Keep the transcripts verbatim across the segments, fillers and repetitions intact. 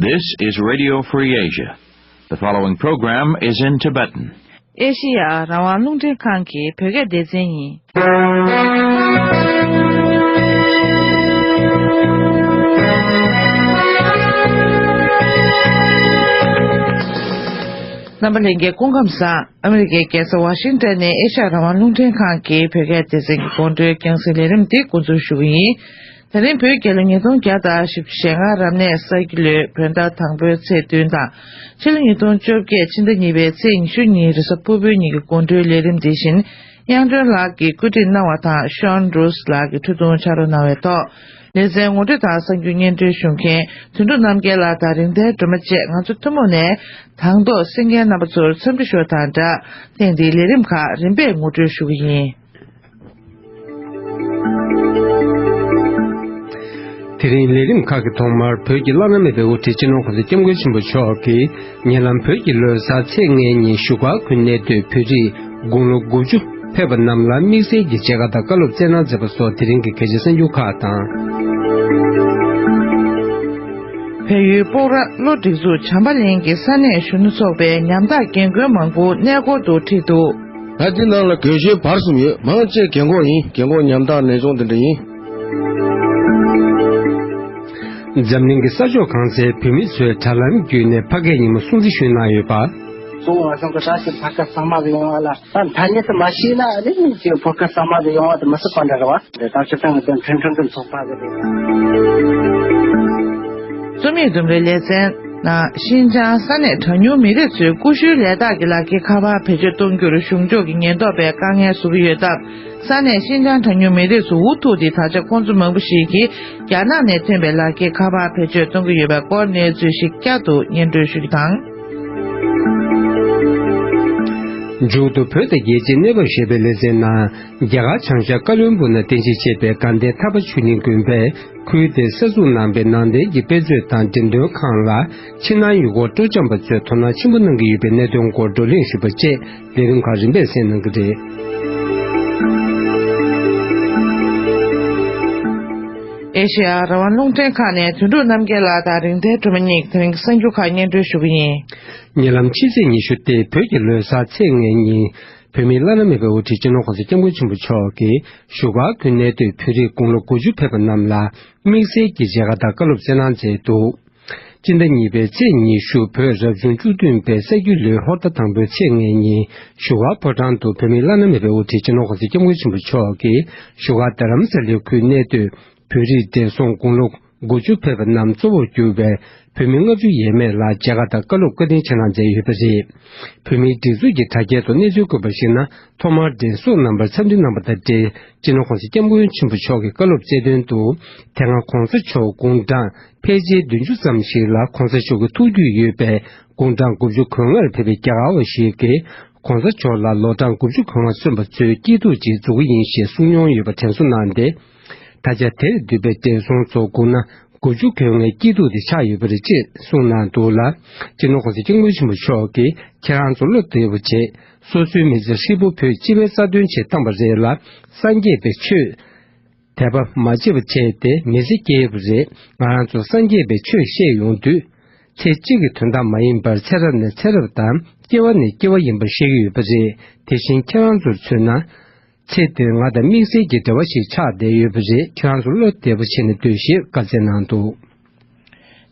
This is Radio Free Asia. The following program is in Tibetan. ཨེ་ཤེ་ཡ་རང་དབང་རླུང་འཕྲིན་ཁང་གི་བོད་སྐད་སྡེ་ཚན་ཡིན། རྣམ་པ་ལྷན་རྒྱས་སྐུ་ཁམས་བཟང། ཨ་མི་རི་ཀའི་རྒྱལ་ས་ཝ་ཤིང་ཏན་ནས་ཨེ་ཤ་ཡ་རང་དབང་རླུང་འཕྲིན་ཁང་གི་བོད་སྐད་སྡེ་ཚན་གྱི་དགོང་དྲོའི་རྒྱང་སྲིང་ལས་རིམ་འདི་འགོ་འཛུགས་ཞུ་གི་ཡིན། ད་རིང་བོད་རྒྱལ་ལོ་ཉིས་སྟོང་བརྒྱ་དང་བཞི་བཅུ་ཞེ་ལྔ་རབ་གནས་ས་ཁྱི་ལོའི་བོད་ཟླ་དང་པོའི་ཚེས་བདུན་དང་། ཕྱི་ལོ་ཉིས་སྟོང་བཅོ་བརྒྱད་ཕྱི་ཟླ་གཉིས་པའི་ཚེས་ཉི་ཤུ་ཉིན་རེས་གཟའ་ཕུར་བུའི་ཉིན་གྱི་དགོང་དྲོའི་ལས་རིམ་འདི་བཞིན། དབྱངས་སྒྲོན་ལགས་ཀྱིས་བཀོད་སྒྲིག་གནང་བ་དང་ཤོན་རུས་ལགས་ཀྱིས་འཕྲོས་གཏོང་ཕྱག་རོགས་གནང་བའི་ཐོག་ལེ་ཚན་ངོ་སྤྲོད་དང་གསར་འགྱུར་སྙན་སྒྲོན་ཞུ་མཁན་དོན་གྲུབ་རྣམ་རྒྱལ་ལགས་དང་རིག་ལྡན་སྒྲོལ་མ་བཅས་ང་ཚོ་ཐུན་མོང་ནས་དང་ཐོག་གསན་མཁན་རྣམ་པ་ཚོར་འཚམས་འདྲི་ཞུ་བ་དང་སྦྲགས། ཐེངས་འདིའི་ལས་རིམ་ཁག་རིམ་པས་ངོ་སྤྲོད་ཞུ་གི་ཡིན། དེ་རིང་ལས་རིམ་ཁག་གི་ཐོག་མར་བོད་ཀྱི་བླ་ན་མེད་པའི་དབུ་ཁྲིད་སྤྱི་ནོར་༸གོང་ས་༸སྐྱབས་མགོན་ཆེན་པོ་མཆོག་གིས་ཉེ་ལམ་བོད་ཀྱི་ལོ་གསར་ཚེས་ལྔའི་ཉིན་བཞུགས་སྒར་ཁུལ་གནས་སྡོད་བོད་རིགས་དགུང་ལོ་དགུ་བཅུ་ཕེབས་པ་རྣམས་ལ་དམིགས་བསལ་གྱི་མཇལ་ཁ་དང་བཀའ་སློབ་སྩལ་གནང་མཛད་པ་སོགས་དེ་རིང་གི་གལ་ཆེ་གསར་འགྱུར་ཁག་དང་། བལ་ཡུལ་སྤོག་ར་གློ་སྒྲིག་འཛུགས་བྱམས་པ་གླིང་གི་ས་གནས་གཞོན་ནུ་ཚོགས་པའི་ཉམ་ཐག་རྒན་རྒོན་མང་པོ་གནས་སྐོར་དུ་ཁྲིད་འདུག་ད་འདི་ནང་ལ་རྒན་གཞོན་བར་གསུམ་ཡོད། མང་ཆེ་རྒན་གོག་ཡིན། རྒན་གོག་ཉམ་ཐག་ནས་བྱུང་དེ་འདྲ་ཡིན། འཛམ་གླིང་གི་ས་ཕྱོགས་གང་སའི་བོད་མི་ཚོས་དྲ་ལམ་བརྒྱུད་ནས་ཕ་སྐད་ཉིན་མོ་སྲུང་བརྩི་ཞུས་གནང་ཡོད་པ། གསུང་བ་གསུང་གི་ས་ཞིག་ཕ་སྐད་གཙང་མ་གི་ཡོང་བ་ལ། ད་ཐ་སྙད་དུ་མ་ཤེས་ན་ཨ་ནི་ཅིག་ཕོ་སྐད་གཙང་མ་གི་ཡོང་བ་དེ་མི་སྲིད་པ་འདྲ་རེད་བ། དེ་ད་སྤྱིར་བཏང་གི་དོན་ཁྲིམས་ཁྲིམས་ཀྱི་ཚོགས་པ་གི་རེད། རྩོམ་ཡིག་ལྡུམ་རའི་ལེ་ཚན་ནང་ཤིན་ཅང་ས་གནས་གྲངས་ཉུང་མི་རིགས་ཚོའི་ཀུ་ཤུའི་ལས་རྟགས་ཀྱི་ལག་འཁྱེར་ཁ་པར་བེད་སྤྱོད་གཏོང་རྒྱུར་གཞུང་ཕྱོགས་ཀྱི་ཉེན་རྟོག་པས་དཀའ་ངལ་བཟོ་གི་ཡོད་སྟབས། ས་གནས་ཤིན་ཅང་གྲངས་ཉུང་མི་རིགས་ཚོ་འུ་ཐུག་སྟེ་ད་ཆ་ཁོང་ཚོ་མང་པོ་ཞིག་གིས་རྒྱ་ནག་ནས་ཐོན་པའི་ལག་འཁྱེར་ཁ་པར་བེད་སྤྱོད་གཏོང་གི་ཡོད་པའི་སྐོར་གནས་ཚུལ་ཞིག་བསྐྱར་དུ་སྙན་སྒྲོན་ཞུ་རྒྱུ་དང་། མཇུག་ཏུ་བོད་དང་རྒྱལ་སྤྱིའི་གནས་བབ་ཞེས་པའི་ལེ་ཚན་ནང་། རྒྱ་གར་བྱང་ཤར་ཀ་ལོན་སྦུག་ན་རྟེན་གཞི་བྱས་པའི་དགའ་ལྡན་ཐར་པ་ཆོས་གླིང་དགོན་པས་ཁུལ་དེར་གསར་འཛུགས་གནང་པའི་ནང་རྟེན་གྱི་དཔེ་མཛོད་དང་འགྲེམས་སྟོན་ཁང་ལ་ཕྱི་ནང་ཡུལ་སྐོར་སྤྲོ་འཆམ་པ་ཚོས་དོ་སྣང་ཆེན་པོ་གནང་གི་ཡོད་པའི་གནད་དོན་སྐོར་བགྲོ་གླེང་ཞུས་པ་བཅས་ལས་རིམ་ཁག་རིམ་པས་གསན་གནང་གི་རེད། ཨེ་ཤེ་ཡ་རང་དབང་རླུང་འཕྲིན་ཁང་ནས་དོན་གྲུབ་རྣམ་རྒྱལ་ལགས་དང་རིག་ལྡན་སྒྲོལ་མ་གཉིས་ཀྱིས་དེ་རིང་གི་གསར་འགྱུར་ཁག་སྙན་སྒྲོན་ཞུ་གི་ཡིན། ཉེ་ལམ་ཕྱི་ཚེས་ཉི་ཤུ་སྟེ་བོད་ཀྱི་ལོ་གསར་ཚེས་ལྔའི་ཉིན། བོད་མིའི་བླ་ན་མེད་པའི་དབུ་ཁྲིད་སྤྱི་ནོར་༸གོང་ས་༸སྐྱབས་མགོན་ཆེན་པོ་མཆོག་གིས་བཞུགས་སྒར་ཁུལ་གནས་སྡོད་བོད་རིགས་དགུང་ལོ་དགུ་བཅུ་ཕེབས་པ་རྣམས་ལ་དམིགས་བསལ་གྱི་མཇལ་ཁ་དང་བཀའ་སློབ་སྩལ་གནང་མཛད་འདུག་སྤྱི་ཟླ་གཉིས་པའི་ཚེས་ཉི་ཤུ་བོད་རབ་བྱུང་བཅུ་བདུན་པའི་ས་རྒྱུས་ལོའི་ཧོར་ཟླ་དང་པོའི་ཚེས་ལྔའི་ཉིན་བཞུགས་སྒར་ཕོ་བྲང་དུ་བོད་མིའི་བླ་ན་མེད་པའི་དབུ་ཁྲིད་སྤྱི་ནོར་༸གོང་ས་༸སྐྱབས་མགོན་ཆེན་པོ་མཆོག་གིས་བཞུགས་སྒར་རྡ་རམ་ས་ལའི་ཁུལ་གནས་སྡོད་བོད་རིགས་བགྲེས་སོང་དགུང་ལོ་དགུ་བཅུ་ཕེབས་པ་རྣམས་གཙོ་བོར་གྱུར་པའི་བོད་མི་ལྔ་བཅུ་ཡས་མས་ལ་མཇལ་ཁ་དང་བཀའ་སློབ་བཀའ་དྲིན་ཆེ་གནང་མཛད་ཡོད་པ་རེད། བོད་མིའི་སྒྲིག་འཛུགས་ཀྱི་དྲ་རྒྱའི་ཐོག་གནས་ཚུལ་བཀོད་པར་གཞིགས་ན། ཐོག་མར་བགྲེས་སོང་རྣམ་པར་འཚམས་འདྲི་གནང་བ་དང་འབྲེལ། སྤྱི་ནོར་༸གོང་ས་༸སྐྱབས་མགོན་ཆེན་པོ་མཆོག་གིས་བཀའ་སློབ་སྩལ་དོན་དུ། དེ་སྔ་༸གོང་ས་མཆོག་དགུང་གྲངས་ཕལ་ཆེར་བདུན་ཅུ་ཙམ་ཞིག་ལ་༸གོང་ས་མཆོག་གི་ཐུགས་རྒྱུད་ཡོད་པའི་དགུང་གྲངས་དགུ་བཅུ་གོ་ལྔར་ཕེབས་པའི་རྒྱ་གར་བ་ཞིག་གིས། ༸གོང་ས་མཆོག་ལ་ལོ་གྲངས་དགུ་བཅུ་གོ་ལྔ་སོན་པ་ཚོའི་སྐྱིད་སྡུག་ཅིག་འཛུགས་ཀྱི་ཡིན་ཞེས་གསུངས་མྱོང་ཡོད་པ་དྲན་གསོ་གནང་སྟེ། ད་ཆ་དེར་འདུས་པའི་བགྲེས་སོང་ཚོ་བསྒུགས་ན་དགུ་བཅུ་གོ་ལྔའི་སྐྱིད་སྡུག་དེ་ཆགས་ཡོད་པ་རེད་ཅེས་གསུངས་གནང་འདུག་ལ། སྤྱི་ནོར་༸གོང་ས་༸སྐྱབས་མགོན་ཆེན་པོ་མཆོག་གིས་ཁྱེད་རང་ཚོ་བློ་བདེ་པོ་བྱེད། སོ་སོའི་མི་ཚེ་ཧྲིལ་པོ་བོད་སྤྱི་པའི་རྩ་དོན་ཆེད་བཏང་བ་རེད་ལ། སངས་རྒྱས་པའི་ཆོས་དད་པ་མ་བརྗེད་པ་བྱས་ཏེ་མི་ཚེ་སྐྱེལ་ཡོད་པ་རེད། ང་རང་ཚོ་སངས་རྒྱས་པའི་ཆོས་བཤད་ཡོང་དུས། ཚེ་གཅིག་གི་དོན་དག་མ་ཡིན་པར་ཚེ་རབས་ནས་ཚེ་རབས་དང་སྐྱེ་བ་ནས་སྐྱེ་བ་ཡིན་པར་བཤད་ཀྱི་ཡོད་པ་རེད། དེ་བཞིན་ཁྱེད་རང་ཚོར་མཚོན་ན། ཚེ་འདིར་ང་དང་དམིགས་བསལ་གྱི་འབྲེལ་བ་ཞིག་ཆགས་བསྡད་ཡོད་པ་རེད། ཁྱེད་རང་ཚོ་བློ་བདེ་པོ་བྱས་ནས་སྡོད་ཞེས་བཀའ་སྩལ་གནང་འདུག་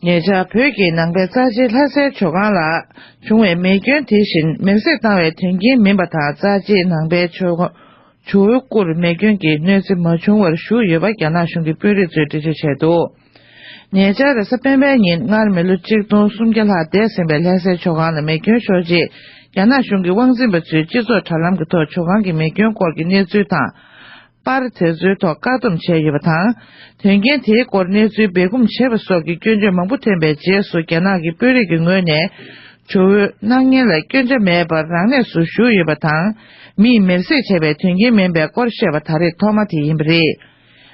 ཉེ་ཆར་བོད་ཀྱི་ནང་པའི་རྩ་ཆེའི་ལྷ་སའི་ཇོ་ཁང་ལ་བྱུང་བའི་མེ་སྐྱོན་དེ་བཞིན་མེར་སྲེག་བཏང་བའི་དོན་རྐྱེན་མིན་པ་དང་། རྩ་ཆེའི་ནང་པའི་ཇོ་ཇོ་བོའི་སྐུར་མེ་སྐྱོན་གྱི་གནོད་འཚེ་མ་བྱུང་བར་བཞུགས་ཡོད་པ་རྒྱ་ནག་གཞུང་གི་དཔོན་རིགས་ཚོས་འགྲེལ་བརྗོད་བྱས་འདུག་ཉེ་ཆར་རེས་གཟའ་སྤེན་པའི་ཉིན་སྔར་མི་ལོ་གཅིག་སྟོང་སུམ་བརྒྱ་ལྷག་འདས་ཟིན་པའི་ལྷ་སའི་ཇོ་ཁང་ལ་མེ་སྐྱོན་ཤོར་རྗེས། རྒྱ་ནག་གཞུང་གི་དབང་འཛིན་པ་ཚོས་སྤྱི་ཚོགས་དྲ་ལམ་གྱི་ཐོག་ཇོ་ཁང་གི་མེ་སྐྱོན་སྐོར་གྱི་གནས་ཚུལ་དང་། པར་དེ་ཚོའི་ཐོག་བཀག་སྡོམ་བྱས་ཡོད་པ་དང་། དོན་རྐྱེན་དེའི་སྐོར་གནས་ཚུལ་སྦས་སྐུང་བྱས་པ་སོགས་ཀྱི་སྐྱོན་བརྗོད་མང་པོ་ཐོན་པའི་རྗེས་སུ། རྒྱ་ནག་གི་དཔོན་རིགས་ཀྱི་ངོས་ནས་ཇོ་བོའི་སྣང་བརྙན་ལ་སྐྱོན་ཆ་མེད་པར་རང་གནས་སུ་བཞུགས་ཡོད་པ་དང་། མིས་མེར་སྲེག་བྱས་པའི་དོན་རྐྱེན་མིན་པའི་སྐོར་བཤད་པ་ད་རེས་ཐོག་མ་དེ་ཡིན་པ་རེད།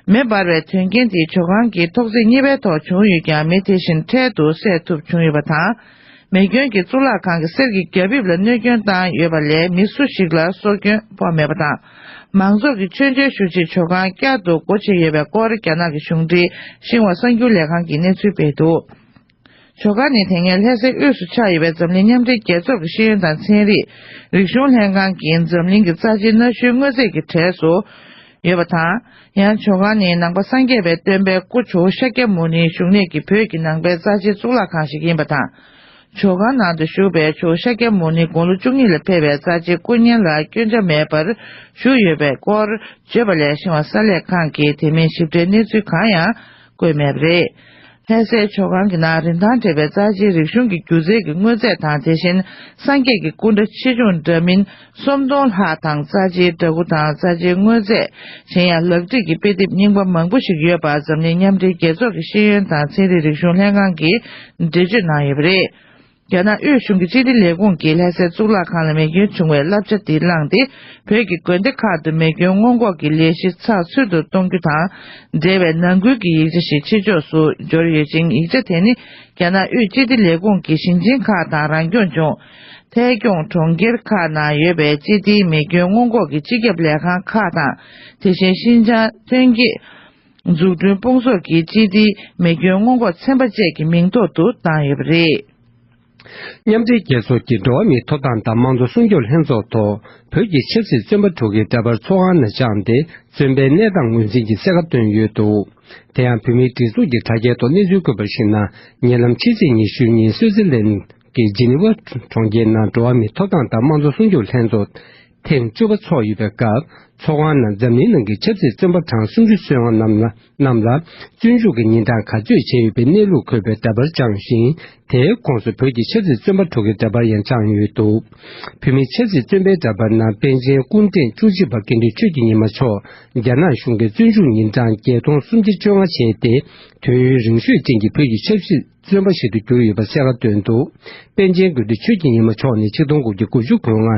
མེ་འབར་བའི་དོན་རྐྱེན་དེ་ཇོ་ཁང་གི་ཐོག་བརྩེགས་གཉིས་པའི་ཐོག་བྱུང་ཡོད་ཀྱང་། མེ་དེ་བཞིན་འཕྲལ་དུ་སེལ་ཐུབ་བྱུང་ཡོད་པ་དང་། མེ་སྐྱོན་གྱིས་གཙུག་ལག་ཁང་གི་གསེར་གྱི་རྒྱ་ཕིབས་ལ་གནོད་སྐྱོན་བཏང་ཡོད་པ་ལས་མི་སུ་ཞིག་ལ་སྲོག་སྐྱོན་ཕོག་མེད་པ་དང་། མང་ཚོགས་ཀྱིས་མཆོད་མཇལ་ཞུ་ཆེད་ཇོ་ཁང་བསྐྱར་དུ་སྒོ་ཕྱེ་ཡོད་པའི་སྐོར་རྒྱ་ནག་གི་གཞུང་འབྲེལ་ཤིན་ཧྭ་གསར་འགྱུར་ལས་ཁང་གིས་གནས་ཚུལ་སྤེལ་འདུག་ཇོ་ཁང་ནི་དེ་སྔའི་ལྷ་སའི་དབུས་སུ་ཆགས་ཡོད་པའི་འཛམ་གླིང་མཉམ་འབྲེལ་རྒྱལ་ཚོགས་ཀྱི་ཤེས་ཡོན་དང་ཚན་རིག་རིག་གཞུང་ལྷན་ཁང་གིས་འཛམ་གླིང་གི་རྩ་ཆེའི་གནའ་ཤུལ་དངོས་རྫས་ཀྱི་གྲས་སུ་ཡོད་པ་དང་། ཡང་ཇོ་ཁང་ནི་ནང་པ་སངས་རྒྱས་པའི་སྟོན་པའི་སྐུ་ཇོ་བོ་ཤཱཀྱ་མུ་ནེའི་བཞུགས་གནས་ཀྱི་བོད་ཀྱི་ནང་པའི་རྩ་ཆེའི་གཙུག་ལག་ཁང་ཞིག་ཡིན་པ་དང་། ཇོ་ཁང་ནང་དུ་བཞུགས་པའི་ཇོ་བོ་ཤཱཀྱ་མུ་ནེ་དགུང་ལོ་བཅུ་གཉིས་ལ་ཕེབས་པའི་རྩ་ཆེའི་སྐུ་བརྙན་ལ་སྐྱོན་ཆ་མེད་པར་བཞུགས་ཡོད་པའི་སྐོར་བརྗོད་པ་ལས་ཤིང་བ་གསར་ལས་ཁང་གིས་དེ་མིན་ཞིབ་ཕྲའི་གནས་ཚུལ་གང་ཡང་བཀོད་མེད་པ་རེད། ལྷ་སའི་ཇོ་ཁང་གི་ནང་རིན་ཐང་བྲལ་བའི་རྩ་ཆེའི་རིག་གཞུང་གི་སྒྱུ་རྩལ་གྱི་དངོས་རྫས་དང་། དེ་བཞིན་སངས་རྒྱས་ཀྱི་སྐུ་འདྲ་ཆེ་ཆུང་འདྲ་མིན་སུམ་སྟོང་ལྷག་དང་། རྩ་ཆེའི་འདྲ་སྐུ་དང་རྩ་ཆེའི་དངོས་རྫས། གཞན་ཡང་ལག་བྲིས་ཀྱི་དཔེ་དེབ་རྙིང་པ་མང་པོ་ཞིག་ཡོད་པ་འཛམ་གླིང་མཉམ་འབྲེལ་རྒྱལ་ཚོགས་ཀྱི་ཤེས་ཡོན་དང་ཚན་རིག་རིག་གཞུང་ལྷན་ཁང་གིས་འགྲེལ་བརྗོད་གནང་ཡོད་པ་རེད། རྒྱ་ནག་དབུས་གཞུང་གི་སྤྱི་བདེ་ལས་ཁུངས་ཀྱིས་ལྷ་སའི་གཙུག་ལག་ཁང་ལ་མེ་སྐྱོན་བྱུང་བའི་བསླབ་བྱ་འདི་བླངས་ཏེ། བོད་ཀྱི་དགོན་སྡེ་ཁག་ཏུ་མེ་སྐྱོན་སྔོན་འགོག་གི་ལས་གཞི་ཚགས་ཚུད་དུ་གཏོང་རྒྱུ་དང་འབྲེལ་བའི་ནང་ཁུལ་གྱི་ཡིག་ཆ་ཞིག་ཕྱི་ཕྱོགས་སུ་འབྱོར་ཡོད་ཅིང་། ཡིག་ཆ་དེ་ནི་རྒྱ་ནག་དབུས་སྤྱི་བདེ་ལས་ཁུངས་ཀྱི་ཞིང་ཆེན་ཁག་དང་རང་སྐྱོང་ལྗོངས། ཐད་སྐྱོང་གྲོང་ཁྱེར་ཁག་ནང་ཡོད་པའི་སྤྱི་བདེའི་མེ་སྐྱོན་སྔོན་འགོག་གི་སྤྱི་ཁྱབ་ལས་ཁང་ཁག་དང་། དེ་བཞིན་ཤིན་ཅང་ཐོན་སྐྱེད་འཛུགས་སྐྲུན་སྤོང་ཚོགས་ཀྱི་སྤྱི་བདེའི་མེ་སྐྱོན་སྔོན་འགོག་ཚན་པ་བཅས་ཀྱི་མིང་ཐོག་ཏུ་བཏང་ཡོད་པ་རེད། མཉམ་འབྲེལ་རྒྱལ་ཚོགས་ཀྱི་འགྲོ་བ་མིའི་ཐོབ་ཐང་དང་དམངས་གཙོ་སྲུང་སྐྱོབ་ལྷན་ཚོགས་ཐོག་བོད་ཀྱི་ཆབ་སྲིད་བཙོན་པ་དྲུག་གི་འདྲ་པར་ཚོགས་ཁང་ནང་བཅངས་ཏེ། བཙོན་པའི་གནས་སྟངས་ངོས་འཛིན་གྱི་གསལ་ཁ་བཏོན་ཡོད་འདུག་དེ་ཡང་བོད་མིའི་སྒྲིག་འཛུགས་ཀྱི་དྲ་རྒྱའི་ཐོག་གནས་ཚུལ་བཀོད་པར་གཞིགས་ན། ཉེ་ལམ་ཕྱི་ཚེས་ཉི་ཤུ་ཉིན་སུའུ་ཙེར་ལན་གྱི་ཇི་ནི་ཝ་གྲོང་ཁྱེར་ནང་འགྲོ་བ་མིའི་ཐོབ་ཐང་དང་དམངས་གཙོ་སྲུང་སྐྱོབ་ལྷན་ཚོགས་ཐེངས་བཅུ་པ་འཚོགས་ཡོད་པའི་སྐབས། ཚོགས་ཁང་ནང་འཛམ་གླིང་ནང་གི་ཆབ་སྲིད་བཙོན་པ་གྲངས་སུམ་ཅུ་སོན་པ་རྣམས་ལ་རྣམས་ལ་བཙོན་འཇུག་གི་ཉིན་གྲངས་ག་ཚོད་བྱས་ཡོད་པའི་གནས་ལུགས་འཁོད་པའི་འདྲ་པར་བཅངས་ཤིང་། དེའི་ཁོངས་སུ་བོད་ཀྱི་ཆབ་སྲིད་བཙོན་པ་དྲུག་གི་འདྲ་པར་ཡང་བཅངས་ཡོད་འདུག་བོད་མིའི་ཆབ་སྲིད་བཙོན་པའི་འདྲ་པར་ནང་པཎ་ཆེན་སྐུ་ཕྲེང་བཅུ་གཅིག་པ་དགེ་འདུན་ཆོས་ཀྱི་ཉི་མ་མཆོག་རྒྱ་ནག་གཞུང་གིས་བཙོན་འཇུག་ཉིན་གྲངས་བརྒྱད་སྟོང་སུམ་བརྒྱ་བཅོ་ལྔ་བྱས་ཏེ། དུས་ཡུན་རིང་ཤོས་ཅན་གྱི་བོད་ཀྱི་ཆབ་སྲིད་བཙོན་པ་ཞིག་ཏུ་གྱུར་ཡོད་པ་གསལ་ཁ་བཏོན་འདུག་པཎ་ཆེན་དགེ་འདུན་ཆོས་ཀྱི་ཉི་མ་མཆོག་ནི་ཆིག་སྟོང་དགུ་བརྒྱ་དགུ་བཅུ་གོ་ལྔ་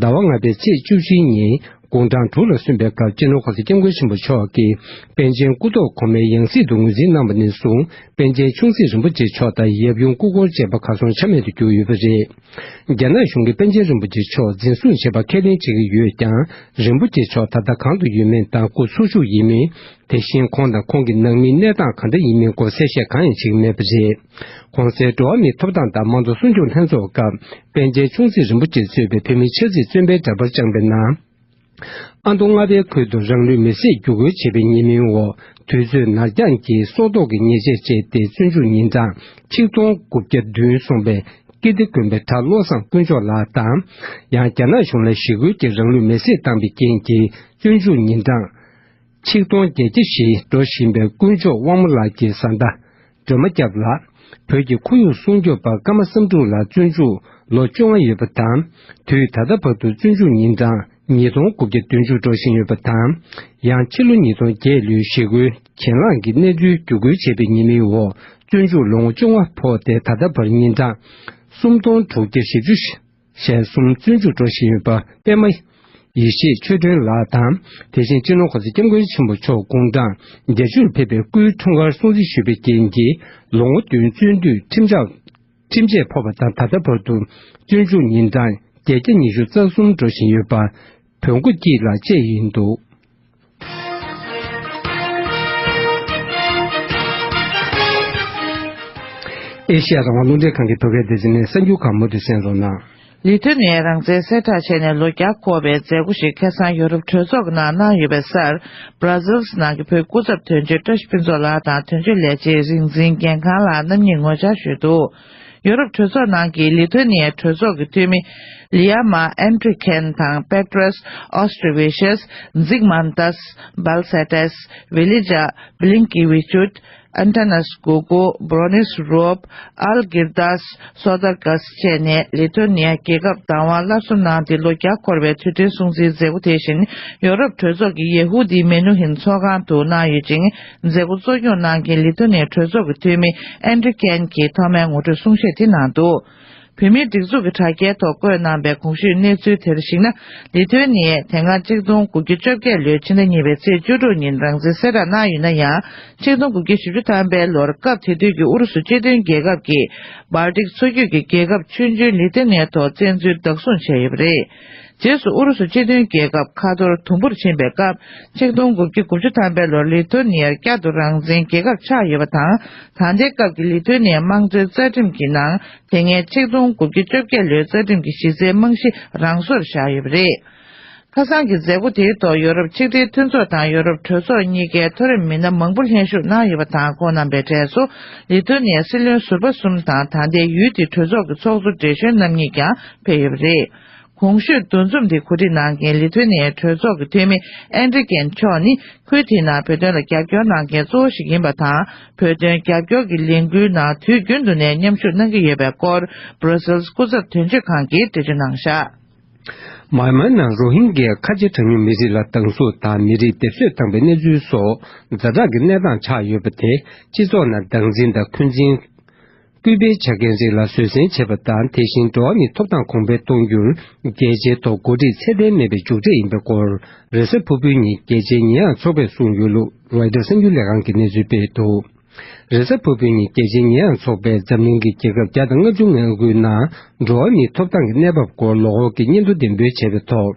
ཟླ་བ་ལྔ་པའི་ཚེས་བཅུ་བཞིའི་ཉིན་དགུང་གྲངས་དྲུག་ལ་སོན་པའི་སྐབས། སྤྱི་ནོར་༸གོང་ས་༸སྐྱབས་མགོན་ཆེན་པོ་མཆོག་གིས་པཎ་ཆེན་སྐུ་ཐོག་གོང་མའི་ཡང་སྲིད་དུ་ངོས་འཛིན་གནང་བ་ནས་བཟུང་། པཎ་ཆེན་ཆུང་སྲིད་རིན་པོ་ཆེ་མཆོག་དང་ཡབ་ཡུམ་སྐུ་འཁོར་བཅས་པ་གར་སོང་ཆ་མེད་དུ་གྱུར་ཡོད་པ་རེད། རྒྱ་ནག་གཞུང་གིས་པཎ་ཆེན་རིན་པོ་ཆེ་མཆོག་འཛིན་བཟུང་བྱས་པ་ཁས་ལེན་བྱེད་ཀྱི་ཡོད་ཀྱང་། རིན་པོ་ཆེ་མཆོག་ད་ལྟ་གང་དུ་ཡོད་མིན་དང་སྐུ་འཚོ་བཞུགས་ཡིན་མིན། དེ་བཞིན་ཁོང་དང་ཁོང་གི་ནང་མིའི་གནས་སྟངས་གང་འདྲ་ཡིན་མིན་སྐོར་གསལ་བཤད་གང་ཡང་བྱེད་ཀྱི་མེད་པ་རེད། གོང་གསལ་འགྲོ་བ་མིའི་ཐོབ་ཐང་དང་དམངས་གཙོ་སྲུང་སྐྱོབ་ལྷན་ཚོགས་སྐབས། པཎ་ཆེན་ཆུང་སྲིད་རིན་པོ་ཆེ་གཙོས་པའི་བོད་མིའི་ཆབ་སྲིད་བཙོན་པའི་འདྲ་པར་བཅངས་པའི་ནང་། ཨ་མདོ་རྔ་པའི་ཁུལ་དུ་རང་ལུས་མེར་སྲེག་བརྒྱུད་སྐུལ་བྱས་པའི་ཉེས་མིང་འོག་དུས་ཚོད་ནར་འགྱངས་ཀྱིས་སྲོག་ཐོག་གི་ཉེས་ཆད་བཅད་དེ་བཙོན་འཇུག་ཉིན་གྲངས་ཆིག་སྟོང་དགུ་བརྒྱ་བདུན་སོང་པའི་ཀིརྟི་དགོན་པའི་གྲྭ་བློ་བཟང་དཀོན་མཆོག་ལགས་དང་། ཡང་རྒྱ་ནག་གཞུང་ལ་ཞི་རྒོལ་གྱིས་རང་ལུས་མེར་སྲེག་བཏང་པའི་རྐྱེན་གྱིས་བཙོན་འཇུག་ཉིན་གྲངས་ཆིག་སྟོང་བརྒྱད་བརྒྱ་བཞི་འགྲོ་བཞིན་པའི་དཀོན་མཆོག་དབང་མོ་ལགས་ཀྱི་བཟའ་ཟླ་སྒྲོལ་མ་སྐྱབས་ལགས། བོད་ཀྱི་ཁོར་ཡུག་སྲུང་སྐྱོབ་པ་ཀརྨ་བསམ་འགྲུབ་ལགས་བཙོན་འཇུག་ལོ་བཅོ་ལྔ་ཡོད་པ་དང་། དུས་ད་ལྟ་བར་དུ་བཙོན་འཇུག་ཉིན་གྲངས་ཉིས་སྟོང་དགུ་བརྒྱ་བདུན་ཅུ་འགྲོ་བཞིན་ཡོད་པ་དང་། ཡང་ཕྱི་ལོ་ཉིས་སྟོང་བརྒྱད་ལོའི་ཞི་རྒོལ་གྱེན་ལངས་ཀྱི་གནས་ཚུལ་བརྒྱུད་སྐུལ་བྱས་པའི་ཉེས་མིང་འོག་བཙོན་འཇུག་ལོ་ངོ་བཅོ་ལྔ་ཕོག་སྟེ། ད་ལྟ་བར་ཉིན་གྲངས་སུམ་སྟོང་དྲུག་བརྒྱ་བཞི་བཅུ་ཞེ་གསུམ་བཙོན་འཇུག་འགྲོ་བཞིན་ཡོད་པ་པད་མ་ཡེ་ཤེས་ཆོས་སྒྲོན་ལགས་དང་། དེ་བཞིན་སྤྱི་ནོར་༸གོང་ས་༸སྐྱབས་མགོན་ཆེན་པོ་མཆོག་དགུང་གྲངས་བརྒྱད་ཅུར་ཕེབས་པའི་སྐུའི་འཁྲུངས་སྐར་སྲུང་བརྩི་ཞུས་པའི་རྐྱེན་གྱིས། ལོ་ངོ་བདུན་བཙོན་དུས་ཁྲིམས་ཆད་ཁྲིམས་ཆད་ཕོག་པ་དང་། ད་ལྟ་བར་དུ་བཙོན་འཇུག་ཉིན་གྲངས་བརྒྱད་བརྒྱ་ཉི་ཤུ་རྩ་གསུམ་འགྲོ་བཞིན་ཡོད་པ་བོན་སྒོ་སྐྱིད་ལགས་བཅས་ཡིན་འདུག་ཨེ་ཤེ་ཡ་རང་དབང་རླུང་འཕྲིན་ཁང་གི་བོད་སྐད་སྡེ་ཚན་ནས་གསར་འགྱུར་ཁག་མུ་མཐུད་གསན་རོགས་གནང་། ལི་ཐོ་ནི་ཡའི་རང་བཙན་གསལ་བསྒྲགས་བྱས་ནས་ལོ་བརྒྱ་འཁོར་བའི་མཛད་སྒོ་ཞིག་ཁ་སང་ཡོ་རོབ་གྲོས་ཚོགས་ཀྱི་ནང་གནང་ཡོད་པའི་སར། བྷ་ར་ཟིལ་ནང་གི་བོད་སྐུ་ཚབ་དོན་གཅོད་བཀྲ་ཤིས་ཕུན་ཚོགས་ལགས་དང་དོན་གཅོད་ལས་བྱེད་རིག་འཛིན་རྒྱལ་ཁང་ལགས་རྣམ་གཉིས་ངོ་བཅར་ཞུས་འདུག་ཡོ་རོབ་གྲོས་ཚོགས་ནང་གི་ལི་ཐོ་ནི་ཡའི་གྲོས་ཚོགས་ཀྱི་འཐུས་མི་ལི་ཡ་མ་ཨན་ཏྲི་ཁན་དང་པེ་ཏྲོས་ཨོ་སི་ཏྲི་ཝེ་ཤེས། ཛིག་མན་ཏཱས་བལ་སེ་ཏེས། ཝི་ལི་ཇ་བི་ལིང་ཀི་ཝི་ཆུད། ཨན་ཏ་ནཱས་གོ་གོ། བྷྲོ་ནིས་རོབ། ཨལ་གིར་དཱས་སོ་དར་ཀཱས་བཅས་ནས་ལི་ཐོ་ནི་ཡ་རྒྱལ་ཁབ་བདག་དབང་སླར་གསོ་གནང་སྟེ་ལོ་བརྒྱ་འཁོར་བའི་དུས་དྲན་སྲུང་བརྩིའི་མཛད་སྒོ་དེ་བཞིན་ཡོ་རོབ་གྲོས་ཚོགས་ཀྱི་ཡེ་ཧུ་དི་མེ་ནུ་ཧིན་ཚོགས་ཁང་དུ་གནང་ཡོད་ཅིང་། མཛད་སྒོ་གཙོ་སྐྱོང་གནང་མཁན་ལི་ཐོ་ནི་ཡའི་གྲོས་ཚོགས་ཀྱི་འཐུས་མི་ཨན་ཏྲི་ཀན་གྱིས་ཐོག་མའི་ངོ་སྤྲོད་གསུང་བཤད་དེ་གནང་འདུག་བོད་མིའི་སྒྲིག་འཛུགས་ཀྱི་དྲ་རྒྱའི་ཐོག་བཀོད་གནང་པའི་གོང་ཞུས་གནས་ཚུལ་དེར་གཞིགས་ན། ལི་ཐོ་ནི་ཡས་དེ་སྔ་ཆིག་སྟོང་དགུ་བརྒྱ་བཅོ་བརྒྱད་ལོའི་ཕྱི་ཟླ་གཉིས་པའི་ཚེས་བཅུ་དྲུག་ཉིན་རང་བཙན་གསལ་བསྒྲགས་གནང་ཡོད་ན་ཡང་། ཆིག་སྟོང་དགུ་བརྒྱ་བཞི་བཅུ་ཐམ་པའི་ལོར་སྐབས་དེ་དུས་ཀྱི་ཨུ་རུ་སུ་སྤྱི་མཐུན་རྒྱལ་ཁབ་ཀྱིས་སྦལ་ཏིག་མཚོ་རྒྱུད་ཀྱི་རྒྱལ་ཁབ་ཆུང་ཆུང་ལི་ཐོ་ནི་ཡའི་ཐོག་བཙན་འཛུལ་བདག་བཟུང་བྱས་ཡོད་པ་རེད། རྗེས་སུ་ཨུ་རུ་སུ་སྤྱི་མཐུན་རྒྱལ་ཁབ་ཁ་ཐོར་དུམ་བུར་ཕྱིན་པའི་སྐབས། ཆིག་སྟོང་དགུ་བརྒྱ་དགུ་བཅུ་ཐམ་པའི་ལོར་ལི་ཐོ་ནི་ཡར་བསྐྱར་དུ་རང་བཙན་རྒྱལ་ཁབ་ཆགས་ཡོད་པ་དང་། ད་ལྟའི་སྐབས་ཀྱི་ལི་ཐོ་ནི་ཡའི་དམངས་གཙོའི་རྩ་ཁྲིམས་ཀྱི་ནང་། དེ་སྔའི་ཆིག་སྟོང་དགུ་བརྒྱ་བཅོ་བརྒྱད་ལོའི་རྩ་ཁྲིམས་ཀྱི་གཞི་རྩའི་རྨང་གཞི་རང་སོར་བཞག་ཡོད་པ་རེད། ཁ་སང་གི་མཛད་སྒོ་དེའི་ཐོག་ཡོ་རོབ་ཆིག་སྒྲིལ་མཐུན་ཚོགས་དང་ཡོ་རོབ་གྲོས་ཚོགས་གཉིས་ཀའི་མཐོ་རིམ་མི་སྣ་མང་པོ་ལྷན་ཞུགས་གནང་ཡོད་པ་དང་། ཁོང་རྣམ་པའི་གྲས་སུ་ལི་ཐོ་ནི་ཡའི་སྲིད་བློན་ཟུར་པ་གསུམ་དང་། ད་ལྟའི་ཡུལ་དེའི་གྲོས་ཚོགས་ཀྱི་ཚོགས་གཙོ་བགྲེས་གཞོན་རྣམ་གཉིས་ཀྱང་ཕེབས་ཡོད་པ་རེད། གོང་ཞུས་འདུ་འཛོམས་དེ་གོ་སྒྲིག་གནང་མཁན་ལི་ཐོ་ནི་ཡའི་གྲོས་ཚོགས་ཀྱི་འཐུས་མི་ཨན་ཌི་ཀེན་མཆོག་ནི། ཁུལ་དེའི་ནང་བོད་དོན་ལ་རྒྱབ་སྐྱོར་གནང་མཁན་གཙོ་བོ་ཞིག་ཡིན་པ་དང་། བོད་དོན་རྒྱབ་སྐྱོར་གྱི་ལས་འགུལ་ནང་དུས་རྒྱུན་དུ་ནས་མཉམ་ཞུགས་གནང་གི་ཡོད་པའི་སྐོར། བྷར་སེལ་སྐུ་ཚབ་དོན་གཅོད་ཁང་གིས་འགྲེལ་བརྗོད་གནང་བཞག། མཱན་མཱ་ནང་རོ་ཧིན་གྱའི་ཁ་ཆེ་གྲངས་ཉུང་མི་རིགས་ལ་སྡང་ཟུག་དང་མི་རིགས་སྡེབ་གསོད་བཏང་པའི་གནས་ཚུལ་སོགས་ཛ་དྲག་གི་གནས་སྟངས་ཆགས་ཡོད་པ་དེ། སྤྱི་ཚོགས་ནང་སྡང་འཛིན་དང་འཁོན་འཛིན། སྐུལ་སྤེལ་བྱ་མཁན་རིགས་ལ་བཟོད་བསྲན་བྱེད་པ་དང་། དེ་བཞིན་འགྲོ་བ་མིའི་ཐོབ་ཐང་གོང་འཕེལ་གཏོང་རྒྱུར་རྒྱལ་སྤྱིའི་ཐོག་འགོ་ཁྲིད་ཚད་ལྡན་མེད་པའི་མཇུག་འབྲས་ཡིན་པའི་སྐོར། རེས་གཟའ་ཕུར་བུའི་ཉིན་རྒྱལ་སྤྱིའི་ཉེས་ཡངས་ཚོགས་པས་གསུངས་ཡོད་ལུགས་རོའི་ཊར་གསར་འགྱུར་ལས་ཁང་གིས་གནས་ཚུལ་སྤེལ་འདུག། རེས་གཟའ་ཕུར་བུའི་ཉིན་རྒྱལ་སྤྱིའི་ཉེས་ཡངས་ཚོགས་པས་འཛམ་གླིང་གི་རྒྱལ་ཁབ་བརྒྱ་དང་ལྔ་བཅུ་ང་དགུའི་ནང་འགྲོ་བ་མིའི་ཐོབ་ཐང་གི་གནས་བབ་སྐོར་ལོ་འཁོར་གྱི་སྙན་ཐོ་འདེམས་འབུལ་བྱས་པའི་ཐོག།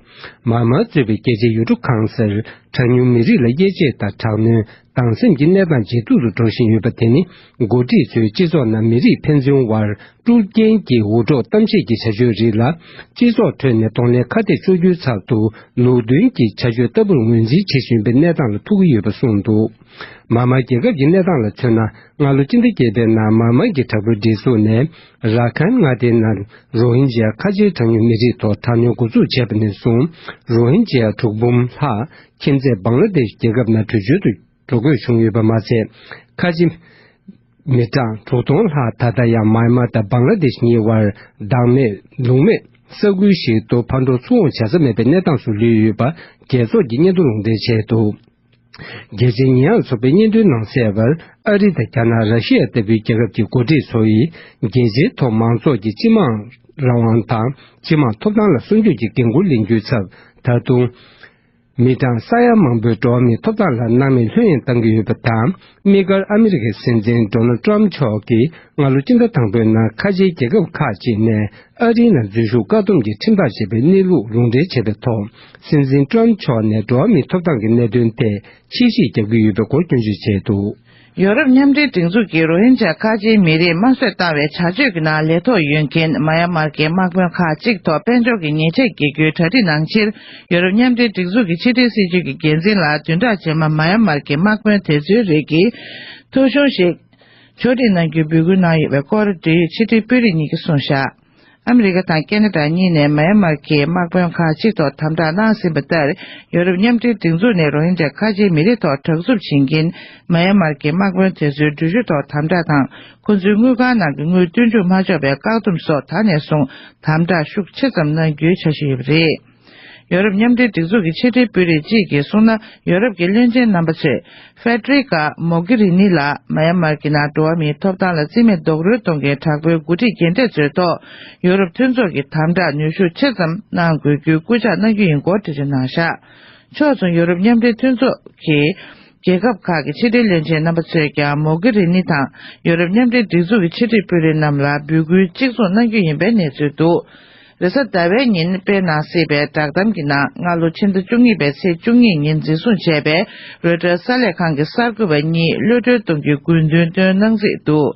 མཱན་མཱ་གཙོས་པའི་རྒྱལ་སྤྱིའི་ཡུལ་གྲུ་ཁང་གསར། གྲངས་ཉུང་མི་རིགས་ལ་དབྱེ་འབྱེད་དང་དྲག་གནོན། སྡང་སེམས་ཀྱི་གནས་སྟངས་ཇེ་སྡུག་ཏུ་འགྲོ་བཞིན་ཡོད་པ་དེ་ནི། འགོ་ཁྲིད་ཚོས་སྤྱི་ཚོགས་ནང་མི་རིགས་ཕན་ཚུན་དབར་དཀྲུག་རྐྱེན་གྱི་འུར་སྒྲོག་གཏམ་བཤད་ཀྱི་བྱ་སྤྱོད་རིགས་ལ། སྤྱི་ཚོགས་ཁྲོད་ནས་གདོང་ལེན་ཁ་གཏད་གཅོག་རྒྱུའི་ཚབ་ཏུ། ལུགས་མཐུན་གྱི་བྱ་སྤྱོད་ལྟ་བུར་ངོས་འཛིན་བྱེད་བཞིན་པའི་གནས་སྟངས་ལ་ཐུག་གི་ཡོད་པ་གསུངས་འདུག། མཱན་མཱ་རྒྱལ་ཁབ་ཀྱི་གནས་སྟངས་ལ་མཚོན་ན། སྔ་ལོ་སྤྱི་ཟླ་བརྒྱད་པའི་ནང་མཱན་མཱ་གི་དྲག་པོའི་སྒྲིག་འཛུགས་ནས། ར་ཁན་མངའ་སྡེའི་ནང་རོ་ཧིན་ཇཱ་ཁ་ཆེའི་གྲངས་ཉུང་མི་རིགས་ཐོག་དྲག་གནོན་འགོ་འཛུགས་བྱས་པ་ནས་བཟུང་། རོ་ཧིན་ཇཱ་དྲུག་འབུམ་ལྷག་ཁྱིམ་མཚེས་བང་ལ་དེཤ་རྒྱལ་ཁབ་ནང་བྲོས་བྱོལ་དུ་འགྲོ་དགོས་བྱུང་ཡོད་པ་མ་ཟད། ཁ་ཆེ་མི་གྲངས་དྲུག་སྟོང་ལྷག་ད་ལྟ་ཡང་མཱན་མཱ་དང་བང་ལ་དེཤ་གཉིས་བར་བདག་མེད་ལུང་མེད་ས་ཁུལ་ཞིག་ཏུ་ཕར་འགྲོ་ཚུར་འོང་བྱ་ས་མེད་པའི་གནས་སྟངས་སུ་ལུས་ཡོད་པ་རྒྱལ་ཚོགས་ཀྱི་སྙན་ཐོ་ལུང་འདྲེན་བྱས་འདུག། རྒྱལ་སྤྱིའི་ཉེས་ཡངས་ཚོགས་པའི་སྙན་ཐོའི་ནང་གསལ་བར། ཨ་རི་དང་རྒྱ་ནག་ར་ཤི་ཡ་ལྟ་བུའི་རྒྱལ་ཁབ་ཀྱི་འགོ་ཁྲིད་ཚོ་ཡིས་རྒྱལ་སྤྱིའི་ཐོག་མང་ཚོགས་ཀྱི་སྤྱི་དམངས་རང་དབང་དང་སྤྱི་དམངས་ཐོབ་ཐང་ལ་སྲུང་སྐྱོབ་ཀྱི་འགན་འཁུར་ལེན་རྒྱུའི་ཚབ། ད་དུང་། མི་གྲངས་ས་ཡ་མང་པོས་འགྲོ་བ་མིའི་ཐོབ་ཐང་ལ་སྣང་མེད་ལྷོད་གཡེང་བཏང་གི་ཡོད་པ་དང་། དམིགས་བཀར་ཨ་མི་རི་ཀའི་སྲིད་འཛིན་ཌོ་ནལ་ཊམ་མཆོག་གིས་སྔ་ལོ་སྤྱི་ཟླ་དང་པོའི་ནང་ཁ་ཆེའི་རྒྱལ་ཁབ་ཁག་ཅིག་ནས། ཨ་རིའི་ནང་འཛུལ་ཞུགས་བཀག་སྡོམ་གྱི་ཁྲིམས་ཐག་བཅད་པའི་གནས་ལུགས་ལུང་འདྲེན་བྱས་པའི་ཐོག། སྲིད་འཛིན་ཊམ་མཆོག་ནས་འགྲོ་བ་མིའི་ཐོབ་ཐང་གི་གནད་དོན་ཐད་ཕྱིས་བཤད་རྒྱག་གི་ཡོད་པའི་སྐོར་སྐྱོན་བརྗོད་བྱས་འདུག། ཡོ་རོབ་མཉམ་འབྲེལ་སྒྲིག་འཛུགས་ཀྱིས་རོ་ཧིན་ཇཱ་ཁ་ཆེའི་མི་རིགས་དམར་གསོད་བཏང་བའི་བྱ་སྤྱོད་ཀྱི་ནང་ལས་ཐོག་ཡོད་མཁན་མ་ཡ་མར་གྱི་དམག་དཔོན་ཁག་ཅིག་ཐོག་དཔལ་འབྱོར་གྱི་ཉེས་ཆད་འགེལ་རྒྱུའི་གྲ་སྒྲིག་གནང་ཕྱིར། ཡོ་རོབ་མཉམ་འབྲེལ་སྒྲིག་འཛུགས་ཀྱི་ཕྱི་འབྲེལ་སྲིད་བྱུས་ཀྱི་འགན་འཛིན་ལ་བདུན་ཕྲག་རྗེས་མ་མ་ཡ་མར་གྱི་དམག་དཔོན་དེ་ཚོའི་རིགས་ཀྱི་ཐོ་གཞུང་ཞིག་ཕྱོགས་སྒྲིག་གནང་རྒྱུའི་འབོད་སྐུལ་གནང་ཡོད་པའི་སྐོར་འབྲེལ་ཡོད་ཕྱི་དྲིལ་དཔོན་རིགས་གཉིས་ཀྱིས་གསུངས་བཞག། ཨ་མི་རི་ཀ་དང་ཁེ་ན་ཌ་གཉིས་ནས་མ་ཡ་མར་གྱི་དམག་དཔོན་ཁག་ཅིག་ཐོག་དམ་དྲག་གནང་ཟིན་པ་ལྟར། ཡོ་རོབ་མཉམ་འབྲེལ་སྒྲིག་འཛུགས་ནས་རོ་ཧིན་ཇཱ་ཁ་ཆེའི་མི་རིགས་ཐོག་དྲག་རྩུབ་བྱེད་མཁན་མ་ཡ་མར་གྱི་དམག་དཔོན་དེ་ཚོའི་འགྲུལ་བཞུད་ཐོག་དམ་དྲག་དང་། ཁོ་ཚོའི་དངུལ་ཁང་ནང་གི་དངུལ་བཏོན་འཇུག་མ་ཆོག་པའི་བཀག་སྡོམ་སོགས་ད་ནས་བཟུང་དམ་དྲག་ཤུགས་ཆེ་ཙམ་གནང་རྒྱུའི་འཆར་གཞི་ཡོད་པ་རེད། ཡོ་རོབ་མཉམ་འབྲེལ་སྒྲིག་འཛུགས་ཀྱི་ཕྱི་དྲིལ་དཔོན་རིགས་གཅིག་གིས་གསུངས་ན། ཡོ་རོབ་ཀྱི་བློན་ཆེན་རྣམ་པ་ཚོས་ཧྥེ་ཏྲི་ཀ་མོག་གི་རི་ནི་ལ་མ་ཡ་མར་གྱི་ནང་འགྲོ་བ་མིའི་ཐོབ་ཐང་ལ་རྩིས་མེད་རྡོག་རོལ་གཏོང་མཁན་དྲག་པོའི་འགོ་ཁྲིད་རྒན་གྲས་ཚོའི་ཐོག་ཡོ་རོབ་མཐུན་ཚོགས་ཀྱི་དམ་དྲག་ནུས་ཤུགས་ཆེ་ཙམ་གནང་དགོས་རྒྱུའི་སྐུལ་ལྕག་གནང་རྒྱུ་ཡིན་སྐོར་འགྲེལ་བརྗོད་གནང་བཞག། ཕྱོགས་མཚུངས་ཡོ་རོབ་མཉམ་འབྲེལ་མཐུན་ཚོགས་ཀྱི་རྒྱལ་ཁབ་ཁག་གི་ཕྱི་དྲིལ་བློན་ཆེན་རྣམ་པ་ཚོས་ཀྱང་མོག་གི་རི་ནི་དང་ཡོ་རོབ་མཉམ་འབྲེལ་སྒྲིག་འཛུགས་ཀྱི་ཕྱི་དྲིལ་དཔོན་རིགས་རྣམས་ལ་འབོད་སྐུལ་གཅིག་མཚུངས་གནང་རྒྱུ་ཡིན་པའི་གནས་ཚུལ་འདུག། རེས་གཟའ་ཟླ་བའི་ཉིན་སྤེལ་གནང་སྲིད་པའི་བསྒྲགས་གཏམ་གྱི་ནང་། སྔ་ལོ་ཕྱི་ཟླ་བཅུ་གཉིས་པའི་ཚེས་བཅུ་གཉིས་ཉིན་འཛིན་བཟུང་བྱས་པའི་རོའི་ཊར་གསར་ལས་ཁང་གི་གསར་འགོད་པ་གཉིས་གློད་གྲོལ་གཏོང་རྒྱུའི་དགོས་འདུན་བཏོན་གནང་རྩིས་འདུག།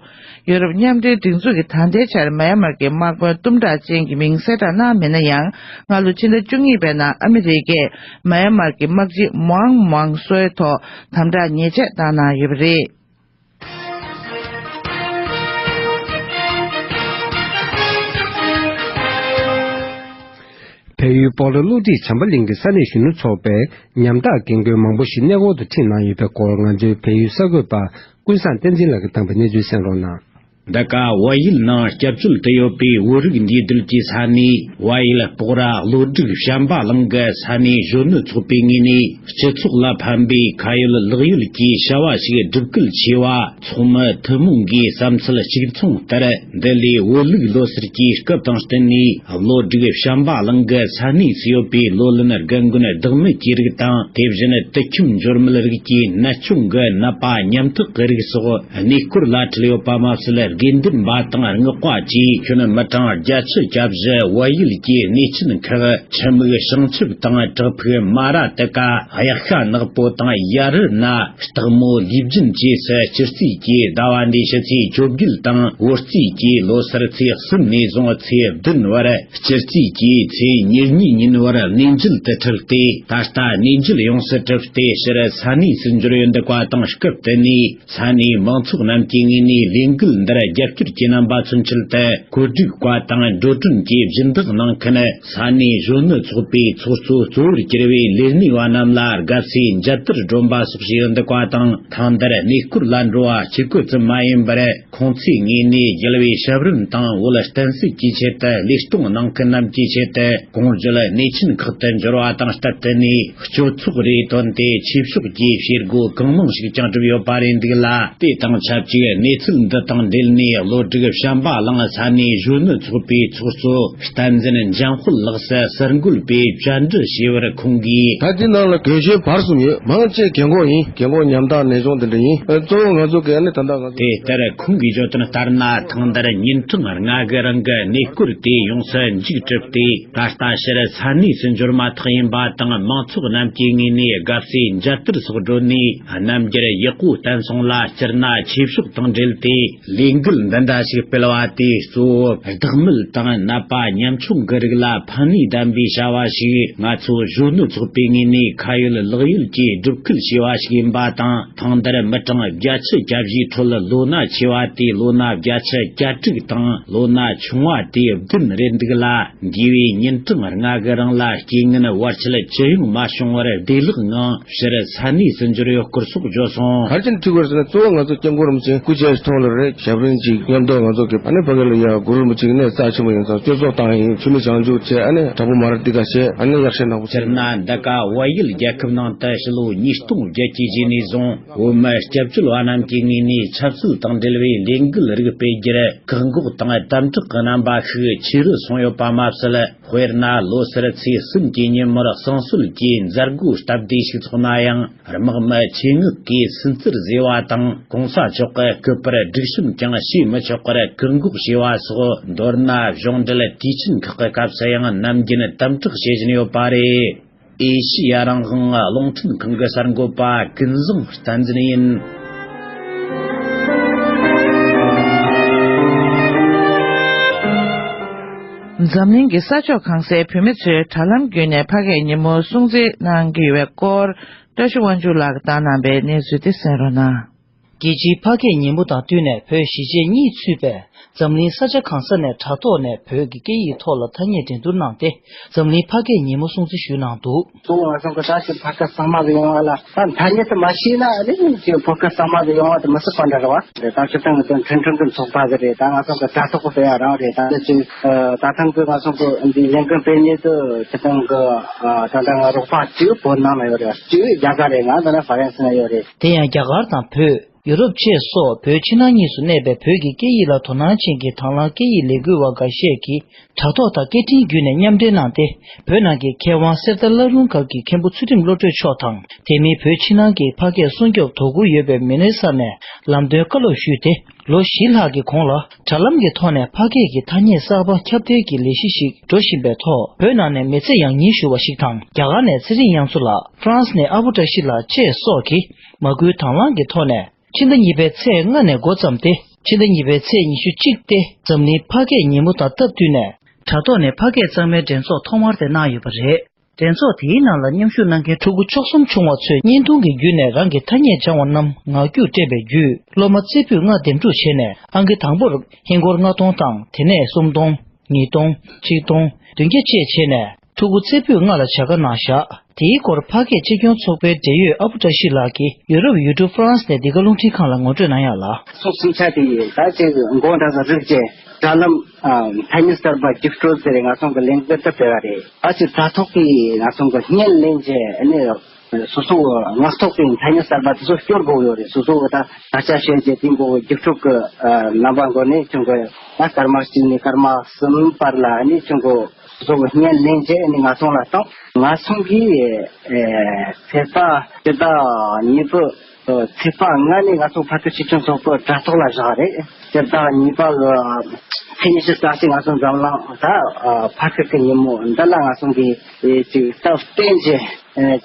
ཡོ་རོབ་མཉམ་འབྲེལ་སྒྲིག་འཛུགས་ཀྱིས་ད་ལྟའི་ཆར་མ་ཡ་མར་གྱི་དམག་དཔོན་གཏུམ་དྲག་ཅན་གྱི་མིང་གསལ་བསྒྲགས་གནང་མེད་ན་ཡང་། སྔ་ལོ་ཕྱི་ཟླ་བཅུ་གཉིས་པའི་ནང་ཨ་མི་རི་ཀས་མ་ཡ་མར་གྱི་དམག་སྤྱི་མོའང་མོའང་སོའི་ཐོག་དམ་དྲག་ཉེས་ཆད་བཏང་གནང་ཡོད་པ་རེད། བལ་ཡུལ་སྤོ་ལོ་གློག་འདྲེས་བྱམས་པ་གླིང་གི་ས་གནས་གཞོན་ནུ་ཚོགས་པས་ཉམ་ཐག་རྒན་རྒོན་མང་པོ་ཞིག་གནས་སྐོར་དུ་ཁྲིད་གནང་ཡོད་པའི་སྐོར། ང་ཚོའི་བལ་ཡུལ་གསར་འགོད་པ་ཀུན་བཟང་བསྟན་འཛིན་ལགས་ཀྱིས་བཏང་པའི་གནས་ཚུལ་གསན་རོགས་གནང་། འདི་ག་བལ་ཡུལ་ནང་སྐྱབས་བཅོལ་དུ་ཡོད་པའི་བོད་རིགས་འདུས་སྡོད་ཀྱི་ས་གནས་བལ་ཡུལ་སྤོག་ར་གློ་སྒྲིག་བྱམས་པ་གླིང་གི་ས་གནས་གཞོན་ནུ་ཚོགས་པའི་ངོས་ནས། སྤྱི་ཚོགས་ལ་ཕན་པའི་ཁ་ཡོད་ལག་ཡོད་ཀྱི་བྱ་བ་ཞིག་སྒྲུབ་སྐུལ་ཆེ་བ། ཚོགས་མི་ཐུན་མོང་གི་བསམ་ཚུལ་གཅིག་མཚུངས་ལྟར། འདི་ལོའི་བོད་ལུགས་ལོ་གསར་གྱི་སྐབས་དང་བསྟུན་ནས། གློ་སྒྲིག་བྱམས་པ་གླིང་གི་ས་གནས་སུ་ཡོད་པའི་ལོ་ལོན་རྒན་རྒོན་བདག་མེད་ཀྱི་རིགས་དང་། དེ་བཞིན་དུད་ཁྱིམ་འབྱོར་མེད་རིགས་ཀྱི་ནད་གཅོང་གི་ནད་པ་ཉམ་ཐག་གི་རིགས་སོགས་གནས་སྐོར་ལ་ཁྲིད་ཡོད་པ་མ་ཟད། དགེ་འདུན་པ་དང་རྔོག་པ་བཅས་ཁྱོན་མི་གྲངས་བརྒྱད་ཅུ་གྱ་བཞི་བལ་ཡུལ་གྱི་གནས་ཆེན་ཁག་ཆུ་མིག་བྱང་ཆུབ་དང་བྲག་ཕུག་མ་ར་ཏི་ཀ། གཡག་ཤ་ནག་པོ་དང་ཡ་རུ་ན། སྟག་མོ་ལུས་སྦྱིན་བཅས་སུ་སྤྱི་རྩིས་ཀྱི་ཟླ་བ་འདིའི་ཕྱི་ཚེས་བཅོ་བརྒྱད་དང་། བོད་རྩིས་ཀྱི་ལོ་སར་ཚེས་གསུམ་ནས་བཟུང་ཚེས་བདུན་བར། སྤྱི་རྩིས་ཀྱི་ཚེས་ཉེར་གཉིས་ཉིན་བར་གནས་མཇལ་དུ་ཁྲིད་དེ། ད་ལྟ་གནས་མཇལ་ཡོངས་སུ་གྲུབ་སྟེ་ཕྱིར་ས་གནས་སུ་འབྱོར་ཡོད་འདུག་པ་དང་། སྐབས་དེ་ནས་ས་གནས་མང་ཚོགས་རྣམས་ཀྱི་ངོས་ནས་ལས་འགུལ་འདིར་རྒྱབ་སྐྱོར་གྱི་རྣམ་པ་མཚོན་ཆེད་དུ། གོ་སྒྲིག་པ་དང་འགྲོ་གྲོན་གྱི་སྦྱིན་བདག་གནང་མཁན་ས་གནས་གཞོན་ནུ་ཚོགས་པའི་ཚོགས་གཙོ་གཙོ་བོར་གྱུར་བའི་ལས་སྣེ་བ་རྣམས་ལ་དགའ་བསུའི་མཇལ་དར་སྒྲོན་པ་སོགས་བྱས་ཡོད་འདུག་པ་དང་། ཐེངས་འདིར་གནས་སྐོར་ལ་འགྲོ་བ་གཅིག་པུ་ཙམ་མ་ཡིན་པར། ཁོང་ཚོའི་ངོས་ནས་རྒྱལ་བའི་ཞབས་རིམ་དང་བོད་བསྟན་སྲིད་ཀྱི་ཆེད་དུ་ལས་གཏོང་གནང་མཁན་རྣམས་ཀྱི་ཆེད་དུ་གོང་བརྗོད་གནས་ཆེན་ཁག་ཏུ་འབྱོར་བ་དང་སྟབས་བསྟུན་ནས། སྤྱོད་ཚོགས་རེ་བཏོན་ཏེ་ཆོས་ཕྱོགས་ཀྱི་བྱེད་སྒོ་གང་མང་ཞིག་ཀྱང་བསྒྲུབས་ཡོད་པ་རེད་འདུག་ལ། དེ་དང་ཆབས་ཅིག་གནས་ཚུལ་འདི་དང་འབྲེལ་ནས། བློ་སྒྲིག་བྱམས་པ་གླིང་ས་གནས་གཞོན་ནུ་ཚོགས་པའི་ཚོགས་གཙོ་བསྟན་འཛིན་འཇམ་དཔལ་ལགས་སུ་གསར་འགོད་པས་བཅར་འདྲི་ཞུས་པར། ཁོང་གིས། ད་འདི་ནང་ལ་དགེ་བཤེས་བར་གསུམ་ཡོད། མང་ཆེ་རྒན་གོག་ཡིན། རྒན་གོག་ཉམ་ཐག་ནད་གཞུང་འདི་འདྲ་ཡིན། ཨ། གཙོ་བོ་ང་ཚོ་གི་ཨ་ནི་ད་ལྟ་ང་ཚོ། དེ་ལྟར་ཁོང་གིས་བརྗོད་དོན་ལྟར་ན། ཐེངས་འདིར་ཉིན་གྲངས་ལྔ་གི་རིང་གི་གནས་སྐོར་དེ་ཡོངས་སུ་མཇུག་གྲུབ་སྟེ། ད་ལྟ་ཕྱིར་ས་གནས་སུ་འབྱོར་མ་ཐག་ཡིན་པ་དང་། མང་ཚོགས་རྣམས་ཀྱི་ངོས་ནས་དགའ་བསུའི་མཇལ་དར་སོགས་སྒྲོན་ནས། རྣམ་རྒྱལ་ཡག་པོ་བསྟན་སོང་ལ། སྤྱིར་ན་ཆོས་ཕྱོགས་དང་འབྲེལ་ཏེ་ལས་འགུལ་འདི་འདྲ་ཞིག་སྤེལ་བ་དེས། གཙོ་བོ་བདག་མེད་དང་ནད་པ་ཉམ་ཆུང་གི་རིགས་ལ་ཕན་ནུས་ལྡན་པའི་བྱ་བ་ཞིག་ང་ཚོ་གཞོན་ནུ་ཚོགས་པའི་ངོས་ནས་ཁ་ཡོད་ལག་ཡོད་ཀྱིས་སྒྲུབ་སྐུལ་བྱས་པ་ཞིག་ཡིན་པ་དང་། ཐེངས་འདིར་མི་གྲངས་བརྒྱད་ཅུ་གྱ་བཞིའི་ཁྲོད། ལོ་ན་ཆེ་བ་དེ་ལོ་ན་བརྒྱད་ཅུ་གྱ་དྲུག་དང་། ལོ་ན་ཆུང་བ་དེ་བདུན་རེད་འདུག་ལ། འདས་པའི་ཉིན་གྲངས་ལྔ་གི་རིང་ལ་རྐྱེན་ངན་བར་ཆད་ཅི་ཡང་མ་བྱུང་བར་བདེ་བླག་ངང་ཕྱིར་ས་གནས་སུ་འབྱོར་ཡོད་སྐོར་སོགས་བརྗོད་སོང་། ག་རེ་བྱས་ནས་འཁྲིད་དགོས་ཟེར་ན། གཙོ་བོ་ང་ཚོ་སྐྱབས་མགོན་རིན་པོ་ཆེ་སྐུ་ཕྱྭ་ཞིག་མཐོང་ལ་རེད། ཞབས་རིམ་ཅིག་མཉམ་དུ་ང་ཚོ་གི་ཨ་ནི་ཕ་གི་ལ་ཡ་གུ་རུ་རིན་པོ་ཆེ་གི་གནས་རྩ་ཆེན་པོ་ཡིན་ཙང་སྐྱོར་ཚོགས་བཏང་ཡིན། ཆུ་མིག་བྱང་ཆུབ་བྱས། ཨ་ནི་བྲག་ཕུག་མ་ར་ཏི་ཀ་བྱས། ཨ་ནི་གཡག་ཤ་ནག་པོ་བྱས། སྤྱིར་ན་འདི་ག་བལ་ཡུལ་རྒྱལ་ཁབ་ནང་དུ་ཕྱི་ལོ་ཉིས་སྟོང་བརྒྱད་ཀྱི་རྗེས་ནས་བཟུང་བོད་མི་སྐྱབས་བཅོལ་བ་རྣམས་ཀྱི་ངོས་ནས་ཆབ་སྲིད་དང་འབྲེལ་བའི་ལས་འགུལ་རིགས་སྤེལ་རྒྱུར་བཀག་འགོག་དང་དམ་དྲག་གི་རྣམ་པ་ཤུགས་ཆེ་རུ་སོང་ཡོད་པ་མ་ཟད། དཔེར་ན། ལོ་སར་ཚེས་གསུམ་གྱི་ཉིན་མོར་བསང་གསོལ་གྱི་མཛད་སྒོ་སྟབས་བདེ་ཞིག་ཚོགས་ན་ཡང་། དམག་མི་ཆེད་མངགས་ཀྱིས་སུན་གཙེར་བཟོས་པ་དང་། གོང་ས་མཆོག་གི་སྐུ་པར་སྒྲིག་གཤོམ་ཀྱང་བྱས་མི་ཆོག་པར་བཀག་འགོག་བྱས་པ་སོགས། མདོར་ན། གཞུང་འབྲེལ་དུས་ཆེན་ཁག་གི་སྐབས་སུ་ཡང་ནམ་རྒྱུན་དམ་དྲག་བྱེད་བཞིན་ཡོད་པ་རེད། ཨེ་ཤི་ཡ་རང་དབང་རླུང་འཕྲིན་ཁང་གི་གསར་འགོད་པ་ཀུན་བཟང་བསྟན་འཛིན་ཡིན། འཛམ་གླིང་གི་ས་ཕྱོགས་གང་སའི་བོད་མི་ཚོས་དྲ་ལམ་བརྒྱུད་ནས་ཕ་སྐད་ཉིན་མོ་སྲུང་བརྩི་གནང་གི་ཡོད་པའི་སྐོར། བཀྲ་ཤིས་དབང་ཕྱུག་ལགས་ཀྱིས་བཏང་གནང་བའི་གནས་ཚུལ་དེ་གསན་རོགས་གནང་། རྒྱལ་སྤྱིའི་ཕ་སྐད་ཉིན་མོ་དང་བསྟུན་ནས། བོད་གཞིས་བྱེས་གཉིས་ཚུད་པའི་འཛམ་གླིང་ས་ཆ་གང་ས་ནས་དྲ་ཐོག་ནས་བོད་ཀྱི་སྐད་ཡིག་ཐོག་ལ་ཐ་སྙད་འགྲན་བསྡུར་གནང་སྟེ། འཛམ་གླིང་ཕ་སྐད་ཉིན་མོ་སྲུང་བརྩི་ཞུས་གནང་འདུག། གཙོ་བོ་ང་ཚོ་གི་ད་ཕ་སྐད་གཙང་མ་གི་ཡོང་བ་ལ། ད་ཐ་སྙད་དུ་མ་ཤེས་ན་ཨ་ནི་ཅིག་ཕ་སྐད་གཙང་མ་གི་ཡོང་བ་དེ་མི་སྲིད་པ་འདྲ་རེད་བ། རེད། ད་སྤྱིར་བཏང་གི་འཕྲིན་ཕྲན་གྱི་ཚོགས་པ་གི་རེད། ད་ང་ཚོ་གི་དྲ་ཐོག་གི་སྤེལ་ཡ་རང་རེད། ད་ཅིག་ད་ཐེངས་གི་ང་ཚོ་གི་འདི་ལས་འགུལ་སྤེལ་མཁན་དེ་སྤྱིར་བཏང་གི་ད་ལྟ་ང་རོགས་པ་གཅིག་བོད་ནང་ལ་ཡོད་རེད། གཅིག་རྒྱ་གར་རེད། ང་ད་ནི་ཧྥ་རན་སི་ན་ཡོད་རེད། དེ་ཡང་རྒྱ་གར་དང་བོད། ཡུ་རོབ་བཅས་སོགས་བོད་ཕྱི་ནང་གཉིས་སུ་གནས་པའི་བོད་ཀྱི་སྐད་ཡིག་ལ་དོ་སྣང་ཅན་གྱི་དང་བླངས་སྐད་ཡིག་ལས་འགུལ་བ་འགའ་ཤས་ཀྱིས་དྲ་ཐོག་དང་སྐད་འཕྲིན་བརྒྱུད་ནས་མཉམ་འབྲེལ་གནང་སྟེ། བོད་ནང་གི་མཁས་དབང་གསེར་རྟ་བླ་རུང་སྒར་གྱི་མཁན་པོ་ཚུལ་ཁྲིམས་བློ་གྲོས་མཆོག་དང་། དེ་མིན་བོད་ཕྱི་ནང་གི་ཕ་སྐད་སྲུང་སྐྱོབ་དོ་ཁུར་ཡོད་པའི་མི་སྣའི་ས་ནས་ལམ་སྟོན་བཀའ་སློབ་ཞུས་ཏེ། ལོ་བཞི་ལྷག་གི་གོང་ལ་དྲ་ལམ་གྱི་ཐོག་ནས་ཕ་སྐད་ཀྱི་ཐ་སྙད་གསར་པ་ཁྱབ་གདལ་གྱི་ལས་གཞི་ཞིག་འགྲོ་བཞིན་པའི་ཐོག་བོད་ནང་ནས་མི་ཚེ་ཡང་སྙིང་ཞུ་བ་ཞིག་དང་། རྒྱ་གར་ནས་ཚེ་རིང་དབྱངས་མཚོ་ལགས། ཧྥ་རན་སི་ནས་ཨ་བུ་བཀྲ་ཤིས་ལགས་བཅས་སོགས་ཀྱིས་མ་སྐུལ་དང་བླངས་ཀྱི་ཐོག་ནས། ཕྱི་ཟླ་གཉིས་པའི་ཚེས་ལྔ་ནས་འགོ་བརྩམས་ཏེ། ཕྱི་ཟླ་གཉིས་པའི་ཚེས་ཉི་ཤུ་གཅིག་སྟེ། འཛམ་གླིང་ཕ་སྐད་ཉིན་མོ་དང་སྟབས་བསྟུན་ནས། དྲ་ཐོག་ནས་ཕ་སྐད་གཙང་མའི་འགྲན་ཚོགས་ཐོག་མར་དེ་གནང་ཡོད་པ་རེད། འགྲན་ཚོགས་དེའི་ནང་ལ་མཉམ་ཞུགས་གནང་མཁན་ཕྲུ་གུ་བཅུ་གསུམ་བྱུང་བ་ཚོས་བརྙན་ཐུང་གི་བརྒྱུད་ནས་རང་གི་ཐ་སྙད་སྦྱང་བ་རྣམས་ངག་རྒྱུགས་སྤྲད་པའི་བརྒྱུད། སློབ་མ་རྩེ་ཕུད་ལྔ་འདེམས་སྒྲུག་བྱས་ནས། ཨང་ཀི་དང་པོར་ཧིན་སྒོར་ལྔ་སྟོང་དང་། དེ་ནས་སུམ་སྟོང་། ཉིས་སྟོང་། ཆིག་སྟོང་། བདུན་བརྒྱ་བཅས་བྱས་ནས། ཕྲུ་གུ་རྩེ་ཕུད་ལྔ་ལ་བྱ་དགའ་གནང་བཞག། དེའི་སྐོར་ཕ་སྐད་གཅེས་སྐྱོང་ཚོགས་པའི་འབྲེལ་ཡོད་ཨ་བུ་བཀྲ་ཤིས་ལགས་ཀྱིས་ཡུ་རོབ་ཡུལ་གྲུ་ཧྥ་རན་སི་ནས་འདི་ག་རླུང་འཕྲིན་ཁང་ལ་ངོ་སྤྲོད་གནང་ཡག་ལ། ཚོགས་གསུམ་ཆ་དེ་ཡིས་ད་ཅིག་མགོ་འདྲ་ས་རིགས་ཀྱི་དྲ་ལམ་ཐ་སྙད་གསར་པ་རྒྱུགས་སྤྲོད་ཟེར་ང་ཚོ་གི་ལས་འགུལ་དེ་སྤེལ་བ་རེད། ད་ཅིག་དྲ་ཐོག་གི་ང་ཚོ་གི་བརྙན་ལེན་བྱས་ནས་སོ་སོ་ངག་ཐོག་གི་ཐ་སྙད་གསར་པ་དེ་ཚོ་སྐྱོར་དགོས་ཡོད་རེད། སོ་སོ་གི་ད་ད་ཆ་བཤད་རྗེས་དེ་མགོ་རྒྱུགས་སྤྲོད་གི་རྣམ་པ་མགོ་ནས་ཁྱོད་གི་ད་སྐར་མ་གཅིག་ནས་སྐར་མ་གསུམ་བར་ལ་ནས་ཁྱོད་གི་སོ་སོ་གི་བརྙན་ལེན་བྱས་ནས་ང་ཚོ་ལ་བཏང་། ང་ཚོ་གིས་ཚེས་པ་སྤྱི་ཟླ་གཉིས་པའི་ ཚེས་པ་ལྔ་ནས་ང་ཚོ་ཕ་སྐད་སྤྱི་མཐུན་ཚོགས་པའི་དྲ་ཐོག་ལ་བཞག་རེད། སྤྱིར་བཏང་ཉིས་པ་གི་ཚེས་ཉི་ཤུ་རྩ་གཅིག་ང་ཚོ་འཛམ་གླིང་ད་ཕ་སྐད་ཀྱི་ཉིན་མོ་འདི་ལ་ང་ཚོ་གི་ཅིག་སྟབས་བསྟུན་གྱི་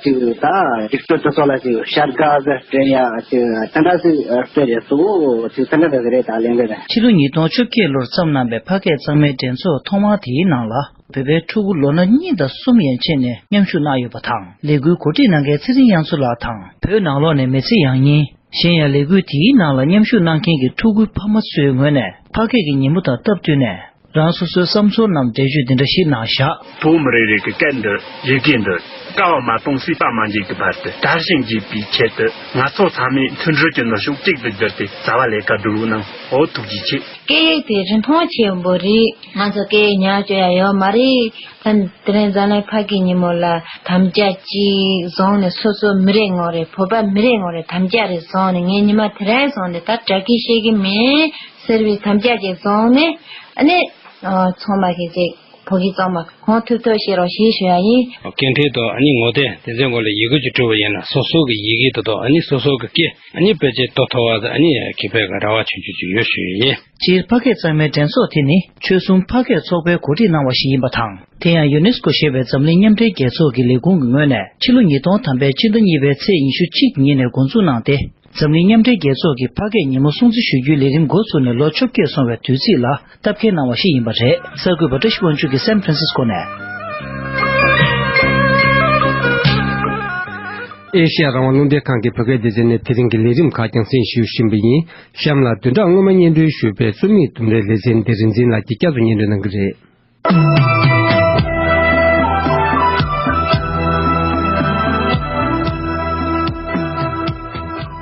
ཅིག་ད་སྒྲིག་སྲོལ་དེ་ཚོ་ལ་ཅིག་བྱ་དགའ་ཟེར་སྤྲད་ཡ་ཅིག་དེ་འདྲ་ཟིག་སྤྲད་རེད། གཙོ་བོ་ཅིག་དེ་འདྲ་རེད་རེད། ད་ལན་འདི་རེད། ཕྱི་ལོ་ཉིས་སྟོང་བཅོ་བརྒྱད་ལོར་བརྩམས་གནང་པའི་ཕ་སྐད་གཙང་མའི་འགྲན་ཚོགས་ཐོག་མ་དེའི་ནང་ལ། བོད་པའི་ཕྲུ་གུ་ལོ་ན་གཉིས་དང་གསུམ་ཡན་ཆད་ནས་མཉམ་ཞུགས་གནང་ཡོད་པ་དང་། ལས་འགུལ་གོ་སྒྲིག་གནང་མཁན་ཚེ་རིང་དབྱངས་མཚོ་ལགས་དང་། བོད་ནང་ལོགས་ནས་མི་ཚེ་ཡང་སྙིང་། གཞན་ཡང་ལས་འགུལ་དེའི་ནང་ལ་མཉམ་ཞུགས་གནང་མཁན་གྱི་ཕྲུ་གུའི་ཕ་མ་ཚོའི་ངོས་ནས་ཕ་སྐད་ཀྱི་ཉིན་མོ་དང་སྟབས་བསྟུན་ནས། རང་སོ་སོའི་བསམ་ཚོར་རྣམས་འགྲེལ་བརྗོད་འདི་འདྲ་ཞིག་གནང་བཞག་བོད་མི་རེ་རེ་གི་སྐད་འདི་ཡི་གེ་འདི་ཀ་བ་མ་གཏོང་སྲིད་པ་མ་འཇིག་གི་བར་དུ་དར་ཞིང་རྒྱས་པའི་ཆེད་དུ། ང་ཚོ་ཚང་མས་མཐུན་སྒྲིལ་གྱི་ནུས་ཤུགས་གཅིག་ཏུ་བསྒྱུར་ཏེ་རྩ་བ་ལས་ཀ་སྒྲུབ་གནང་། འོ་ཐུགས་རྗེ་ཆེ། སྐད་ཡིག་དེ་རིན་ཐང་ཆེན་པོ་རེད། ང་ཚོ་སྐད་ཡིག་ཉམས་བཅོས་ཡ་ཡོད་མ་རེད། ད་དེ་རིང་འཛམ་གླིང་ཕ་སྐད་ཉིན་མོ་ལ་དམ་བཅའ་གཅིག་བཟུང་ནས། སོ་སོ་མི་རེ་ངོ་རེ། བོད་པ་མི་རེ་ངོ་རེ་དམ་བཅའ་རེ་བཟུང་ནས། ངས་ཉི་མ་དེ་རིང་བཟུང་ནས་ད་དྲག་གི་ཤེས་ཀྱི་མིན་ཟེར་བའི་དམ་བཅའ་ཅིག་བཟུང་ནས། ཨ་ནི་ཚང་མ་གིས་ཅིག་བོད་ཀྱི་གཙང་མ་གོང་ཐུབ་ཐུབ་བྱེད་རོགས་ཞེས་ཞུ་ཡ་ཡིན། སྐད་འཕྲིན་དང་ཨ་ནི་ངོ་དེབ་དེ་ཚོའི་སྐོར་ལ་ཡི་གེ་ཅིག་བྲིས་པ་ཡིན་ན། སོ་སོ་གི་ཡི་གེ་དེ་དང་ཨ་ནི་སོ་སོ་གི་སྐད་ཨ་ནི་བེད་སྤྱོད་ཐུབ་ཐུབ་པ་དང་ཨ་ནི་ཁེ་ཕན་གྱི་རེ་བ་ཆུང་ཆུང་ཅིག་ཡོད་ཞུ་ཡི་ཡིན། སྤྱིར་ཕ་སྐད་གཙང་མའི་འགྲན་ཚོགས་དེ་ནི་ཆོལ་གསུམ་ཕ་སྐད་ཚོགས་པས་གོ་སྒྲིག་གནང་བ་ཞིག་ཡིན་པ་དང་། དེ་ཡང་ཡུ་ནེ་སི་ཀོ་ཞེས་པའི་འཛམ་གླིང་མཉམ་འབྲེལ་རྒྱལ་ཚོགས་ཀྱི་ལས་ཁུངས་ཀྱི་ངོས་ནས་ཕྱི་ལོ་ཉིས་སྟོང་ཐམ་པའི་ཕྱི་ཟླ་གཉིས་པའི་ཚེས་ཉི་ཤུ་གཅིག་ཉིན་ནས་འགོ་འཛུགས་གནང་སྟེ། འཛམ་གླིང་མཉམ་འབྲེལ་རྒྱལ་ཚོགས་ཀྱིས་ཕ་སྐད་ཉིན་མོ་སྲུང་བརྩི་ཞུ་རྒྱུའི་ལས་རིམ་འགོ་ཚུགས་ནས་ལོ་བཅོ་བརྒྱད་སོང་བའི་དུས་ཚིགས་ལ་སྟབས་འཁེལ་གནང་བ་ཞིག་ཡིན་པ་རེད། གསར་འགོད་པ་བཀྲ་ཤིས་དབང་ཕྱུག་གིས་སན་ཧྥ་རན་སིས་ཀོ་ནས། ཨེ་ཤེ་ཡ་རང་དབང་རླུང་འཕྲིན་ཁང་གི་བོད་སྐད་སྡེ་ཚན་ནས་དེ་རིང་གི་ལས་རིམ་ཁག་རྒྱང་སྲིང་ཞུ་བཞིན་པ་ཡིན། གཤམ་ལ་བདུན་ཕྲག་སྔོན་མ་སྙན་སྒྲོན་ཞུས་པའི་རྩོམ་ཡིག་དུམ་རེའི་ལེ་ཚན་འདི་རིག་འཛིན་ལགས་ཀྱིས་བསྐྱར་དུ་སྙན་སྒྲོན་གནང་གི་རེད།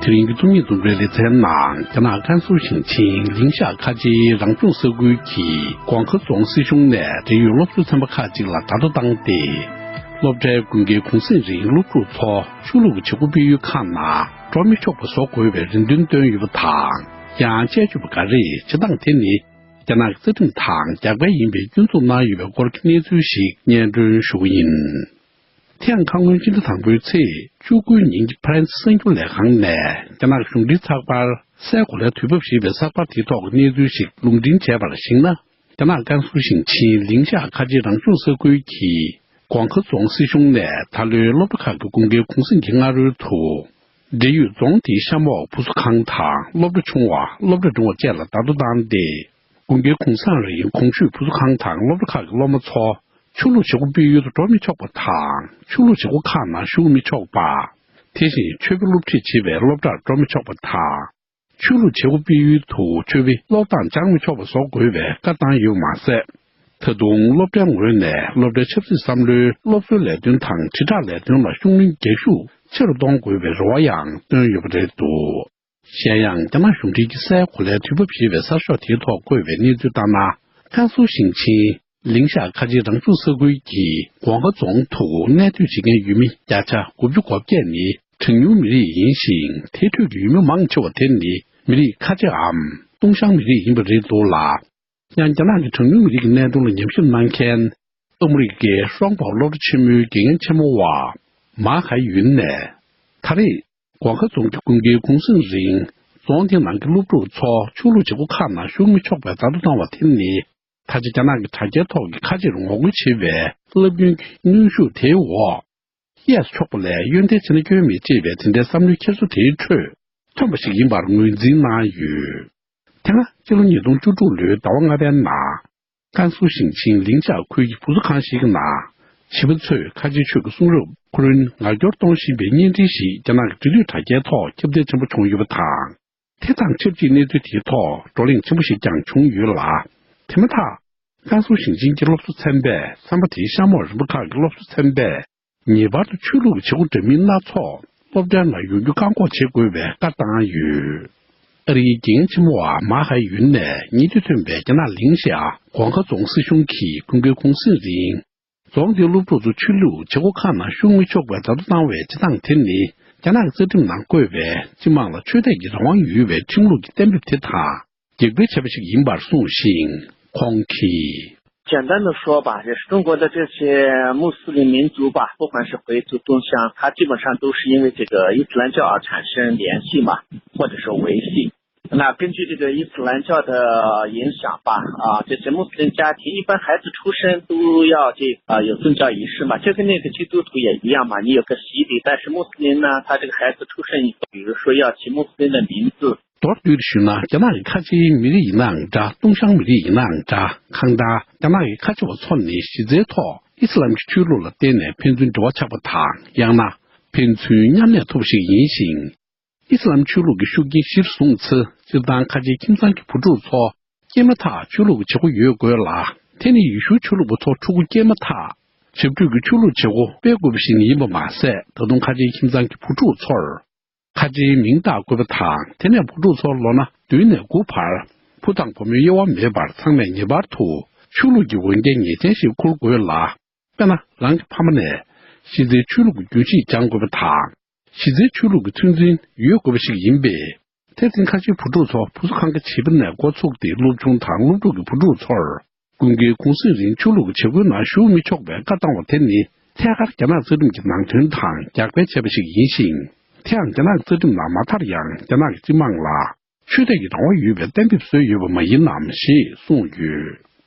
དེ་རིང་གི་རྩོམ་ཡིག་དུམ་རེའི་ལེ་ཚན་ནང་། རྒྱ་ནག་ཀན་སུའུ་ཞིང་ཆེན་ལིང་ཤ་ཁ་ཆེའི་རང་སྐྱོང་ས་ཁུལ་གྱི་ཀོང་ཁ་རྫོང་སྲིད་གཞུང་ནས་འབྲེལ་ཡོད་སློབ་གསོའི་ཚན་པ་ཁག་ཅིག་ལ་བརྡ་ཐོ་བཏང་སྟེ། སློབ་གྲྭའི་དགུན་ཁའི་གུང་གསེང་རིང་སློབ་ཕྲུག་ཚོ་ཆོས་ལུགས་ཀྱི་བྱེད་སྒོ་སྤེལ་ཡུལ་ཁག་ནང་འགྲོ་མི་ཆོག་པ་བཟོ་དགོས་པའི་རེ་འདུན་བཏོན་ཡོད་པ་དང་། ཡང་དཔྱད་བརྗོད་པ་འགའ་རེས་བྱེད་སྟངས་དེ་ནི་རྒྱ་ནག་གི་རྩ་ཁྲིམས་དང་རྒྱབ་འགལ་ཡིན་པའི་སྐྱོན་འཛུགས་གནང་ཡོད་པའི་སྐོར་གྱི་གནས་ཚུལ་ཞིག་སྙན་སྒྲོན་ཞུ་གི་ཡིན། དེ་ཡང་ཁ་སྔོན་སྤྱི་ཟླ་དང་པོའི་ཚེས་བཅུ་དགུའི་ཉིན་གྱི་ཕ་རན་སི་གསར་འགྱུར་ལས་ཁང་ནས་རྒྱ་ནག་གཞུང་འབྲེལ་ཚགས་པར་སའི་གོ་ལའི་དུས་བབ་ཞེས་པའི་གསར་པ་དེའི་ཐོག་གི་གནས་ཚུལ་ཞིག་ལུང་འདྲེན་བྱས་པར་གཞིགས་ན། རྒྱ་ནག་ཀན་སུའུ་ཞིང་ཆེན་ལིང་ཤ་ཁ་ཆེའི་རང་སྐྱོང་ས་ཁུལ་གྱི་ཀོང་ཁ་རྫོང་སྲིད་གཞུང་ནས་ད་ལོའི་སློབ་གྲྭ་ཁག་གི་དགུན་ཁའི་གུང་གསེང་གི་སྔ་རོལ་དུ། འབྲེལ་ཡོད་རྫོང་དེའི་གཤམ་འོག་བུ་གསོ་ཁང་དང་སློབ་གྲྭ་ཆུང་བ། སློབ་གྲྭ་འབྲིང་བ་བཅས་ལ་བརྡ་ཐོ་བཏང་སྟེ། དགུན་ཁའི་གུང་སེང་རིང་གོང་ཞུས་བུ་གསོ་ཁང་དང་སློབ་གྲྭ་ཁག་གི་སློབ་མ་ཚོ་ཆོས་ལུགས་བྱེད་སྒོ་སྤེལ་ཡུལ་དུ་འགྲོ་མི་ཆོག་པ་དང་། ཆོས་ལུགས་བྱེད་སྒོ་ཁག་ནང་ཞུགས་མི་ཆོག་པ། དེ་བཞིན་ཆོས་པའི་སློབ་ཁྲིད་བྱེད་པའི་སློབ་གྲྭར་འགྲོ་མི་ཆོག་པ་དང་། ཆོས་ལུགས་བྱེད་སྒོ་སྤེལ་ཡུལ་དུ་ཆོས་པའི་ཀློག་སྟངས་སྦྱང་མི་ཆོག་པ་བཟོ་དགོས་པའི་བཀའ་བཏང་ཡོད་པ་མ་ཟད། ད་དུང་སློབ་གྲྭའི་ངོས་ནས་སློབ་གྲྭའི་ཆབ་སྲིད་བསམ་བློའི་སློབ་གསོའི་ལས་དོན་དང་དྲིལ་བསྒྲགས་ལས་དོན་ལ་ཤུགས་སྣོན་རྒྱག་ཤུགས་ཆེ་རུ་གཏོང་དགོས་པའི་རེ་བ་ཡང་བཏོན་ཡོད་པ་རེད་འདུག་གཞན་ཡང་རྒྱ་ནག་གཞུང་འབྲེལ་གྱི་སའི་གོ་ལའི་དུས་བབ་ཞེས་པའི་གསར་ཤོག་དེའི་ཐོག་བཀོད་པའི་གནས་ཚུལ་ལྟར་ན། ཀན་སུའུ་ཞིང་ཆེན་ལིང་ཤ་ཁ་ཆེའི་རང་སྐྱོང་ས་ཁུལ་གྱི་ཀོང་ཁ་རྫོང་དུ་གནས་སྡོད་བྱེད་མཁན་ཡུལ་མི་བརྒྱ་ཆ་དགུ་བཅུ་གོ་བརྒྱད་ནི་གྲངས་ཉུང་མི་རིགས་ཡིན་ཞིང་། དེའི་ཁྲོད་ཀྱི་ཡུལ་མི་མང་ཆེ་བ་དེ་ནི་མི་རིགས་ཁ་ཆེའམ་ཏུང་ཤང་མི་རིགས་ཡིན་པ་རེད་འདུག་ལ། ཡང་རྒྱ་ནག་གི་གྲངས་ཉུང་མི་རིགས་ཀྱི་གནད་དོན་ལ་ཉམས་ཞིབ་གནང་མཁན་ཨ་མི་རི་ཀའི་ཧྲོང་ཧྥོ་སློབ་གྲྭ་ཆེན་མོའི་དགེ་རྒན་ཆེན་མོ་བ་མཱ་ཧའེ་ཡུན་ནས། ད་རེས་ཀོང་ཁ་རྫོང་གི་དགུན་ཁའི་གུང་གསེང་རིང་རྫོང་དེའི་ནང་གི་སློབ་ཕྲུག་ཚོ་ཆོས་ལུགས་བྱེད་སྒོ་ཁག་ནང་ཞུགས་མི་ཆོག་པའི་བརྡ་ཐོ་བཏང་བ་དེ་ནི། ད་ཆ་རྒྱ་ནག་གི་དྲ་རྒྱའི་ཐོག་གི་ཁ་ཆེར་ངོ་རྒོལ་ཆེ་བའི་རླབས་རྒྱུན་གྱི་གནོན་ཤུགས་དེའི་འོག་གཡས་སུ་ཕྱོགས་པ་ལས་གཡོན་ཐལ་ཕྱིན་ན་སྐྱོན་མེད་ཅེས་པའི་དེ་འདྲའི་བསམ་བློའི་འཁྱེར་སོ་དེའི་ཁྲོད་ཐོན་པ་ཞིག་ཡིན་པར་ངོས་འཛིན་གནང་ཡོད། དེ་སྔ་ཕྱི་ལོ་ཉིས་སྟོང་བཅུ་དྲུག་ལོའི་ཟླ་བ་ལྔ་པའི་ནང་། ཀན་སུའུ་ཞིང་ཆེན་ལིང་ཤ་ཁུལ་གྱི་བུ་གསོ་ཁང་ཞིག་གི་ནང་བྱིས་པ་ཚོས་ཁ་ཆེའི་ཆོས་ཀྱི་གསུང་རབ་ཁུ་རུན་ངར་སྐྱོར་གཏོང་བཞིན་པའི་བརྙན་འཕྲིན་ཞིག་རྒྱ་ནག་གི་འབྲེལ་ཡོད་དྲ་རྒྱའི་ཐོག་ཁྱབ་གདལ་ཆེན་པོ་བྱུང་ཡོད་པ་དང་། དེ་དང་ཆབས་ཅིག་གནས་ཚུལ་དེའི་ཐོག་བགྲོ་གླེང་ཆེན་པོ་ཞིག་ཀྱང་བྱུང་ཡོད་ལ། དེ་མ་ཐག་ཀན་སུའུ་ཞིང་ཆེན་གྱི་སློབ་གསོ་ཚན་པས་ཚན་པ་དེའི་གཤམ་འོག་རིམ་པ་ཁག་གི་སློབ་གསོ་ཚན་པས་ངེས་པར་དུ་ཆོས་ལུགས་ཀྱི་བྱེད་སྒོ་འདྲ་མིན་སྣ་ཚོགས་སློབ་གྲྭའི་ནང་ཡོང་རྒྱུ་བཀག་འགོག་བྱེད་དགོས་པའི་བཀའ་བཏང་ཡོད། ཨ་རིའི་འགན་ཆེན་མོ་བ་མཱ་ཧའེ་ཡུན་ནས་ཉེ་དུས་ཐོན་པའི་རྒྱ་ནག་ལིང་ཤ་ཀོང་ཁ་རྫོང་སྲིད་གཞུང་གིས་དགུན་ཁའི་གུང་གསེང་རིང་། རྫོང་དེའི་སློབ་ཕྲུག་ཚོ་ཆོས་ལུགས་བྱེད་སྒོ་ཁག་ནང་ཞུགས་མི་ཆོག་པའི་བརྡ་ཐོ་བཏང་བའི་བྱེད་སྟངས་དེ་ནི། རྒྱ་ནག་གི་རྩ་ཁྲིམས་ནང་བཀོད་པའི་སྤྱི་དམངས་ལ་ཆོས་དད་ཀྱི་རང་དབང་ཡོད་པའི་ཁྲིམས་ལུགས་ཀྱི་གཏན་འབེབས་དེ་དང་འགལ་བའི་བྱ་བ་ཞིག་ཡིན་པར་གསུངས་ཤིང་། ཁོང་གིས། 简单的说吧，也是中国的这些穆斯林民族吧，不管是回族、东乡，他基本上都是因为这个伊斯兰教而产生联系嘛，或者说维系。那根据这个伊斯兰教的影响吧，啊，这些穆斯林家庭一般孩子出生都要这啊有宗教仪式嘛，就跟那个基督徒也一样嘛，你有个洗礼，但是穆斯林呢，他这个孩子出生以后，比如说要起穆斯林的名字，མདོར་བསྡུས་ཞུས་ན། རྒྱ་ནག་གི་ཁ་ཆེའི་མི་རིགས་ཡིན་ནའང་འདྲ། ཏུང་ཤང་མི་རིགས་ཡིན་ནའང་འདྲ། གང་ལྟར། རྒྱ་ནག་གི་ཁ་ཆེ་བ་ཚོ་ནི་གཞི་རྩའི་ཐོག་ཨི་སི་ལམ་གྱི་ཆོས་ལུགས་ལ་བརྟེན་ནས་ཕན་ཚུན་འབྲེལ་བ་ཆགས་པ་དང་། ཡང་ན། ཕན་ཚུན་མཉམ་གནས་ཐུབ་པ་ཞིག་ཡིན་ཞིང་། ཨི་སི་ལམ་ཆོས་ལུགས་ཀྱི་ཤུགས་རྐྱེན་གཞིར་བཟུང་ཚེ། སྤྱིར་བཏང་ཁ་ཆེའི་ཁྱིམ་ཚང་གི་བུ་ཕྲུག་ཚོ་སྐྱེས་མ་ཐག་ཆོས་ལུགས་ཀྱི་བྱེད་སྒོ་ཡོད་དགོས་ལ། དེ་ནི་ཡེ་ཤུའི་ཆོས་ལུགས་པ་ཚོ་ཕྲུ་གུ་སྐྱེས་མ་ཐག་བྱབས་ཁྲུས་ཀྱི་ཆོས་ལུགས་བྱེད་སྒོ་སྤེལ་དགོས་པ་ཞིག་ཡིན་པ་མ་ཟད། ད་དུང་ཁ་ཆེའི་ཁྱིམ་ཚང་གི་བུ་ཕྲུག་ཚོར། ཁ་ཆེའི་མིང་བཏགས་དགོས་པ་དང་། དེ་ནས་བུ་ཕྲུག་ཚོ་ལོ་ན་བདུན་ནས་དགུ་བར། བུ་དང་བུ་མོའི་དབྱེ་བ་མེད་པར་ཚང་མས་ངེས་པར་དུ་ཆོས་ལུགས་ཀྱི་འོས་འགན་ངེས་ཅན་ཞིག་འཁུར་དགོས་ལ། དཔེར་ན། རང་གི་ཕ་མ་ནས་གཞི་རྩའི་ཆོས་ལུགས་ཀྱི་རྒྱུན་ཤེས་སྦྱང་དགོས་པ་དང་། གཞི་རྩའི་ཆོས་ལུགས་ཀྱི་ཚོད་འཛིན་ཡོད་དགོས་པ་ཞིག་ཡིན་པས། དེར་བརྟེན་ཁ་ཆེའི་བུ་ཕྲུག་ཚོ་བུ་གསོ་ཁང་གི་བྱིས་པ་ནས་འགོ་ཚུགས་ཏེ། སློབ་ཆུང་དང་སློབ་ཕྲུག་གི་བུ་ཕྲུག་ཚོར། དགུན་ཁའི་གུང་གསེང་རིང་ཆོས་ལུགས་ཀྱི་བྱེད་སྒོའི་ནང་ཞུགས་མི་ཆོག་པའི་བཀའ་བཏང་བ་དེ་ནི། ཐད་ཀར་རྒྱ་ནག་རྩ་ཁྲིམས་ཀྱི་ནང་དོན་དང་རྒྱག་སྤེལ་བྱས་པ་ཞིག་ཡིན་ཞིང་། དེའང་རྒྱ་ནག་རྩ་ཁྲིམས་ནང་མ་མཐར་ཡང་རྒྱ་ནག་གི་སྤྱི་དམངས་ལ་ཆོས་དད་ཀྱི་རང་དབང་ཡོད་པའི་གཏན་འབེབས་བཟོས་ཡོད་པ་མ་ཡིན་ནམ་ཞེས་གསུངས་ཡོད།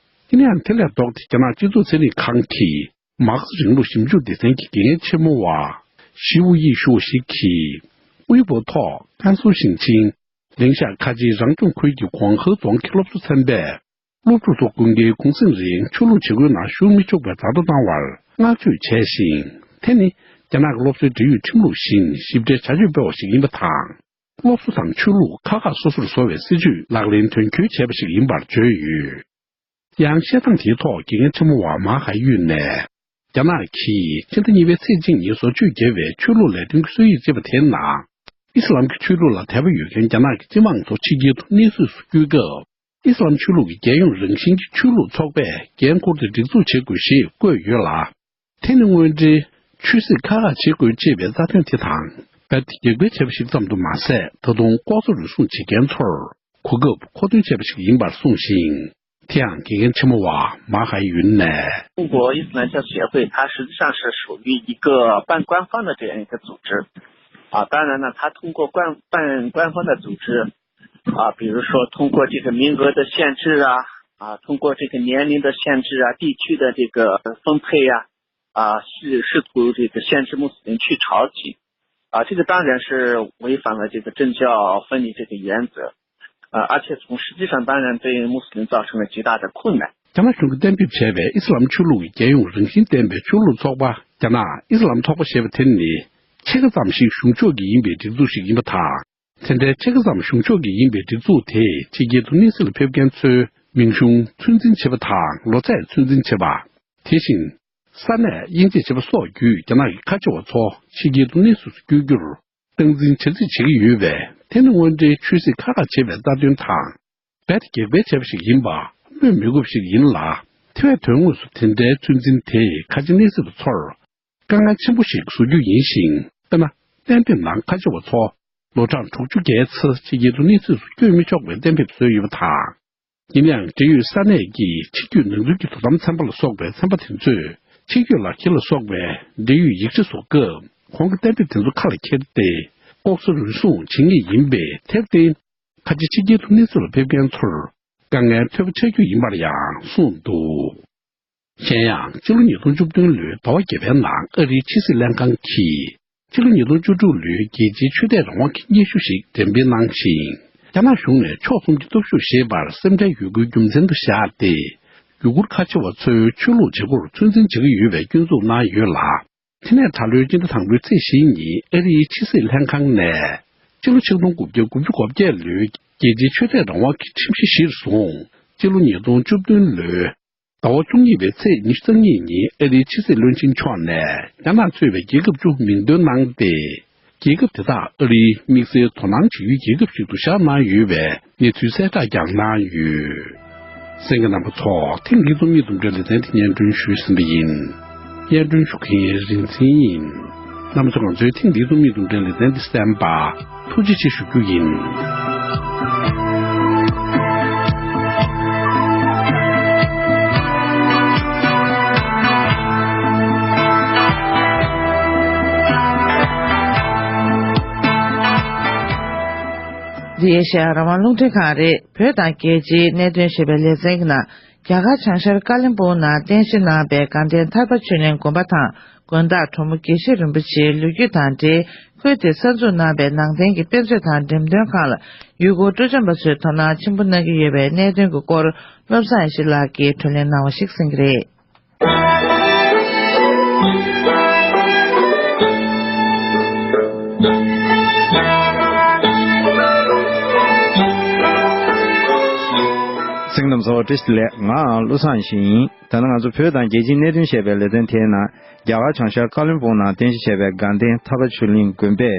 ཡིན་ནའང་དེ་ལས་ལྡོག་སྟེ། རྒྱ་ནག་སྤྱི་ཚོགས་ཚན་རིག་ཁང་གི་མཱ་ཁེ་སི་རིང་ལུགས་ཞིབ་འཇུག་སྡེ་ཚན་གྱི་དགེ་རྒན་ཆེན་མོ་བ་ཞི་ཝུ་ཡི་ཞུ་བ་ཞིག་གིས། ཝེ་པོ་ཐོག་ཀན་སུའུ་ཞིང་ཆེན་ལིང་ཤ་ཁ་ཆེའི་རང་སྐྱོང་ཁུལ་གྱི་གོང་ཧའེ་རྫོང་གི་སློབ་གསོ་ཚན་པས། སློབ་ཕྲུག་ཚོ་དགུན་ཁའི་གུང་གསེང་རིང་ཆོས་ལུགས་བྱེད་སྒོའི་ནང་ཞུགས་མི་ཆོག་པའི་བརྡ་ཐོ་བཏང་བར་བསྔགས་བརྗོད་བྱས་ཤིང་། དེ་ནི་རྒྱ་ནག་གི་སློབ་གསོའི་འབྲེལ་ཡོད་ཁྲིམས་ལུགས་བཞིན་ཞིབ་ཕྲའི་བྱ་སྤྱོད་སྤེལ་བ་ཞིག་ཡིན་པ་དང་། སློབ་གསོ་དང་ཆོས་ལུགས་ཁག་ཁག་སོ་སོར་བཟོ་བའི་སྲིད་ཇུས་ལག་ལེན་དོན་འཁྱོལ་བྱས་པ་ཞིག་ཡིན་པར་བརྗོད་ཡོད། ཡང་བཤད་སྟངས་དེའི་ཐོག་དགེ་རྒན་ཆེན་མོ་བ་མཱ་ཧའེ་ཡུན་ནས། རྒྱ་ནག་གིས་ཕྱི་ཟླ་གཉིས་པའི་ཚེས་གཅིག་ཉིན་བཟོ་བཅོས་བརྒྱབ་པའི་ཆོས་ལུགས་ལས་དོན་གྱི་སྲོལ་ཡིག་ཅེས་པ་དེའི་ནང་། ཨི་སི་ལམ་གྱི་ཆོས་ལུགས་ལ་དད་པ་ཡོད་མཁན་རྒྱ་ནག་གི་སྤྱི་དམངས་ཚོ་ཕྱི་རྒྱལ་དུ་གནས་སྲོལ་སུ་བསྐྱོད་སྐབས། ཨི་སི་ལམ་ཆོས་ལུགས་ཀྱི་རྒྱལ་ཡོངས་རང་བཞིན་གྱི་ཆོས་ལུགས་ཚོགས་པས་འགན་འཁུར་ཏེ་སྒྲིག་འཛུགས་བྱེད་དགོས་ཞེས་བཀོད་ཡོད་ལ། དེ་ནི་དངོས་འབྲེལ་ཆོས་སྲིད་ཁག་ཁག་བྱེད་དགོས་ཅེས་པའི་རྩ་དོན་དེ་དང་། རྦད་དེ་རྒྱབ་འགལ་བྱས་པ་ཞིག་ཙམ་དུ་མ་ཟད། ད་དུང་ལྐོག་ཟ་རུལ་སུངས་བྱེད་མཁན་ཚོར་གོ་སྐབས་མཁོ་འདོན་བྱས་པ་ཞིག་ཡིན་པར་གསུངས་ཤིང་། དེ་ཡང་དགེ་རྒན་ཆེན་མོ་བ་མཱ་ཧའེ་ཡུན་ནས། 中国伊斯兰教协会，它实际上是属于一个半官方的这样一个组织。啊，当然呢，它通过官，半官方的组织，啊，比如说通过这个名额的限制啊，啊，通过这个年龄的限制啊，地区的这个分配啊，啊，试，试图这个限制穆斯林去朝觐。啊，这个当然是违反了这个政教分离这个原则。呃，而且从实际上当然对穆斯林造成了极大的困难。 རྒྱ་ནག་གཞུང་གིས་གཏན་འབེབས་བྱས་པའི་ཨི་སི་ལམ་ཆོས་ལུགས་ཀྱི་རྒྱལ་ཡོངས་རང་བཞིན་ལྡན་པའི་ཆོས་ལུགས་ཚོགས་པ་རྒྱ་ནག་ཨི་སི་ལམ་ཚོགས་པ་ཞེས་པ་དེ་ནི་ཕྱེད་ཀ་ཙམ་ཞིག་གཞུང་ཕྱོགས་ཀྱི་ཡིན་པའི་སྒྲིག་འཛུགས་ཤིག་ཡིན་པ་དང་། དེ་འདྲའི་ཕྱེད་ཀ་ཙམ་གཞུང་ཕྱོགས་ཀྱི་ཡིན་པའི་སྒྲིག་འཛུགས་དེས་ཕྱི་རྒྱལ་དུ་གནས་སྲིད་ལ་ཕེབས་མཁན་ཚོའི་མིང་གཞུང་ཚོད་འཛིན་བྱེད་པ་དང་། ལོ་ཚད་ཚོད་འཛིན་བྱེད་པ། དེ་བཞིན། ས་གནས་དབྱེ་འབྱེད་བྱེད་པ་སོགས་བརྒྱུད་རྒྱ་ནག་གི་ཁ་ཆེ་བ་ཚོ་ཕྱི་རྒྱལ་དུ་གནས་སུ་བསྐྱོད་རྒྱུར་སྟངས་འཛིན་བྱ་རྩིས་བྱེད་ཀྱི་ཡོད་པས། དེ་ནི་དངོས་འབྲེལ་ཆོས་སྲིད་ཁག་ཁག་བྱེད་པའི་རྩ་དོན་དང་། རྦད་དེ་གེགས་པའི་བྱ་བ་ཞིག་ཡིན་པ་སྨོས་མི་དགོས་པ་ཞིག་ཡིན་ལ། དེ་བས་དོན་དངོས་སུ་དེ་འདྲའི་ཚོད་འཛིན་དེས་ཁ་ཆེ་གནས་སྲིད་པ་ཚོར་དཀའ་ངལ་ཆེན་པོ་ཞིག་བཟོ་རྒྱུ་ཡིན་ཞིང་། དཔེར་ན། གཏན་འབེབས་ནང་ཁ་ཆེ་བ་ཚོ་ལོ་གྲངས་དྲུག་ཅུ་བརྒལ་ཚེ་ཕྱི་རྒྱལ་དུ་གནས་སྲིད་སུ་བསྐྱོད་མི་ཆོག་པའི་གཏན་འབེབས་བཟོས་ཡོད་པ་དང་། ཡིན་ཡང་། འབྲེལ་ཡོད་ས་གནས་ཀྱི་ཕྱི་སྐྱོད་ནང་འཛུལ་གྱི་དོ་དམ་ཚན་པ་ལ་སོགས་པའི་ཚན་པ་དེ་ཚོས་ཕྱི་སྐྱོད་ལག་ཁྱེར་ལ་སོགས་པའི་འབྲེལ་ཡོད་ཡིག་ཆ་བཟོ་སྐབས། ཁོང་གིས་གཏན་འབེབས་དེ་ཚོ་ཁ་ལ་འཁྱེར་ཏེ། ལྐོག་ཟ་རུལ་སུངས་བྱེད་ངེས་ཡིན་པས། དེར་བརྟེན། ཁ་ཆེ་ཕྱི་རྒྱལ་དུ་གནས་སྲིད་ལ་ཕེབས་མཁན་ཚོར་དཀའ་ངལ་ཐོལ་པ་འཕྲད་རྒྱུ་ཡིན་པར་ཡང་གསུངས་འདུག་གཞན་ཡང་། སྤྱི་ལོ་ཉིས་སྟོང་བཅུ་བདུན་ལོའི་ཟླ་བ་བརྒྱད་པའི་ནང་ཨ་རིའི་ཕྱི་སྲིད་ལྷན་ཁང་གིས། ཕྱི་ལོ་ཉིས་སྟོང་བཅུ་དྲུག་ལོའི་རྒྱལ་སྤྱིའི་ཆོས་དད་རང་དབང་གི་སྙན་ཞུ་ཞིག་འགྲེམས་སྤེལ་གནང་ཞིང་། རྒྱ་ནག་གཞུང་ནས་ཕྱོགས་གསུམ་གྱི་སྟོབས་ཤུགས་ཞེས་པར་སེམས་ཁྲལ་ཡོད་རྒུའི་རྒྱུ་མཚན་དུ་བཞག་སྟེ། ཡུ་གུར་ཁ་ཆེ་བ་ཚོའི་ཆོས་ལུགས་བྱེད་སྒོར་ཚོད་འཛིན་བྱེད་ཀྱི་ཡོད་པའི་སྐྱོན་འཛུགས་གནང་ཡོད་ལ། དེ་ནས་ད་ལོའི་སྤྱི་ཟླ་དང་པོའི་ཚེས་བཞི་ཉིན་ཨ་རིའི་ཕྱི་སྲིད་ལྷན་ཁང་ནས། སྤྱི་ལོ་ཆིག་སྟོང་དགུ་བརྒྱ་དགུ་བཅུ་གོ་བརྒྱད་ལོའི་རྒྱལ་སྤྱིའི་ཆོས་དད་རང་དབང་གི་ཁྲིམས་གཞི་གཞིར་བཟུང་། སྤྱི་ལོ་ཉིས་སྟོང་བཅུ་བདུན་ལོའི་ཟླ་བ་བཅུ་གཉིས་པའི་ཚེས་ཉི་ཤུ་རྩ་གཉིས་ཉིན་ཨ་རིའི་ཕྱི་སྲིད་བློན་ཆེན་མཆོག་ནས་རྒྱ་ནག་གཙོས་པའི་རྒྱལ་ཁབ་བཅུ་མིང་འདོན་གནང་སྟེ། རྒྱལ་ཁབ་དེ་དག་ཨ་རིའི་དམིགས་བསལ་དོ་སྣང་བྱེད་ཡུལ་རྒྱལ་ཁབ་ཞིག་ཏུ་བཞག་གནང་ཡོད་པའི་གནས་ཚུལ་གསལ་བསྒྲགས་ཀྱང་གནང་ཡོད། གསན་མཁན་རྣམ་པ་ཚོ། ཐེངས་འདིའི་རྩོམ་ཡིག་དང་འབྲེལ་ལེ་ཚན་འདི་སྙན་སྒྲོན་ཞུས་ཟིན་པ་ཡིན། སྙན་སྒྲོན་ཞུ་མཁན་རིན་འཛིན་ཡིན། རྣམ་པ་ཚོ། ང་ཚོའི་ཐེངས་འདིའི་རྩོམ་ཡིག་དང་འབྲེལ་ལེ་ཚན་འདི་གསན་པ་ཐུགས་རྗེ་ཆེ་ཞུ་རྒྱུ་ཡིན། འདི་ཨེ་ཤེ་ཡ་རང་དབང་རླུང་འཕྲིན་ཁང་རེད། བོད་དང་རྒྱལ་སྤྱིའི་གནད་དོན་ཞེས་པའི་ལེ་ཚན་གྱི་ནང་། རྒྱ་གར་བྱང་ཤར་ཀ་ལིམ་པོང་ནང་རྟེན་གཞི་གནང་པའི་དགའ་ལྡན་ཐར་པ་ཆོས་གླིང་དགོན་པ་དང་། དགོན་བདག་གྲོང་མི་དགེ་བཤེས་རིན་པོ་ཆེའི་ལོ་རྒྱུས་དང་འབྲེལ། ཁུལ་དེ་གསར་འཛུགས་གནང་པའི་ནང་རྟེན་གྱི་དཔེ་མཛོད་དང་འགྲེམས་སྟོན་ཁང་ལ་ཡུལ་སྐོར་སྤྲོ་འཆམ་པ་ཚོས་དོ་སྣང་ཆེན་པོ་གནང་གི་ཡོད་པའི་གནད་དོན་གྱི་སྐོར། བློ་བཟང་ཡེ་ཤེས་ལགས་ཀྱིས་དྲིས་ལན་གནང་བ་ཞིག་གསན་གྱི་རེད། གསན་མཁན་རྣམ་པ་ཚོ་བཀྲ་ཤིས་བདེ་ལེགས། ང་བློ་བཟང་ཡེ་ཤེས་ཡིན། ད་ནི་ང་ཚོ་བོད་དང་རྒྱལ་སྤྱིའི་གནད་དོན་ཞེས་པའི་ལེ་ཚན་དེའི་ནང་། རྒྱ་གར་བྱང་ཤར་ཀ་ལོན་སྦུག་ནང་རྟེན་གཞི་བྱས་པའི་དགའ་ལྡན་ཐར་པ་ཆོས་གླིང་དགོན་པས་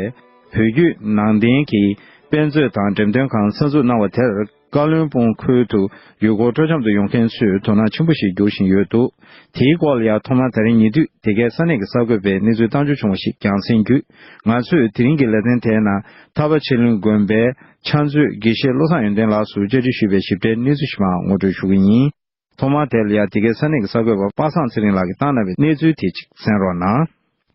བོད་བརྒྱུད་ནང་བསྟན་གྱི་དཔེ་མཛོད་དང་འགྲེམས་སྟོན་ཁང་གསར་འཛུགས་གནང་བ་དེར། ཀ་ལོན་སྦུག་ཁུལ་དུ་ཡུལ་སྐོར་སྤྲོ་འཆམ་དུ་ཡོང་མཁན་ཚོས་དོ་སྣང་ཆེན་པོ་ཞིག་འགྱུར་བཞིན་ཡོད་འདུག་དེའི་སྐོར་ལ་ཡང་ཐོག་མར་ད་རིང་ཉེ་དུས་དེ་གའི་ས་གནས་ཀྱི་གསར་འགོད་པས་གནས་ཚུལ་བཏང་འབྱོར་བྱུང་བ་ཞིག་རྒྱང་སྲིང་བརྒྱུད། ང་ཚོས་དེ་རིང་གི་ལེ་ཚན་དེའི་ནང་ཐར་པ་ཆོས་གླིང་དགོན་པའི་ཕྱག་མཛོད་དགེ་བཤེས་བློ་བཟང་ཡོན་ཏན་ལགས་སུ་བཅར་འདྲི་ཞུས་པའི་ཞིབ་ཕྲའི་གནས་ཚུལ་ཞིག་མར་ངོ་སྤྲོད་ཞུ་གི་ཡིན། ཐོག་མར་དེ་ལ་ཡང་དེ་གའི་ས་གནས་ཀྱི་གསར་འགོད་པ་པ་སངས་ཚེ་རིང་ལགས་ཀྱིས་བཏང་གནང་བའི་གནས་ཚུལ་དེ་ཅིག་གསན་རོགས་གནང་།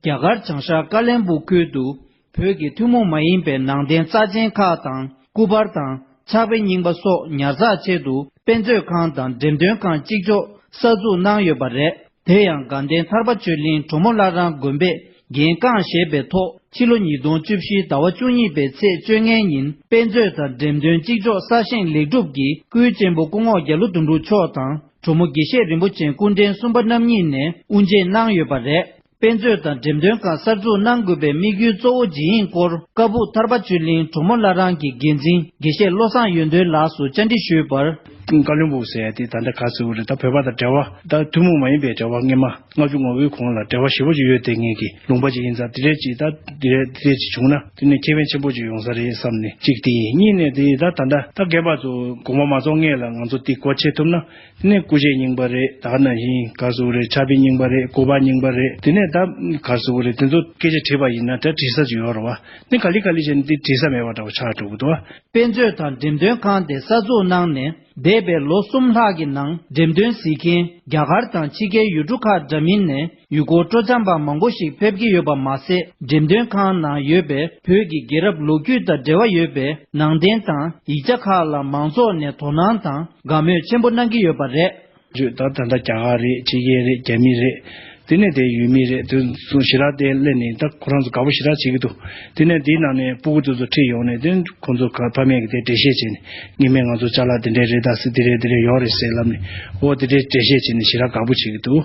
རྒྱ་གར་བྱང་ཤར་ཀ་ལན་སྦུག་ཁུལ་དུ་བོད་ཀྱི་ཐུན་མོང་མ་ཡིན་པའི་ནང་རྟེན་རྩ་ཆེན་ཁག་དང་སྐུ་པར་དང་ཕྱག་དཔེ་རྙིང་པ་སོགས་ཉར་ཚགས་ཆེད་དུ་དཔེ་མཛོད་ཁང་དང་འགྲེམས་སྟོན་ཁང་གཅིག་ལྕོགས་གསར་འཛུགས་གནང་ཡོད་པ་རེད། དེ་ཡང་དགའ་ལྡན་ཐར་པ་ཆོས་གླིང་གྲོ་མོ་བླ་བྲང་དགོན་པས་འགན་རྐང་བཞེས་པའི་ཐོག་ཕྱི་ལོ་ཉིས་སྟོང་བཅུ་བཞི་ཟླ་བ་བཅུ་གཉིས་པའི་ཚེས་བཅོ་ལྔ་ཉིན་དཔེ་མཛོད་དང་འགྲེམས་སྟོན་གཅིག་ལྕོགས་གསར་བཞེངས་ལེགས་གྲུབ་ཀྱིས་སྐུའི་གཅེན་པོ་སྐུ་ངོ་རྒྱ་ལོ་དོན་གྲུབ་མཆོག་དང་གྲོ་མོ་དགེ་བཤེས་རིན་པོ་ཆེ་སྐུ་ཕྲེང་གསུམ་པ་རྣམ་གཉིས་ནས་དབུ་འབྱེད་གནང་ཡོད་པ་རེད། དཔེ་མཛོད་དང་འགྲེམས་སྟོན་ཁང་གསར་འཛུགས་གནང་དགོས་པའི་དམིགས་ཡུལ་གཙོ་བོ་ཇི་ཡིན་སྐོར་ཀ་སྦུག་ཐར་པ་ཆོས་གླིང་གྲོ་མོ་བླ་བྲང་གི་འགན་འཛིན་དགེ་བཤེས་བློ་བཟང་ཡོན་ཏན་ལགས་སུ་བཅར་འདྲི་ཞུས་པར། ཀ་ལོན་སྦུག་ཟེར་ཡ་དེ་ད་ལྟ་ག་ཟེར་དགོས་རེད། ད་བོད་པ་དང་འབྲེལ་བ་ད་ཐུན་མོང་མ་ཡིན་པའི་འབྲེལ་བ་སྔོན་མ་ལྔ་བཅུ་ང་དགུའི་གོང་ལ་འབྲེལ་བ་ཞེ་པོ་ཅིག་ཡོད་བསྡད་མཁན་གྱི་ལུང་པ་ཅིག་ཡིན་ཙང་། དེ་འདྲས་ཅིག་ད་དེ་འདྲས་དེ་འདྲས་ཅིག་བྱུང་ན་དེ་ནས་ཁེ་ཕན་ཆེན་པོ་ཅིག་ཡོང་ས་རེད་བསམ་ནས་གཅིག་དེ་ཡིན། གཉིས་ནས་དེ་ད་ད་ལྟ་ད་རྒན་པ་ཚོ་དགོངས་པ་མ་ཚོམ་སྔོན་ལ་ང་ཚོ་དེ་སྒོ་ཕྱེ་ཐུབ་ན། དེ་ནས་སྐུ་བཞེངས་རྙིང་པ་རེད། ད་ག་ནང་བཞིན་ག་ཟེར་དགོས་རེད། ཕྱག་དཔེ་རྙིང་པ་རེད། སྐུ་པར་རྙིང་པ་རེད། དེ་ནས་ད་ག་ཟེར་དགོས་རེད། དེ་ཚོ་སྐད་ཆ་དྲིས་པ་ཡིན་ན་ད་དྲི་ས་ཅིག་ཡོད་རེད་བ། དེ་ག་ལེ་ག་ལེ་བྱས་ནས་དེ་དྲི་ས་མེད་པ་འདྲ་བོ་ཆགས་འགྲོ་གི་འདུག་བ། དཔེ་མཛོད་དང་འགྲེམས་སྟོན་ཁང་དེ་གསར་འཛུགས་གནང་ནས་འདས་པའི་ལོ་གསུམ་ལྷག་གི་ནང་འགྲེམས་སྟོན་གཟིགས་མཁན་རྒྱ་གར་དང་ཕྱི་རྒྱལ་ཡུལ་གྲུ་ཁག་འདྲ་མིན་ནས་ཡུལ་སྐོར་སྤྲོ་འཆམ་པ་མང་པོ་ཞིག་ཕེབས་ཀྱི་ཡོད་པ་མ་ཟད། འགྲེམས་སྟོན་ཁང་ནང་ཡོད་པའི་བོད་ཀྱི་རྒྱལ་རབས་ལོ་རྒྱུས་དང་འབྲེལ་བ་ཡོད་པའི་ནང་རྟེན་དང་ཡིག་ཆ་ཁག་ལ་མང་ཚོགས་ནས་དོ་སྣང་དང་དགའ་མོས་ཆེན་པོ་གནང་གི་ཡོད་པ་རེད། བརྗོད་ད་ད་ལྟ་རྒྱ་གར་རེད། ཕྱི་རྒྱལ་རེད། རྒྱ་མི་རེད། དེ་ནས་དེ་ཡུལ་མི་རེད། དེ་ཚོ་ཞེ་དྲག་དེ་སླེབས་ནས་ད་ཁོ་རང་ཚོ་དགའ་པོ་ཞེ་དྲག་བྱེད་ཀྱི་འདུག་དེ་ནས་དེའི་ནང་ནས་སྤུ་གུ་དེ་ཚོ་ཁྲིད་ཡོང་ནས་དེ་ཁོ་ཚོ་ག་ཕ་མས་ཀྱི་དེ་འགྲེལ་བཤད་བྱས་ནས། སྔོན་མའི་ང་ཚོ་ཅ་ལག་དེ་འདྲས་རེད། ད་སི་དེ་རེད་དེ་རེད་ཡོད་རེད་ཟེར་ལབ་ནས། འོ་དེ་འདྲས་འགྲེལ་བཤད་བྱས་ནས་ཞེ་དྲག་དགའ་པོ་བྱེད་ཀྱི་འདུག་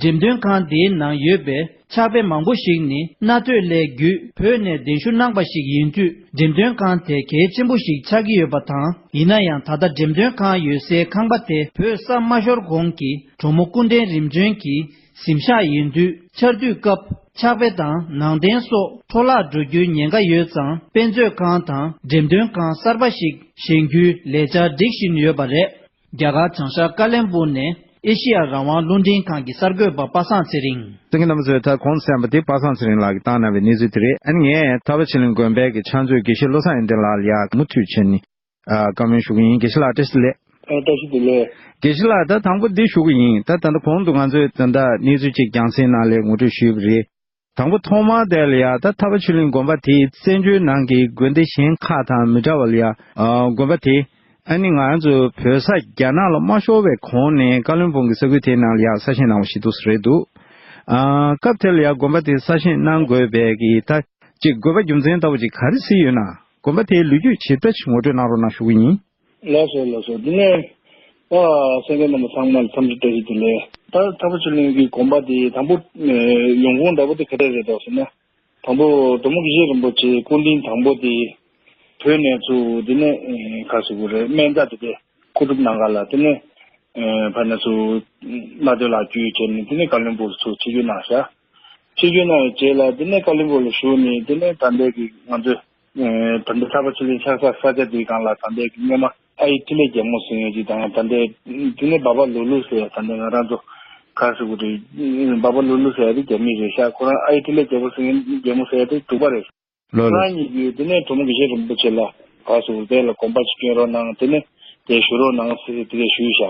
འགྲེམས་སྟོན་ཁང་དེའི་ནང་ཡོད་པའི་ཕྱག་དཔེ་མང་པོ་ཞིག་ནི་གནའ་སྟོད་ལས་བརྒྱུད་བོད་ནས་གདན་ཞུ་གནང་པ་ཞིག་ཡིན་དུས། འགྲེམས་སྟོན་ཁང་དེ་གལ་ཆེན་པོ་ཞིག་ཆགས་ཀྱི་ཡོད་པ་དང་། ཡིན་ན་ཡང་ད་ལྟ་འགྲེམས་སྟོན་ཁང་ཡོད་སའི་ཁང་པ་དེ་བོད་ས་མ་ཤོར་གོང་གི་གྲོ་མོ་སྐུ་ཕྲེང་རིམ་བྱོན་གྱི་གཟིམ་ཤག་ཡིན་དུས། ཆར་དུས་སྐབས་ཕྱག་དཔེ་དང་ནང་རྟེན་སོགས་འཕྲོ་བརླག་འགྲོ་རྒྱུའི་ཉེན་ཁ་ཡོད་ཙང་། དཔེ་མཛོད་ཁང་དང་འགྲེམས་སྟོན་ཁང་གསར་པ་ཞིག་བཞེངས་རྒྱུའི་ལས་འཆར་སྒྲིག་བཞིན་ཡོད་པ་རེད། རྒྱ་གར་བྱང་ཤར་ཀ་ལན་སྦུག་ནས་ཨེ་ཤེ་ཡ་རང་དབང་རླུང་འཕྲིན་ཁང་གི་གསར་འགོད་པ་པ་སངས་ཚེ་རིང་། གསན་མཁན་རྣམ་པ་ཚོས་ད་གོང་དུ་གསན་པ་དེ་པ་སངས་ཚེ་རིང་ལགས་ཀྱིས་བཏང་གནང་བའི་གནས་ཚུལ་དེ་རེད། ཨ་ནི་ངས་ཐར་པ་ཆོས་གླིང་དགོན་པའི་གི་ཕྱག་མཛོད་དགེ་བཤེས་བློ་བཟང་ཡོན་ཏན་ལགས་ལ་ཡང་མུ་མཐུད་བྱས་ནས་ཨ་བཀའ་མོལ་ཞུ་གི་ཡིན། དགེ་བཤེས་ལགས་བཀྲ་ཤིས་བདེ་ལེགས། ཨ་བཀྲ་ཤིས་བདེ་ལེགས། དགེ་བཤེས་ལགས་ད་དང་པོ་འདི་ཞུ་གི་ཡིན། ད་ད་ལྟ་གོང་དུ་ང་ཚོས་ད་ལྟ་གནས་ཚུལ་ཅིག་རྒྱང་སྲིང་ནང་ལས་ངོ་སྤྲོད་ཞུས་པ་རེད། དང་པོ་ཐོག་མར་དེ་ལ་ཡ་ད་ཐར་པ་ཆོས་གླིང་དགོན་པ་དེ་བཙན་བྱོལ་ནང་གི་དགོན་སྡེ་གཞན་ཁག་དང་མི་འདྲ་བ་ལ་ཡ། ཨ་དགོན་པ་དེ་ཨ་ནི་ང་རང་ཚོ་བོད་ས་རྒྱ་ནག་ལ་མ་ཤོར་བའི་གོང་ནས་ཀ་བློན་སྦུག་གི་ས་ཁུལ་དེའི་ནང་ལ་ཡ་གསར་བཞེངས་གནང་བ་ཞིག་འདུག་ས་རེད་འདུག་ཨ་སྐབས་དེ་ལ་ཡ་དགོན་པ་དེ་གསར་བཞེངས་གནང་དགོས་པའི་གི་ད་ཅིག་དགོས་པ་རྒྱུ་མཚན་ལྟ་བུ་ཅིག་ག་རེ་གཟིགས་ཡོད་ན། དགོན་པ་དེའི་ལོ་རྒྱུས་ཇི་ལྟར་ཞིག་ངོ་སྤྲོད་གནང་རོགས་གནང་ཞུ་གི་ཡིན། ལགས་སོ་ལགས་སོ། འདི་ནས་ཨ་གསན་མཁན་རྣམ་པ་ཚང་མ་ལ་འཚམས་འདྲི་བཀྲ་ཤིས་བདེ་ལེགས། ད་ཐར་པ་ཆོས་གླིང་གི་དགོན་པ་དེ་དང་པོ་ཨ་ཡོང་ཁུངས་འདྲ་པོ་དེ་ག་འདྲ་རེད་འདུག་ཟེར་ན། དང་པོ་གྲོ་མོ་དགེ་བཤེས་རིན་པོ་ཆེ་སྐུ་མདུན་དང་པོ་དེ་བོད་ནས་ཚུར་དེ་ནས་ཨ་ག་ཟེར་དགོས་རེད། སྨན་རྩྭ་དེ་དེ་མཁོ་སྒྲུབ་གནང་ག་ལ་དེ་ནས་ཨ་ཕ་ནས་ཚུར་གནའ་སྟོད་ལ་བསྐྱོད་བྱས་ནས་དེ་ནས་ཀ་བློན་སྦུག་ལ་ཚུར་ཆིབས་བསྒྱུར་གནང་ཤག་ཆིབས་བསྒྱུར་གནང་བའི་རྗེས་ལ་དེ་ནས་ཀ་བློན་སྦུག་ལ་བཞུགས་ནས་དེ་ནས་ད་ལྟའི་གི་ང་ཚོའི་ཨ་ད་ལྟ་ཐར་པ་ཆོས་གླིང་ཆགས་ས་ས་ཆ་དེའི་སྒང་ལ་ད་ལྟའི་གི་སྔོན་མ་ཨའི་ཐི་ལེ་རྒྱལ་མོ་ཟེར་མཁན་ཅིག་དང་། ད་ལྟའི་དེ་ནས་སྦ་པ་ལུ་ལུ་ཟེར་ཡ་ད་ལྟའི་ང་རང་ཚོ་ག་ཟེར་དགོས་རེད། སྦ་པ་ལུ་ལུ་ཟེར་ཡ་དེ་རྒྱ་མི་རེད་ཤག་ཁོ་རང་ཨའི་ཐི་ལེ་རྒྱལ་མོ་ཟེར་མཁན་རྒྱལ་མོ་ཟེར་ཡ་དེ་འབྲུག་པ་རེད། ལོ་ལོ། ཁོ་རང་གཉིས་ཀྱིས་དེ་ནས་གྲོ་མོ་དགེ་བཤེས་རིན་པོ་ཆེ་ལ་ག་ཟེར་དགོས་རེད། དེ་ལ་དགོངས་པ་ཅིག་སྐྱོན་རོགས་གནང་། དེ་ནས་དེ་ཞུ་རོགས་གནང་ཟེར་དེ་འདྲ་ཞུས་ཤག་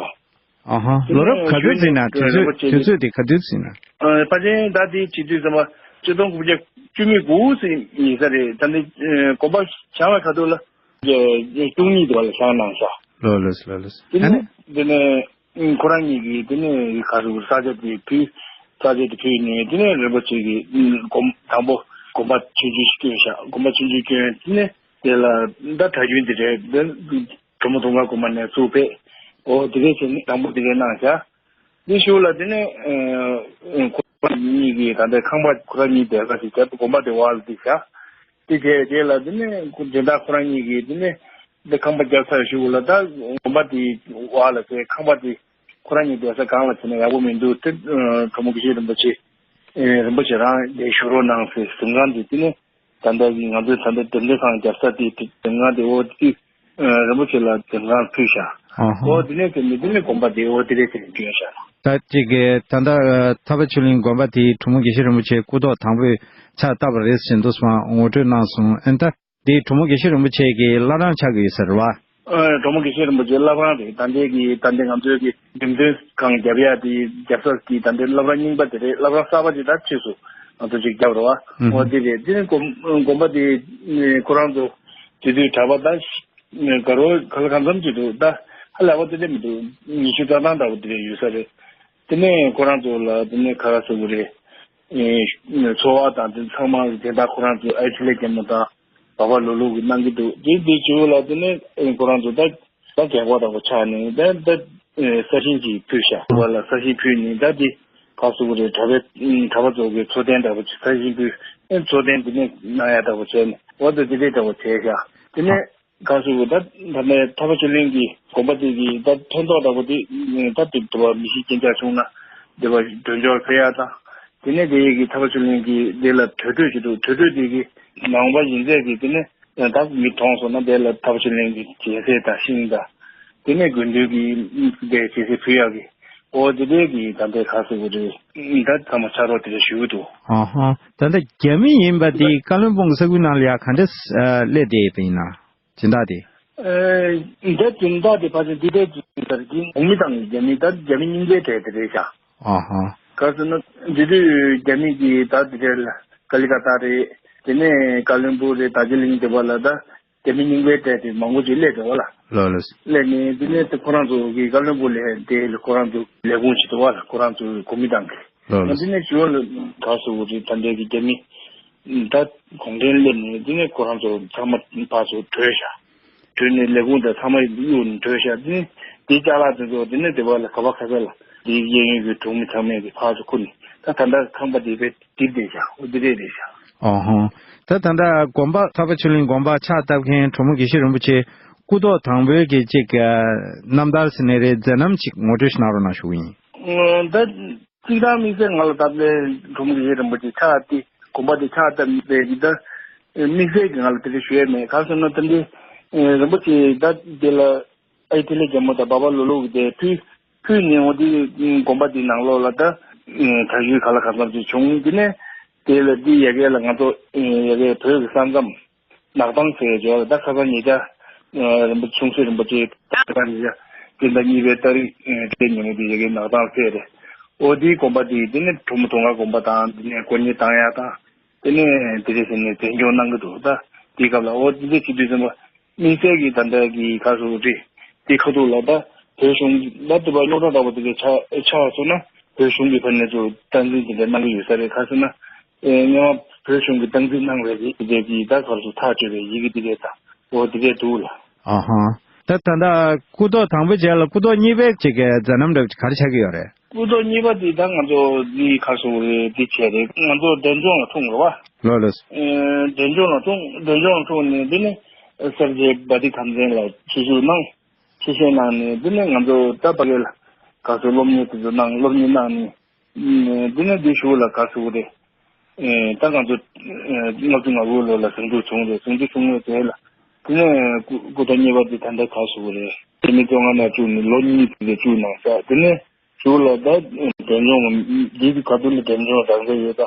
ཨ་ཧ། དེ་ལོ་རབས་ག་དུས་ཟིན་ན། དུས་ཚོད་དུས་ཚོད་དེ་ག་དུས་ཟིན་ན། ཨ་ཕལ་ཆེར་ད་དེ་བྱེད་དུས་ཙམ་པ་ཆིག་སྟོང་དགུ་བརྒྱ་བཅུ་མེད་དགུ་ཟིན་ཡིན་ས་རེད། ད་ནི་ཨ་དགོན་པ་བཞེངས་པའི་ཁ་ཐུག་ལ་ བཅུ་གཉིས་དེ་བ་ལ་བཞེངས་གནང་ཤག་ལོ་ལོས་ལོ་ལོས། དེ་ཨ་ནི་ནི། དེ་ནས་ཁོ་རང་གཉིས་ཀྱིས་དེ་ནས་ག་རེ་ས་ཆ་དེ་ཕུལ། ས་ཆ་དེ་ཕུལ་ནས་དེ་ནས་རིན་པོ་ཆེ་གིས་དགོན་དང་པོ་དགོན་པ་ཆུང་ཆུང་ཞིག་བསྐྱོན་ཤག་དགོན་པ་ཆུང་ཆུང་བསྐྱོན། དེ་ནས་དེ་ལ་ད་གྲྭ་རྒྱུན་དེ་རེད། འདི་གྲོ་མོ་དུང་དཀར་དགོན་པ་ནས་ཚུར་ཕེབས། འོ་དེ་རེད་ཟེར་ནས་དང་པོ་དེ་རེད་གནང་ཤག་དེ་ཞུ་ལ་དེ་ནས་ཁོ་རང་གཉིས་ཀྱིས་ད་ལྟའི་ཁང་པ་ཁོ་རང་གཉིས་བསྡད་ས་ཞིག་བྱས་དགོན་པ་དེ་བར་ལ་བསྡད་ཤག་དེ་བྱས་རྗེས་ལ་དེ་ནས་སྦྱིན་བདག་ཁོ་རང་གཉིས་ཀྱིས་དེ་ནས་འདི་ཁང་པ་བརྒྱབ་ཚར་ཞུ་ལ་ད་དགོན་པ་དེ་བར་ལ་ཚེ་ཁང་པ་དེ་ཁོ་རང་གཉིས་བསྡད་ས་གང་ལ་བྱས་ན་ཡག་པོ་མི་འདུག་དེ་གྲོ་མོ་དགེ་བཤེས་རིན་པོ་ཆེ་རིན་པོ་ཆེ་རང་ལས་ཞུ་རོགས་གནང་ཟེར་གཟིམ་ཁང་དེ་དེ་ནས། ད་ལྟ་གི་ང་ཚོའི་ད་ལྟ་འདེམས་ཐོན་ཁང་རྒྱབ་ས་དེ་དེ་འདེམས་ཁང་དེ་འོ་དེ་རིན་པོ་ཆེ་ལ་འདེམས་ཁང་ཕུལ་ཤག་ཨ་ཧ། འོ་དེ་ནས་དེ་ནས་དེ་ནས་དགོན་པ་དེ་འོ་དེ་རེད་དེ་བསྐྲུན་ཤག་ད་ཅིག་གི་ད་ལྟ་ཐར་པ་ཆོས་གླིང་དགོན་པ་དེའི་གྲོ་མོ་དགེ་བཤེས་རིན་པོ་ཆེ་སྐུ་ཐོག་དང་པོའི་ཕྱག་བཏབ་པ་རེད་ཟེར་འདུག་སེ་ངོ་སྤྲོད་གནང་སོང་། ཨན་ད་དེའི་གྲོ་མོ་དགེ་བཤེས་རིན་པོ་ཆེ་གི་བླ་བྲང་ཆགས་ཀྱི་ཡོད་ས་རེད་བ། ཨ། གྲོ་མོ་དགེ་བཤེས་རིན་པོ་ཆེ་བླ་བྲང་རེད། ད་ལྟའི་གི་ད་ལྟའི་ང་ཚོའི་གི་འགྲེམས་སྟོན་ཁང་རྒྱབ་ཡ་དེ་རྒྱབ་ས་གི་ད་ལྟའི་བླ་བྲང་རྙིང་པ་དེ་རེད། བླ་བྲང་གསར་པ་ཅིག་ད་ཕྱིས་སུ་ང་ཚོ་ཅིག་རྒྱབ་རེད་བ། ཨུ་ཧུ། འོ་དེ་རེད། དེ་ནི་དགོན་དགོན་པ་དེ་ཁོ་རང་ཚོ་དེ་དུས་གྲྭ་པ་ད་དགའ་རོགས་ག་ལ་གང་འཚམ་ཅིག་འདུག་ད་ཧ་ལས་པ་དེ་འདྲ་མི་འདུག་ཉི་ཤུ་རྩ་ཐམ་འདྲ་བོ་དེ་འདྲ་ཡོད་ས་རེད། དེ་ནས་ཁོ་རང་ཚོ་ལ་དེ་ནས་ག་རེ་ཟེར་དགོས་རེད། ཨེ། འཚོ་བ་དང་དེ་ཚང་མ་དེ་དག་ཁོ་རང་ཚོ་ཨའི་ཐི་ལེ་རྒྱལ་མོ་དང་བ་བ་ལོ་ལོ་གི་གནང་གི་འདུག་དེ་དེ་བྱུང་ལ་དེ་ནས་ཨེ་ཁོ་རང་ཚོ་ད་ད་རྒྱག་པ་དང་པོ་ཆགས་ནས་ད་ད་ཨེ་ས་ཞིང་ཅིག་ཕུལ་ཤག་བ་ལ་ས་ཞིང་ཕུལ་ནས་ད་དེ་ག་རེ་ཟེར་དགོས་རེད། གྲྭ་པའི་གྲྭ་པ་ཚོ་གི་འཚོ་རྟེན་འདྲ་པོ་ཅིག་ས་ཞིང་ཕུལ། ཨེ་འཚོ་རྟེན་དེ་ནས་གནང་ཡ་འདྲ་པོ་བྱས་ནས་འོ་ད་དེ་འདྲས་འདྲ་པོ་བྱས་ཤག་དེ་ནས། ག་རེ་ཟེར་དགོས། ད་ད་ནས་ཐར་པ་ཆོས་གླིང་གི་དགོན་པ་དེ་གི་ད་ཕན་ཐོགས་འདྲ་པོ་དེ་ད་དེ་དུ་བ་མི་ཤི་རྐྱེན་ཆག་བྱུང་ན་དེ་བ་མགྲོན་སྐྱོར་ཕེབས་ཡ་དང་། དེ་ནས་དེ་ཡི་གི་ཐར་པ་ཆོས་གླིང་གི་དེ་ལ་དུར་ཁྲོད་ཅིག་འདུག་དུར་ཁྲོད་དེ་གི་ནང་པ་ཡིན་ཚད་ཀྱི་དེ་ནས་ད་མི་མཐོང་སོང་ན་དེ་ལ་ཐར་པ་ཆོས་གླིང་གི་རྒྱལ་སྲས་དང་ཤིང་དང་། དེ་ནས་དགོན་འདུས་ཀྱི་དེ་རྒྱལ་སྲས་ཕུལ་ཡག་གི་འོ་དེ་དེ་གི་ད་ལྟའི་ག་རེ་ཟེར་དགོས་རེད། ད་ཚང་མ་ཕྱག་རོགས་དེ་འདྲ་ཞུ་གི་འདུག་ཨ་ཧ། ད་ལྟ་རྒྱ་མི་ཡིན་པ་དེ་བཀའ་བློན་སྦུག་ས་ཁུལ་ནང་ལ་ཡ་ག་འདྲ་སླེབས་བསྡད་ཡོད་པ་ཡིན་ན། སྦྱིན་བདག་དེ། ཨེ། འདི་སྦྱིན་བདག་དེ་ཕལ་ཆེར་འདི་ལྟའི་སྦྱིན་བདག་གི་གོང་མི་དང་རྒྱ་མི་ད་རྒྱ་མི་རྙིང་པའི་གྲས་དེ་རེད་ཤག་ཨ་ཧ། ག་རེ་ཟེར་ན་འདི་དུས་རྒྱ་མི་གི་ད་དེ་རེད་ལ་ཀ་ལི་ཀ་ཏ་རེད། དེ་ནས་ཀ་ལོན་སྦུག་རེད། དར་ཇི་ལིང་དེ་བ་ལ་ད་རྒྱ་མི་རྙིང་པའི་གྲས་དེ་མང་པོ་ཅིག་སླེབས་འདུག་བ་ལ། ལོ་ལོ། སླེབས་ནས་དེ་ནས་དེ་ཁོ་རང་ཚོ་གི་ཀ་ལོན་སྦུག་ལ་དེ་ཁོ་རང་ཚོ་ལས་ཁུངས་ཅིག་འདུག་བ་ལ། ཁོ་རང་ཚོ་གོ་མི་དང་གི་ལོ་ལོ། དེ་ནས་ཞུ་བ་ལ་ག་རེ་ཟེར་དགོས་རེད། ད་ལྟའི་གི་རྒྱ་མི་ད་གུང་ཁྲན་སླེབས་ནས་དེ་ནས་ཁོ་རང་ཚོ་ཚང་མ་ཕར་ཚུར་བྲོས་ཤག་བྲོས་ནས་ལས་ཁུངས་དང་ཚང་མ་གཡུགས་ནས་བྲོས་ཤག་དེ་ནས་དེ་ཅ་ལག་དེ་ཚོ་དེ་ནས་དེ་བ་ལ་ག་བ་ག་ས་ལ་དེའི་གཡས་གཡོན་གྱི་གྲོང་མི་ཚང་མས་གི་ཕར་ཚུར་ཁུར་ནས་ད་ད་ལྟ་ཁང་པ་དེ་བས་འགྲིབ་བསྡད་ཤག་འོ་དེ་རེད་རེད་ཤག་ཨོ་ཧོ། ད་ད་ལྟ་དགོན་པ་ཐར་པ་ཆོས་གླིང་དགོན་པ་ཕྱག་བཏབ་མཁན་གྲོང་མི་དགེ་བཤེས་རིན་པོ་ཆེ་སྐུ་ཐོག་དང་པོའི་གི་ཅིག་རྣམ་ཐར་ཟེར་ནའི་རེད། མཛད་རྣམ་ཅིག་ངོ་སྤྲོད་ཞིག་གནང་རོགས་གནང་ཞུ་གི་ཡིན། ད་གཅིག་རང་དམིགས་བསལ་ང་ལ་ད་ལྟའི་གྲོང་མི་དགེ་བཤེས་རིན་པོ་ཆེ་ཕྱག་དེ་དགོན་པ་དེ་ཕྱག་བཏབ་པའི་གི་ད་དམིགས་བསལ་གྱི་ང་ལ་དེ་འདྲ་ཞུ་ཡས་མེད། ག་རེ་ཟེར་ན་ད་འདི་རིན་པོ་ཆེ་ད་དེ་ལ། ཨའི་ཐི་ལེ་རྒྱལ་མོ་དང་བ་བ་ལོ་ལོ་གི་དེ་ཕུལ་ཕུལ་ནས་འོ་དེ་དགོན་པ་དེའི་ནང་ལོགས་ལ་ད་གྲྭ་བཞུགས་ག་ལ་ག་ཙམ་ཅིག་བྱུང་། དེ་ནས་དེ་ལ་དེ་ཡ་གི་ལ་ང་ཚོ་ཡ་གི་བོད་ཀྱི་ས་མཚམས་ནག་ཐང་ཟེར་ཡ་ཅིག་ཡོད་རེད། ད་ཁ་སང་ཉེ་ཆར་རིན་པོ་ཆུང་སྲིད་རིན་པོ་ཆེ་ད་ཉེ་ཆར་སྤྱི་ཟླ་གཉིས་པའི་ཏ་རིག་དེ་ཉིན་མོ་དེ་ཡ་གི་ནག་ཐང་ཟེར་རེད། འོ་དེའི་དགོན་པ་དེ་དེ་ནས་གྲོ་མོ་དུང་དཀར་དགོན་པ་དང་དེ་ནས་དཀོན་གཉེར་བཏང་ཡ་དང་། དེ་ནས་དེ་རེད་ཟེར་ནས་དྲན་སྐྱོང་གནང་གི་འདུག་ད་དེའི་སྐབས་ལ་འོ་དེ་འདྲ་བྱེད་དུས་ཙམ་པ་དམིགས་བསལ་གྱི་ད་ལྟ་གི་ག་རེ་ཟེར་དགོས་རེད། དེ་ཁ་ཐུག་ལ་ད་བོད་གཞུང་ད་དེ་བ་རྙོག་དྲ་འདྲ་པོ་དེ་འདྲ་ཆགས་ཆགས་སོང་ན་བོད་གཞུང་གི་ཕ་ནས་ཚུར་སྟངས་འཛིན་དེ་འདྲ་གནང་གི་ཡོད་ས་རེད། ག་རེ་ཟེར་ན་ཨེ་སྔོན་མ་བོད་གཞུང་གི་སྟངས་འཛིན་གནང་བའི་རིགས་དེ་འདྲ་གི་ད་ག་རེ་ཟེར་ཐག་གཅོད་པའི་ཡི་གེ་དེ་འདྲ་དང་འོ་དེ་འདྲ་འདུག་ལ། ཨ་ཧ། ད་ད་ལྟ་སྐུ་ཐོག་དང་པོའི་རྗེས་ལ་སྐུ་ཐོག་གཉིས་པའི་ཅིག་གི་མཛད་རྣམ་འདྲ་པོ་ག་རེ་ཆགས་ཀྱི་ཡོད་རེད། སྐུ་ཐོག་གཉིས་པ་དེ་ད་ང་ཚོ་འདི་ག་རེ་ཟེར་དགོས་རེད། འདི་བྱས་རེད། ང་ཚོ་འབྲས་ལྗོངས་ལ་འཁྲུངས་རེད་བ། ལོ་ལོ། ཨེ་འབྲས་ལྗོངས་ལ་འཁྲུངས། འབྲས་ལྗོངས་ལ་འཁྲུངས་ནས་འདི་ནས་གསར་བརྗེ་བ་དི་དམ་འཛིན་ལ་ཆེད་ཞུགས་གནང་། ཆེད་བཞེས་གནང་ནས་འདི་ནས་ང་ཚོ་ད་ཕ་གི་ལ་ག་རེ་ཟེར་སློབ་གཉེར་དེ་ཚོ་གནང་། སློབ་གཉེར་གནང་ནས་འདི་ནས་འདི་གཞུག་ལ་ག་རེ་ཟེར་དགོས་རེད། ཨེ་ད་ང་ཚོ་ཨེ་ལྔ་བཅུ་ང་དགུ་ལོ་ལ་ཟིང་འཁྲུག་བྱུང་རེད། ཟིང་འཁྲུག་བྱུང་བའི་རྗེས་ལ་དེ་ནས་སྐུ་སྐུ་ཐོག་གཉིས་པ་དེ་ད་ལྟ་ག་རེ་ཟེར་དགོས་རེད། དེ་ནས་བཅོ་ལྔ་ནས་བཅུག་ནས་ལོ་གཉིས་དེ་བཅུག་གནང་ཤག་དེ་ནས་གཞུག་ལ་ད་འབྲས་ལྗོངས་འདི་ག་དུས་ནས་འབྲས་ལྗོངས་རང་འདྲ་ཡོད་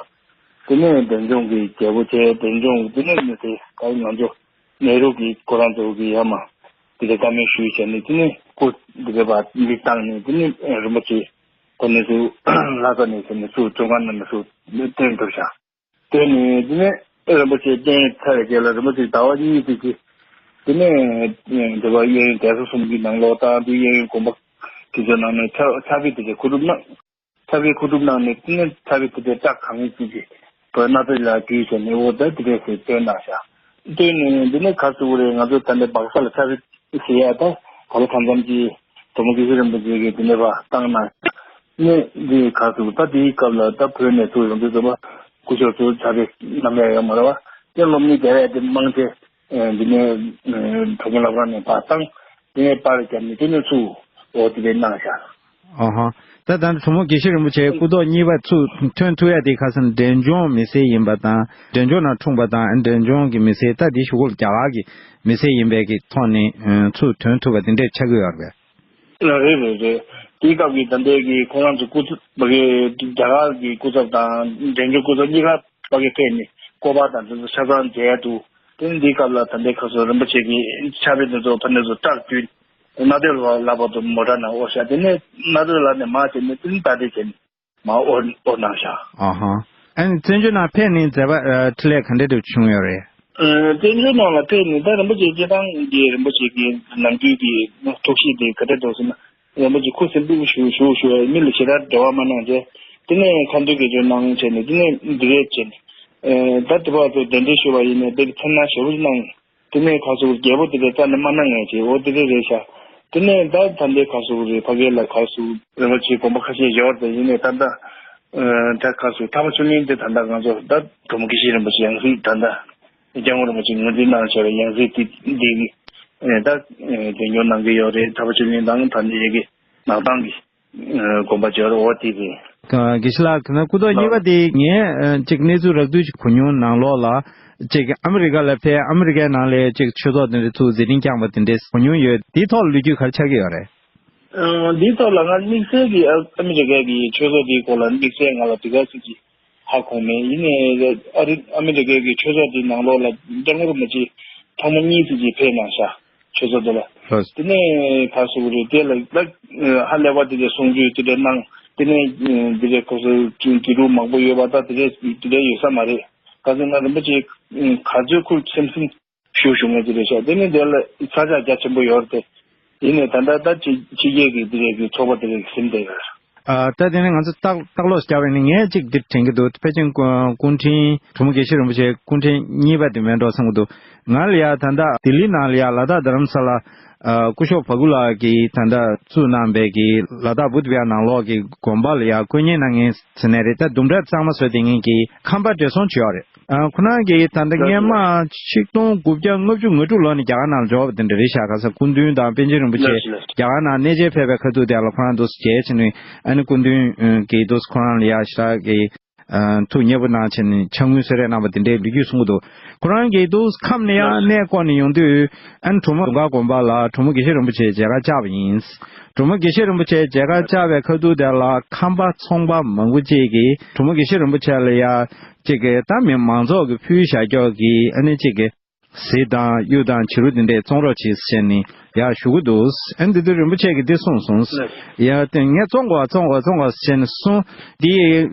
ད། དེ་ནས་འབྲས་ལྗོངས་ཀྱི་རྒྱལ་པོ་བྱས། འབྲས་ལྗོངས་དེ་ནས་ནི་དེ་ག་ང་ཚོ་ནེ་རུ་གི་ཁོ་རང་ཚོ་གི་ཡ་མ་དེ་ག་བཀའ་མོལ་ཞུས་བྱས་ནས་དེ་ནས་སྐུ་དེ་ག་བ་མི་བཏང་ནས་དེ་ནས་རིན་པོ་ཆེ་ཁོ་ནས་སུ་ལྷ་ས་ནས་ཟེར་ནས་སུ་བཅོ་ལྔ་ནང་ནས་སུ་བཏོན་ཐུབ་ཤག་བཏོན་ནས་དེ་ནས་རིན་པོ་ཆེ་བཏོན་ཚར་རྗེས་ལ་རིན་པོ་ཆེ་ཟླ་བ་གཉིས་ཙམ་གྱི་ དེ་ནས་འདི་བ་གཡས་གཡོན་གདན་ས་གསུམ་གྱི་ནང་ལོགས་དང་དེ་གཡས་གཡོན་དགོན་པ་དེ་ཚོའི་ནང་ནས་ཕྱག་ཕྱག་དཔེ་དེ་འདྲ་བཀོད་སྒྲུབ་གནང་། ཕྱག་དཔེ་བཀོད་སྒྲུབ་གནང་ནས་དེ་ནས་ཕྱག་དཔེ་དེ་འདྲ་བཀྲག་གང་ཅིག་གིས་བོད་གནའ་དཔེ་ལ་བརྒྱུད་བྱས་ནས་འོ་ད་དེ་འདྲ་ཟེར་བཏོན་གནང་ཤག་བཏོན་ནས་འདི་ནས་ག་ཟེར་དགོས་རེད། ང་ཚོ་ད་ལྟ་སྦག་ས་ལ་ཕྱག་དཔེ་ཟེར་ཡ་ད་ག་ལ་གང་འཚམ་གྱིས་དོ་མོ་དགེ་བཤེས་རིན་པོ་ཆེ་གིས་དེ་འདྲ་བ་བཏང་གནང་ནས་འདི་ག་ཟེར་དགོས། ད་དེའི་སྐབས་ལ་ད་བོད་ནས་ཚུར་ཡོང་དུས་ཙམ་པ་སྐུ་ཞབས་ཚོ་ཕྱག་དཔེ་བསྣམས་ཡ་ཡོད་མ་རེད་བ། དེ་སློབ་གཉེར་རྒྱག་ཡ་དེ་མང་ཆེ་འདི་ནས་གྲོང་ཁྱེར་ལྷ་ཁང་ནས་ཕར་བཏང་། དེ་ནས་པར་བརྒྱབ་ནས་དེ་ནས་ཚུར་འོ་དེ་འདྲ་གནང་ཤག་ཨ་ཧ། ད་ད་གྲོང་མི་དགེ་བཤེས་རིན་པོ་ཆེ་སྐུ་ཐོག་གཉིས་པ་ཚུར་ཐོན་ཐུབ་ཡ་དེ་ཁ་སང་འབྲས་ལྗོངས་མི་སེར་ཡིན་པ་དང་འབྲས་ལྗོངས་ནང་འཁྲུངས་པ་དང་འབྲས་ལྗོངས་ཀྱི་མི་སེར། ད་དེ་གཞུག་གུ་ལ་རྒྱ་གར་གྱི་མི་སེར་ཡིན་པའི་གི་ཐོག་ནས་ཚུར་ཐོན་ཐུབ་པ་དེ་འདྲས་ཆགས་ཀྱི་ཡོད་རེད། རེད་རེད་རེད། དེའི་སྐབས་ཀྱི་ད་ལྟའི་གི་ཁོ་རང་ཚོ་སྐུ་ཚབ་ཕ་གི་རྒྱ་གར་གྱི་སྐུ་ཚབ་དང་འབྲས་ལྗོངས་སྐུ་ཚབ་གཉིས་ཀ་ཕ་གི་ཕེབས་ནས་སྐོར་པ་དང་དེ་ཚོ་ཆ་ཚང་མཇལ་འདུག་དེ་ནས་འདིའི་སྐབས་ལ་ད་ལྟའི་ཁ་སང་རིན་པོ་ཆེ་གི་ཕྱག་དཔེ་དེ་ཚོ་ཕ་ནས་ཚོ་བཀྲག་བརྒྱུད་རྣ་སྟོད་ལ་ལ་བར་དུ་མོ་ཊ་ནང་དབོར་ཤག་དེ་ནས་རྣ་སྟོད་ལ་ནས་མར་བྱས་ནས་དེ་ནས་ད་ལྟའི་བྱས་ནས་མར་དབོར་དབོར་གནང་ཤག་ཨ་ཧ། ཨ་ནི་བཙན་བྱོལ་ནང་ཕེབས་ནས་མཛད་པ་ཨ་འཕྲིན་ལས་ག་འདྲ་འདྲ་བྱུང་ཡོད་རེད། ཨ་བཙན་བྱོལ་ནང་ལ་ཕེབས་ནས་ད་རིན་པོ་ཆེ་སྤྱིར་བཏང་གི་རིན་པོ་ཆེ་གི་ནམ་རྒྱུན་གྱི་ཐུགས་གཤིས་དེ་ག་འདྲ་འདུག་ཟེར་ན། རིན་པོ་ཆེ་ཁུ་སིམ་པོ་ཞུ་ཞུ་ཞུ་བའི་མི་ལ་ཞེ་དྲག་འབྲེལ་བ་མ་གནང་བྱས། དེ་ནས་ཁ་འདོན་དགེ་སྦྱོར་གནང་བྱས་ནས་དེ་ནས་འདི་རེད་བྱས་ནས། ཨེ་ད་དེ་བར་དུ་གདན་འདྲེན་ཞུ་བ་ཡིན་ནས་དེ་ཚེ་ན་ཞེ་པོ་ཅིག་གནང་། དེ་ནས་ཁ་སུ་རྒྱལ་པོ་དེ་འདྲ་རྩ་ནས་མ་གནང་ངས་བྱས་འོ་དེ་འདྲ་རེད་ཤག་དེ་ནས་ད་ད་ལྟའི་ཁ་སུ་རེད་ཕ་གི་ལ་ཁ་སུ་རིན་པོ་ཆེ་དགོན་པ་ཁ་ཤས་ཡོད་རེད། ཡིན་ནས་ད་ལྟ་ཨེ་ད་ཁ་སུ་ཐར་པ་ཆོས་གླིང་དེ་ད་ལྟ་ང་ཚོ་ད་གྲོང་མི་དགེ་བཤེས་རིན་པོ་ཆེ་ཡང་སྲིད་ད་ལྟ་སྐྱབས་མགོན་རིན་པོ་ཆེ་ངོས་འཛིན་གནང་བྱས་པའི་ཡང་སྲིད་དེ་འདི་གི་ཨེ་ད་ཨེ་དོན་འཁྱོལ་གནང་གི་ཡོད་རེད། ཐར་པ་ཆོས་གླིང་དང་ད་ལྟའི་ཡ་གི་ནང་བཏང་གི་དགོངས་པ་འཇོག་རོགས་དེ་རེད། དགེ་བཤེས་ལགས་ཁྱེད་རང་སྐུ་ཐོག་གཉིས་པ་དེ་ངས་ཅིག་གནས་ཚུལ་རགས་བསྡུས་ཅིག་གོ་མྱོང་ནང་ལོགས་ལ་ཅིག་ཨ་མི་རི་ཀ་ལ་ཕེབས། ཨ་མི་རི་ཀའི་ནང་ལ་ཅིག་ཆོས་ཚོགས་དེ་འདྲ་ཚུགས་མཛད་འཕྲིན་བསྐྱངས་པ་དེ་འདྲ་གོ་མྱོང་ཡོད། དེའི་ཐོག་ལ་ལོ་རྒྱུས་ག་རེ་ཆགས་ཀྱི་ཡོད་རེད། འདིའི་ཐོག་ལ་ང་དམིགས་བསལ་གྱི་ཨ་མི་རི་ཀའི་གི་ཆོས་ཚོགས་དེའི་སྐོར་ལ་དམིགས་བསལ་ང་ལ་དེ་ག་ཚོད་ཅིག་ཧ་གོ་མེད། ཡིན་ནའི་ཨ་རི་ཨ་མི་རི་ཀའི་གི་ཆོས་ཚོགས་དེའི་ནང་ལོགས་ལ་སྐྱབས་མགོན་རིན་པོ་ཆེ་ཐེངས་མ་གཉིས་ཙམ་ཅིག་ཕེབས་གནང་ཤག་ཆོས་ཚོགས་དེ་ལ། ལགས། དེ་ནས་ཕར་ཚུར་རེད་དེ་ལ་ལ་ཧ་ལས་པ་དེ་འདྲའི་གསུང་ཆོས་དེ་འདྲའི་གནང་། དེ་ནས་དེ་འདྲའི་ཁོ་ཚོའི་དགེ་ཕྲུག་མང་པོ་ཡོད་པ་ད་དེ་འདྲའི་དེ་འདྲའི་ཡོད་ས་མ་རེད། ག་ཚོད་ན་རིན་པོ་ཆེ་ག་ཚོད་ཁུར་སེམས་སེམས་ཞུ་ཞུ་ངེས་དེ་རེད་ཤག་དེ་ནས་དེ་ལ་ས་ཆ་རྒྱ་ཆེན་པོ་ཡོད་རེད་དེ། ཡིན་ནའི་ད་ལྟ་ད་ཕྱི་ཕྱི་རྒྱལ་གྱི་དེ་རེད་གི་ཚོགས་པ་དེ་རེད་གི་ཟིན་བསྡད་ཡོད། ཨ་ད་དེ་ནས་ང་ཚོ་ལྟག་ལྟག་ལོག་བརྒྱབ་པ་ཡིན་ན་ངས་ཅིག་འདིར་དྲན་གྱི་འདུག་ཕལ་ཆེར་སྐུ་སྐུ་ཕྲེང་གྲོང་མི་དགེ་བཤེས་རིན་པོ་ཆེ་སྐུ་ཕྲེང་གཉིས་པ་དེ་མིན་འགྲོ་བསམ་གྱི་འདུག་ང་ལ་ཡ་ད་ལྟ་ལྡི་ལི་ནང་ལ་ཡ་ལ་དྭགས་རྡ་རམ་ས་ལ་ཨ་སྐུ་ཞབས་བ་གུ་ལགས་ཀྱིས་ད་ལྟ་བཙུགས་གནང་པའི་གི་ལ་དྭགས་བུདྡྷ་བི་ཧར་ནང་ལོགས་ཀྱི་དགོན་པ་ལ་ཡ་བཀོད་གཉེར་གནང་མཁན་ཟེར་ནའི་རེད། ད་དུམ་གྲ་གཙང་མ་བཟོས་བསྡད་མཁན་གྱི་ཁང་པ་བགྲེས་སོང་བྱས་ཡོད་རེད། ཨ་ཁོ་རང་གིས་ད་ལྟ་སྔས་མ་ཆིག་སྟོང་དགུ་བརྒྱ་ལྔ་བཅུ་ང་དྲུག་ལོ་ནས་རྒྱ་གར་ནང་འབྱོར་བ་དེ་འདྲ་རེད་ཤག་ག་ས་སྐུ་མདུན་དང་པཎ་ཆེན་རིན་པོ་ཆེ་ལགས་སོ་ལགས་སོ། རྒྱ་གར་ནང་གནས་མཇལ་ཕེབས་པའི་ཁ་ཐུག་དེ་ལ་ཁོ་རང་འདུག་སེ་མཇལ་བྱས་ནས་ཨ་ནི་སྐུ་མདུན་གྱིས་འདུག་སེ་ཁོ་རང་ལ་ཡ་ཞེ་དྲག་གི་ཨ་ཐུགས་མཉེས་པོ་གནང་བྱས་ནས་ཕྱག་དངུལ་གསོལ་རས་གནང་བ་དེ་འདྲའི་ལོ་རྒྱུས་གསུང་གི་འདུག་ཁོ་རང་གིས་འདུག་སེ་ཁམས་ནས་ཡང་གནས་སྐོར་ནས་ཡོང་དུས་ཨ་ནི་གྲོ་མ་དུང་དཀར་དགོན་པ་ལ་གྲོ་མོ་དགེ་བཤེས་རིན་པོ་ཆེ་མཇལ་ཁ་བཅར་བ་ཡིན། གྲོ་མོ་དགེ་བཤེས་རིན་པོ་ཆེ་མཇལ་ཁ་བཅར་བའི་ཁ་ཐུག་དེ་ལ་ཁམས་པ་ཚོང་པ་མང་པོ་ཅིག་གིས་གྲོ་མོ་དགེ་བཤེས་རིན་པོ་ཆེ་ལ་ཡ་ཅིག་གི་ད་མི་མང་ཚོགས་ཀྱི་ཕུལ་བཞག་ཀྱོག་གི་ཨ་ནི་ཅིག་གི་གཟི་དང་གཡུ་དང་བྱུ་རུ་དེ་འདྲས་བཙོང་རོགས་གྱིས་ཟེར་ནས་ཡར་ཞུ་གི་འདུག་ཨ་ནི་དེ་དུས་རིན་པོ་ཆེ་གིས་འདི་གསུངས་སོང་། ལགས། ཡ་དེ་ངས་བཙོང་དགོས་བཙོང་དགོས་བཙོང་དགོས་ཟེར་ནས་གསུངས། འདི་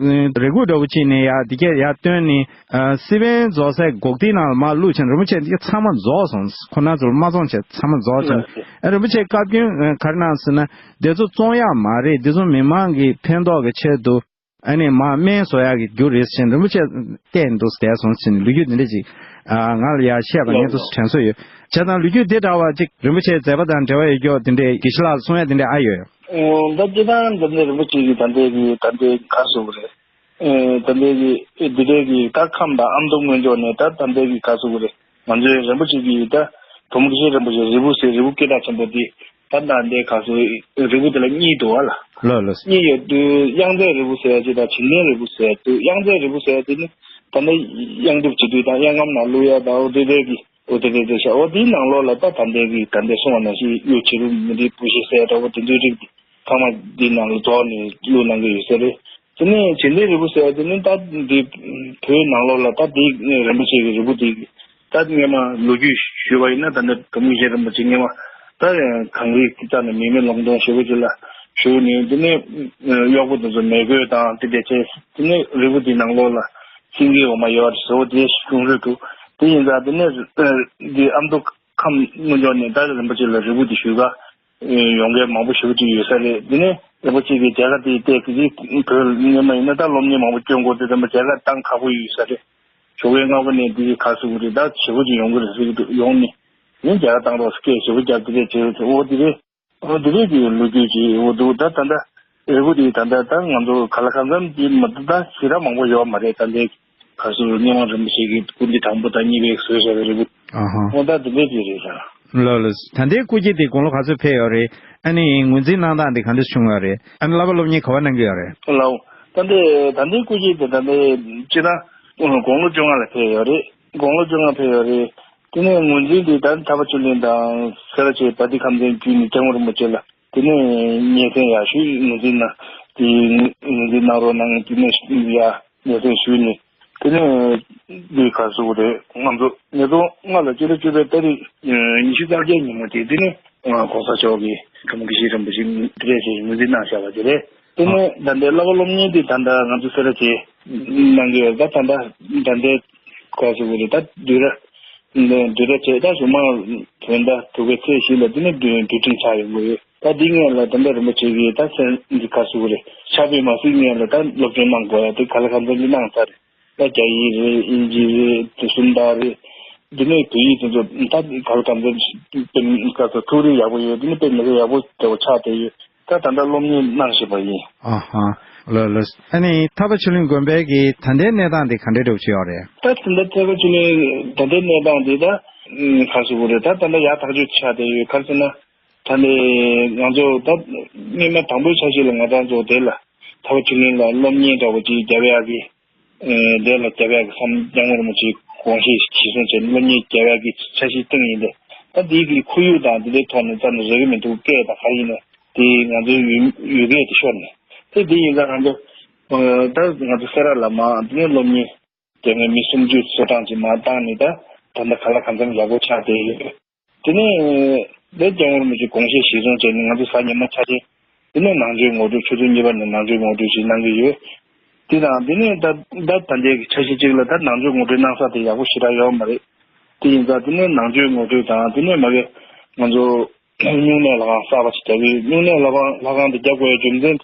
རེ་སྒུག་འདྲ་བོ་བྱས་ནས་ཡ་འདི་གས་ཡར་བཏོན་ནས་ཨ་སི་པན་རྫོགས་སའི་འགོག་ཐིག་ནང་ལ་མར་བླུགས་བྱས་ནས་རིན་པོ་ཆེ་འདི་ཚང་མ་རྫོགས་སོང་། ཁོ་རང་ཚོ་ལ་མ་བཙོང་བྱས་ཚང་མ་རྫོགས་བྱས་ནས་ལགས། ཨ་རིན་པོ་ཆེ་བཀའ་བཀྱོན་ཨ་ག་རེ་གནང་ཟེར་ན་འདི་ཚོ་བཙོང་ཡག་མ་རེད། འདི་ཚོ་མི་མང་གི་ཕན་ཐོགས་ཀྱི་ཆེད་དུ། ཨ་ནི་མར་སྨན་བཟོ་ཡག་གི་རྒྱུ་རེད་ཟེར་རིན་པོ་ཆེ་བལྟས་འདུག་བསྡད་སོང་ཟེར་ནས་ལོ་རྒྱུས་འདི་འདྲ་ཅིག་ཨ་ང་ལ་ཡར་བཤད་པ་ངས་ལགས་འདུག་སོ། དྲན་གསོ་ཡོད། བྱས་ཙང་ལོ་རྒྱུས་དེ་འདྲ་བ་ཅིག་རིན་པོ་ཆེའི་མཛད་པ་དང་འབྲེལ་བ་ཡོད་ཀྱོག་དེ་འདྲའི་དགེ་བཤེས་ལགས་གསུང་ཡ་དེ་འདྲ་ཨ་ཡོད། ཨོ་ད་སྤྱིར་བཏང་འཛམ་གླིང་རིན་པོ་ཆེ་གི་ད་ལྟའི་གི་ད་ལྟའི་ག་རེ་ཟེར་དགོས་རེད། ཨེ་ད་ལྟའི་གི་འདི་འདྲའི་གི་ད་ཁམས་དང་ཨ་མདོ་སྔོན་ཕྱོགས་ནས་ད་ད་ལྟའི་གི་ག་རེ་ཟེར་དགོས་རེད། ང་ཚོའི་རིན་པོ་ཆེ་གི་ད་གྲོང་མི་དགེ་བཤེས་རིན་པོ་ཆེ་རིལ་བུ་ཟེར་རིལ་བུ་སྐད་གྲགས་ཆེན་པོ་འདི་ད་ད་ལྟའི་ག་ཟེར་རིལ་བུ་དེ་ལ་གཉིས་འདུག་བ་ལ། ལགས་ལགས། གཉིས་ཡོད་དུས་གཡང་རྫས་རིལ་བུ་ཟེར་ཡ་ཅིག་དང་བྱིན་ལྡན་རིལ་བུ་ཟེར་ཡ་འདུག་གཡང་རྫས་རིལ་བུ་ཟེར་ཡ་དེ་ནི་ད་ལྟ་གཡང་འགྲུབ་བྱེད་དུས་དང་གཡང་སྐམ་ནང་བླུག་ཡ་དང་འོ་དེ་དེ་གི་འོ་དེ་དེ་དེ་ཤ་འོ་དེའི་ནང་ལོགས་ལ་ད་ད་ལྟའི་གི་ད་ལྟའི་གསུང་བ་ནང་བཞིན་གཡུ་བྱུ་རུ་མུ་ཏིག་བུ་བཞི་ཟེར་ཡ་འདྲ་བོ་དེ་ཚོའི་རིགས་དེ་ཚང་མ་འདིའི་ནང་ལ་རྫོགས་ནས་བླུག་གནང་གི་ཡོད་ས་རེད། དེ་ནས་བྱིན་ལྡན་རིལ་བུ་ཟེར་བ་དེ་ནི་ད་འདི་བོད་ནང་ལོགས་ལ་ད་འདི་རིན་པོ་ཆེ་གི་རིལ་བུ་འདི་ད་སྔས་མ་ལོ་རྒྱུས་ཞུས་པ་ཡིན་ན་ད་ནི་གྲོང་མི་དགེ་བཤེས་རིན་པོ་ཆེ་སྔས་མ་ད་གངས་རིའི་རྩ་ནས་མི་མེད་ལུང་སྟོང་ཞེ་པོ་ཅིག་ལ་བཞུགས་ནས་དེ་ནས་གཡོག་པོ་དེ་ཚོ་མི་རྒོད་དང་དེ་འདྲ་བྱས་དེ་ནས་རིལ་བུ་འདི་ནང་ལོགས་ལ་སེང་གེའི་འོ་མ་ཡོད་རེད་ཟེར་བ་དེ་གཞུང་ལུགས་འདུག་དེ་ཡིན་ཙང་དེ་ནས་འདི་ཨ་མདོ་ ཁམས་སྔོན་ཕྱོགས་ནས་ད་རིན་པོ་ཆེ་ལ་རེ་སྐུལ་དེ་ཞུས་ག་ཡོང་མཁན་མང་པོ་ཞེ་པོ་ཅིག་ཡོད་ས་རེད། དེ་ནས་རིན་པོ་ཆེ་གིས་མཇལ་ཁ་དེ་བལྟས་ཀྱི་ཅིག་བོད་སྔོན་མ་ཡིན་ན་ད་སློབ་གཉེར་མང་པོ་སྐྱོན་དགོས་དེ་ཙམ་པ་མཇལ་ཁ་བཏང་ཁག་པོ་ཡོད་ས་རེད། ཞོགས་པའི་སྔ་པོ་ནས་འདི་ག་སུ་རེད། ད་ཞེ་པོ་ཅིག་ཡོང་གི་རེད་ཟེར་གྱི་འདུག་ཡོང་ནས་ཡིན་མཇལ་ཁ་བཏང་རོགས་སྐད་ཞེ་པོ་རྒྱབ་དེ་རེད་བྱས་ཨོ་དེ་རེད། ཨོ་དེ་རེད་ཀྱི་ལོ་རྒྱུས་ཀྱི་ཨོ་འདུག་ད་ད་ལྟ་རེ་སྐུལ་དེ་ད་ལྟ་ད་ང་ཚོ་ག་ལ་གང་འཚམ་དེ་མ་ད་ཞེ་དྲག་མང་པོ་ཡོད་མ་རེད། ད་ལྟའི་ག་སུ་སྔོན་མ་རིན་པོ་ཆེ་གི་སྐུ་མདུན་དང་པོ་དང་གཉིས་པའི་བཟོས་བཞག་པའི་རེ་སྐུལ་ཨ་ཧ་ཨོ་ད་དེ་འདྲས་ཀྱི་རེད་ཤག་ལགས་ལགས། ད་ལྟའི་སྐུ་སྐྱེ་དེ་དགུང་ལོ་ག་ཚོད་ཕེབས་ཡོད་རེད། ཨ་ནི་ངོས་འཛིན་གནང་སྟངས་དེ་ག་འདྲ་བྱུང་ཡོད་རེད། ཨ་ནི་བསླབ་པ་སློབ་གཉེར་ག་པར་གནང་གི་ཡོད་རེད། ལའོ། ད་ལྟའི་ད་ལྟའི་སྐུ་སྐྱེ་དེ་ད་ལྟའི་སྤྱིར་ན་དགུང་ལོ་བཅོ་ལྔ་ལ་ཕེབས་ཡོད་རེད། དགུང་ལོ་བཅོ་ལྔ་ཕེབས་ཡོད་རེད། དེ་ནས་ངོས་འཛིན་དེ་ད་ཐར་པ་ཆོས་གླིང་དང་སེ་ར་བྱེས་བ་ཏི་ཁམས་ཚན་བརྒྱུད་ནས་སྐྱབས་མགོན་རིན་པོ་ཆེ་ལ་དེ་ནས་སྙན་སེང་ཡག་ཤོས་ངོས་འཛིན་གནང་དེ་ངོས་འཛིན་གནང་རོགས་གནང་དེ་ནས་ཡ་སྙན་སེང་ཞུས་ནས། དེ་ནས་འདི་ག་ཟེར་དགོས་རེད། ང་ཚོ་ཉིས་སྟོང་ལྔ་ལ་སྤྱི་ཟླ་བཅུ་པའི་ཏ་རིག་ཉི་ཤུ་རྩ་བརྒྱད་ཉིན་མོ་དེ་དེ་ནས་༸གོང་ས་མཆོག་གིས་གྲོས་མོལ་གྱི་གཞི་རིན་པོ་ཆེ་འདི་རེད་ཅེས་ངོས་འཛིན་གནང་བཞག་པ་དེ་རེད། དེ་ནས་ད་ལྟའི་བསླབ་པ་སློབ་གཉེར་དེ་ད་ལྟ་ང་ཚོ་སེ་ར་བྱེས་གནང་གི་ཡོད། ད་ད་ལྟ་ད་ལྟའི་ག་ཟེར་དགོས་རེད། ད་བསྡུས་གྲྭ་བསྡུས་གྲྭ་བྱས་ད་གཞུག་མ་བོད་ཟླ་དྲུག་པའི་ཚེས་བཞི་ལ་དེ་ནས་དུས་དུས་ཁྲིམས་ཆགས་ཡོང་གི་ཡོད། ད་འདི་སྔོན་ལ་ད་ལྟ་རིན་པོ་ཆེ་གིས་ད་སེམས་འདི་ག་ཟེར་དགོས་རེད། ཕྱག་དཔེ་མ་གཟིགས་སྔོན་ལ་ད་སློབ་སྦྱོང་གནང་དགོས་ཡ་དེ་ག་ལ་གང་འཚམ་གྱི་གནང་ཚར་རེད། ད་རྒྱ་ཡིག་རེད། དབྱིན་ཇི་རེད། དེ་སུམ་རྟགས་རེད། འདི་ནས་བོད་ཡིག་དེ་ཚོ་ད་ག་ལ་གང་འཚམ་དཔེ་ག་ཚོད་ཐུགས་རིག་ཡག་པོ་ཡོད། འདི་ནས་དཔེ་མི་སྲིད་ཡག་པོ་འདྲ་བོ་ཆགས་བསྡད་ཡོད། ད་ད་ལྟ་སློབ་གཉེར་གནང་བཞིན་པ་ཡིན། ཨ་ཧ། ལགས་ལགས། ཨ་ནི་ཐར་པ་ཆོས་གླིང་དགོན་པའི་གི་ད་ལྟའི་གནས་སྟངས་དེ་ག་འདྲའི་འདྲ་བོ་ཅིག་ཡོད་རེད། ད་ད་ལྟ་ཐར་པ་ཆོས་གླིང་ད་ལྟའི་གནས་སྟངས་དེ་ད་ག་ཟེར་དགོས་རེད། ད་ད་ལྟ་ཡག་ཐག་ཆོད་ཆགས་བསྡད་ཡོད། ག་རེ་ཟེར་ན་ད་ལྟའི་ང་ཚོ་ད་སྔོན་མ་དང་པོའི་ཆ་ཤས་ལ་ང་རང་ཚོ་དེ་ལ་ཐར་པ་ཆོས་གླིང་ལ་སློབ་གཉེར་འདྲ་བོ་ཅིག་རྒྱབ་ཡག་གི་དེ་ལ་རྒྱབ་ཡག་གི་བསམ་སྐྱབས་མགོན་རིན་པོ་ཆེའི་དགོངས་བཞེད་གཞིར་བཟུང་བྱས་ནས་སློབ་གཉེར་རྒྱབ་ཡག་གི་འཆར་གཞི་བཏིང་ཡིན་ཏེ། ད་དེའི་གི་ཁོར་ཡུག་དང་དེ་འདྲའི་ཐོག་ནས་རྩ་ནས་རག་གི་མི་འདུག་སྐད་དང་ག་རེ་ཡིན་ནའི་དེ་ང་ཚོའི་ཡུལ་ཡུལ་སྐད་དེ་ཤོར་ནས་དེ་དེ་ཡིན་ཙང་ང་ཚོ་ད་ང་ཚོ་སེ་ར་ལ་མ་དེ་ནས་སློབ་གཉེར་རྒྱབ་མཁན་མི་སུམ་ཅུ་ཚོ་གྲངས་ཅིག་མར་བཏང་ནས་ད་ད་ལྟ་ག་ལ་གང་འཚམ་ཡག་པོ་ཆགས་བསྡད་ཡོད། དེ་ནས་བོད་སྐྱབས་མགོན་རིན་པོ་ཆེའི་དགོངས་བཞེད་གཞིར་བཟུང་བྱས་ནས་ང་ཚོ་གཟའ་ཉི་མ་ཆ་ཆེན་དེ་ནས་ནང་ཆོས་ངོ་སྤྲོད་ཆུ་ཚོད་གཉིས་པ་ནས་ནང་ཆོས་ངོ་སྤྲོད་ཞིག་གནང་གི་ཡོད། དེ་དང་དེ་ནས་ད་ད་ད་ལྟའི་གི་འཆར་གཞི་གཅིག་ལ་ད་ནང་ཆོས་ངོ་སྤྲོད་གནང་ས་དེ་ཡག་པོ་ཞེ་དྲག་ཡོད་མ་རེད། དེ་ཡིན་ཙང་དེ་ནས་ནང་ཆོས་ངོ་སྤྲོད་དང་དེ་ནས་མ་གི་ང་ཚོ་སྨྱུང་གནས་ལྷ་ཁང་གསར་པ་ཞིག་རྒྱག་གི་ཡོད། སྨྱུང་གནས་ལྷ་ཁང་ལྷ་ཁང་དེ་རྒྱག་དགོས་ཡའི་རྒྱུ་མཚན་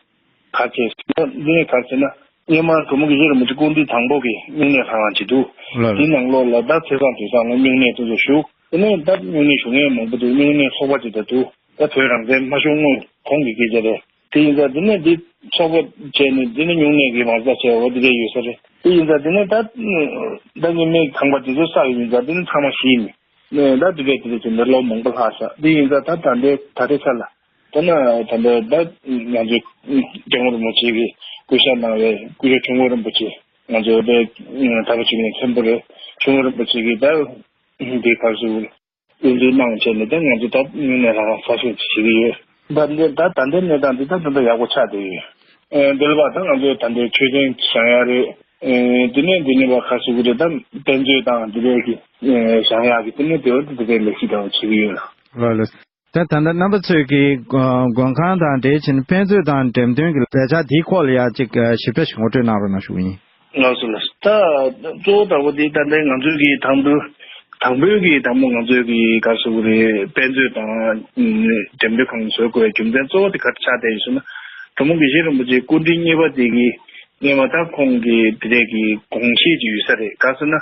ག་རེ་ཟེར་ན་འདི་ནས་ག་རེ་ཟེར་ན་སྔོན་མ་གྲོང་མི་དགེ་བཤེས་རིན་པོ་ཆེ་སྐུ་མདུན་དང་པོ་གི་སྨྱུང་གནས་ལྷ་ཁང་ཅིག་འདུག་ལགས། དེའི་ནང་ལོགས་ལ་ད་ཚེས་བཟང་དུས་བཟང་ལ་སྨྱུང་གནས་དེ་ཚོ་བཞུགས། དེ་ནས་ད་སྨྱུང་གནས་བཞུགས་མཁན་མང་པོ་འདུག་སྨྱུང་གནས་ཚོགས་པ་ཅིག་ད་འདུག་ད་བོད་རང་བཙན་མ་བྱུང་སྔོན་གོང་གི་སྐད་ཆ་རེད། དེ་ཡིན་ཙང་དེ་ནས་འདི་ཚོགས་པ་བྱས་ནས་དེ་ནས་སྨྱུང་གནས་ཀྱི་མ་རྩ་བྱས་འོ་དེ་འདྲ་ཡོད་ས་རེད། དེ་ཡིན་ཙང་དེ་ནས་ད་ད་སྔོན་མའི་ཁང་པ་དེ་ཚོ་བསགས་ཡིན་ཙང་དེ་ནས་ཚང་མ་ཞིག་ནས་ནས་ད་དེ་འདྲ་དེ་འདྲ་བྱས་ནས་ལོ་མང་པོ་ལྷག་ཤག་དེ་ཡིན་ཙང་ད་ད་ལྟའི་ད་ལྟའི་ཆ་ལ་ད་ན་ད་ལྟ་ད་ང་ཚོའི་སྐྱབས་མགོན་རིན་པོ་ཆེ་གིས་སྐུ་ཕྱྭ་གནང་བའི་སྐུ་ཞབས་ཁྲི་འགོ་རིན་པོ་ཆེ་ང་ཚོ་དེ་ཐར་པ་ཆོས་གླིང་མཁན་པོ་རེད། ཁྲི་འགོ་རིན་པོ་ཆེ་གིས་ད་འདི་གར་སུ་དབུ་འཛུགས་གནང་བྱས་ནས་ད་ང་ཚོ་ད་སྨྱུང་གནས་ལྷ་ཁང་གསར་ཤོག་ཅིག་བྱེད་ཀྱི་ཡོད། ད་འདི་ད་ད་ལྟའི་གནས་སྟངས་འདི་ད་ད་ལྟ་ཡག་པོ་ཆགས་བསྡད་ཡོད། ཨ་འདི་ལ་བ་ད་ང་ཚོ་ད་ལྟའི་མཆོད་རྟེན་བཞེངས་ཡག་རེད། ཨ་འདི་ནས་འདི་ནས་བ་ཁ་སུ་གུ་རེད། ད་དཔེ་མཛོད་དང་འདི་རེད་ཀྱི་བཞེངས་ཡག་གི་དེ་ནས་དེ་བ་འདི་འདྲའི་ལས་གཞི་འདྲ་བ་བྱེད་ཀྱི་ཡོད་ལ། ལགས་ལགས། ད་ད་ལྟ་རྣམ་པ་ཚོས་ཀྱི་མགོན་ཁང་དང་འབྲེལ་བྱས་ནས་དཔེ་མཛོད་དང་འགྲེམས་སྟོན་གྱི་ལས་འཆར་དེའི་སྐོར་ལ་ཡང་ཅིག་ཞིབ་ཕྲ་ཞིག་ངོ་སྤྲོད་གནང་རོགས་གནང་ཞུ་གི་ཡིན། ལགས་སོ་ལགས་སོ། ད་གཙོ་བོ་དང་པོ་དེ་ད་ལྟའི་ང་ཚོའི་གི་དང་དུ་དང་པོའི་གི་དང་པོ་ང་ཚོའི་གི་ག་རེ་ཟེར་དགོས་རེད། དཔེ་མཛོད་དང་འགྲེམས་སྟོན་ཁང་བཟོ་དགོས་པའི་རྒྱུ་མཚན་གཙོ་བོ་དེ་ག་རེ་ཆགས་བསྡད་ཡོད་ཟེར་ན། གྲོང་མི་དགེ་བཤེས་རིན་པོ་ཆེ་སྐུ་ཕྲེང་གཉིས་པ་དེ་གི་སྔོན་མ་ད་ཁོང་གི་དེ་འདྲས་ཀྱི་དགོངས་བཞེད་ཅིག་ཡོད་ས་རེད། ག་རེ་ཟེར་ན་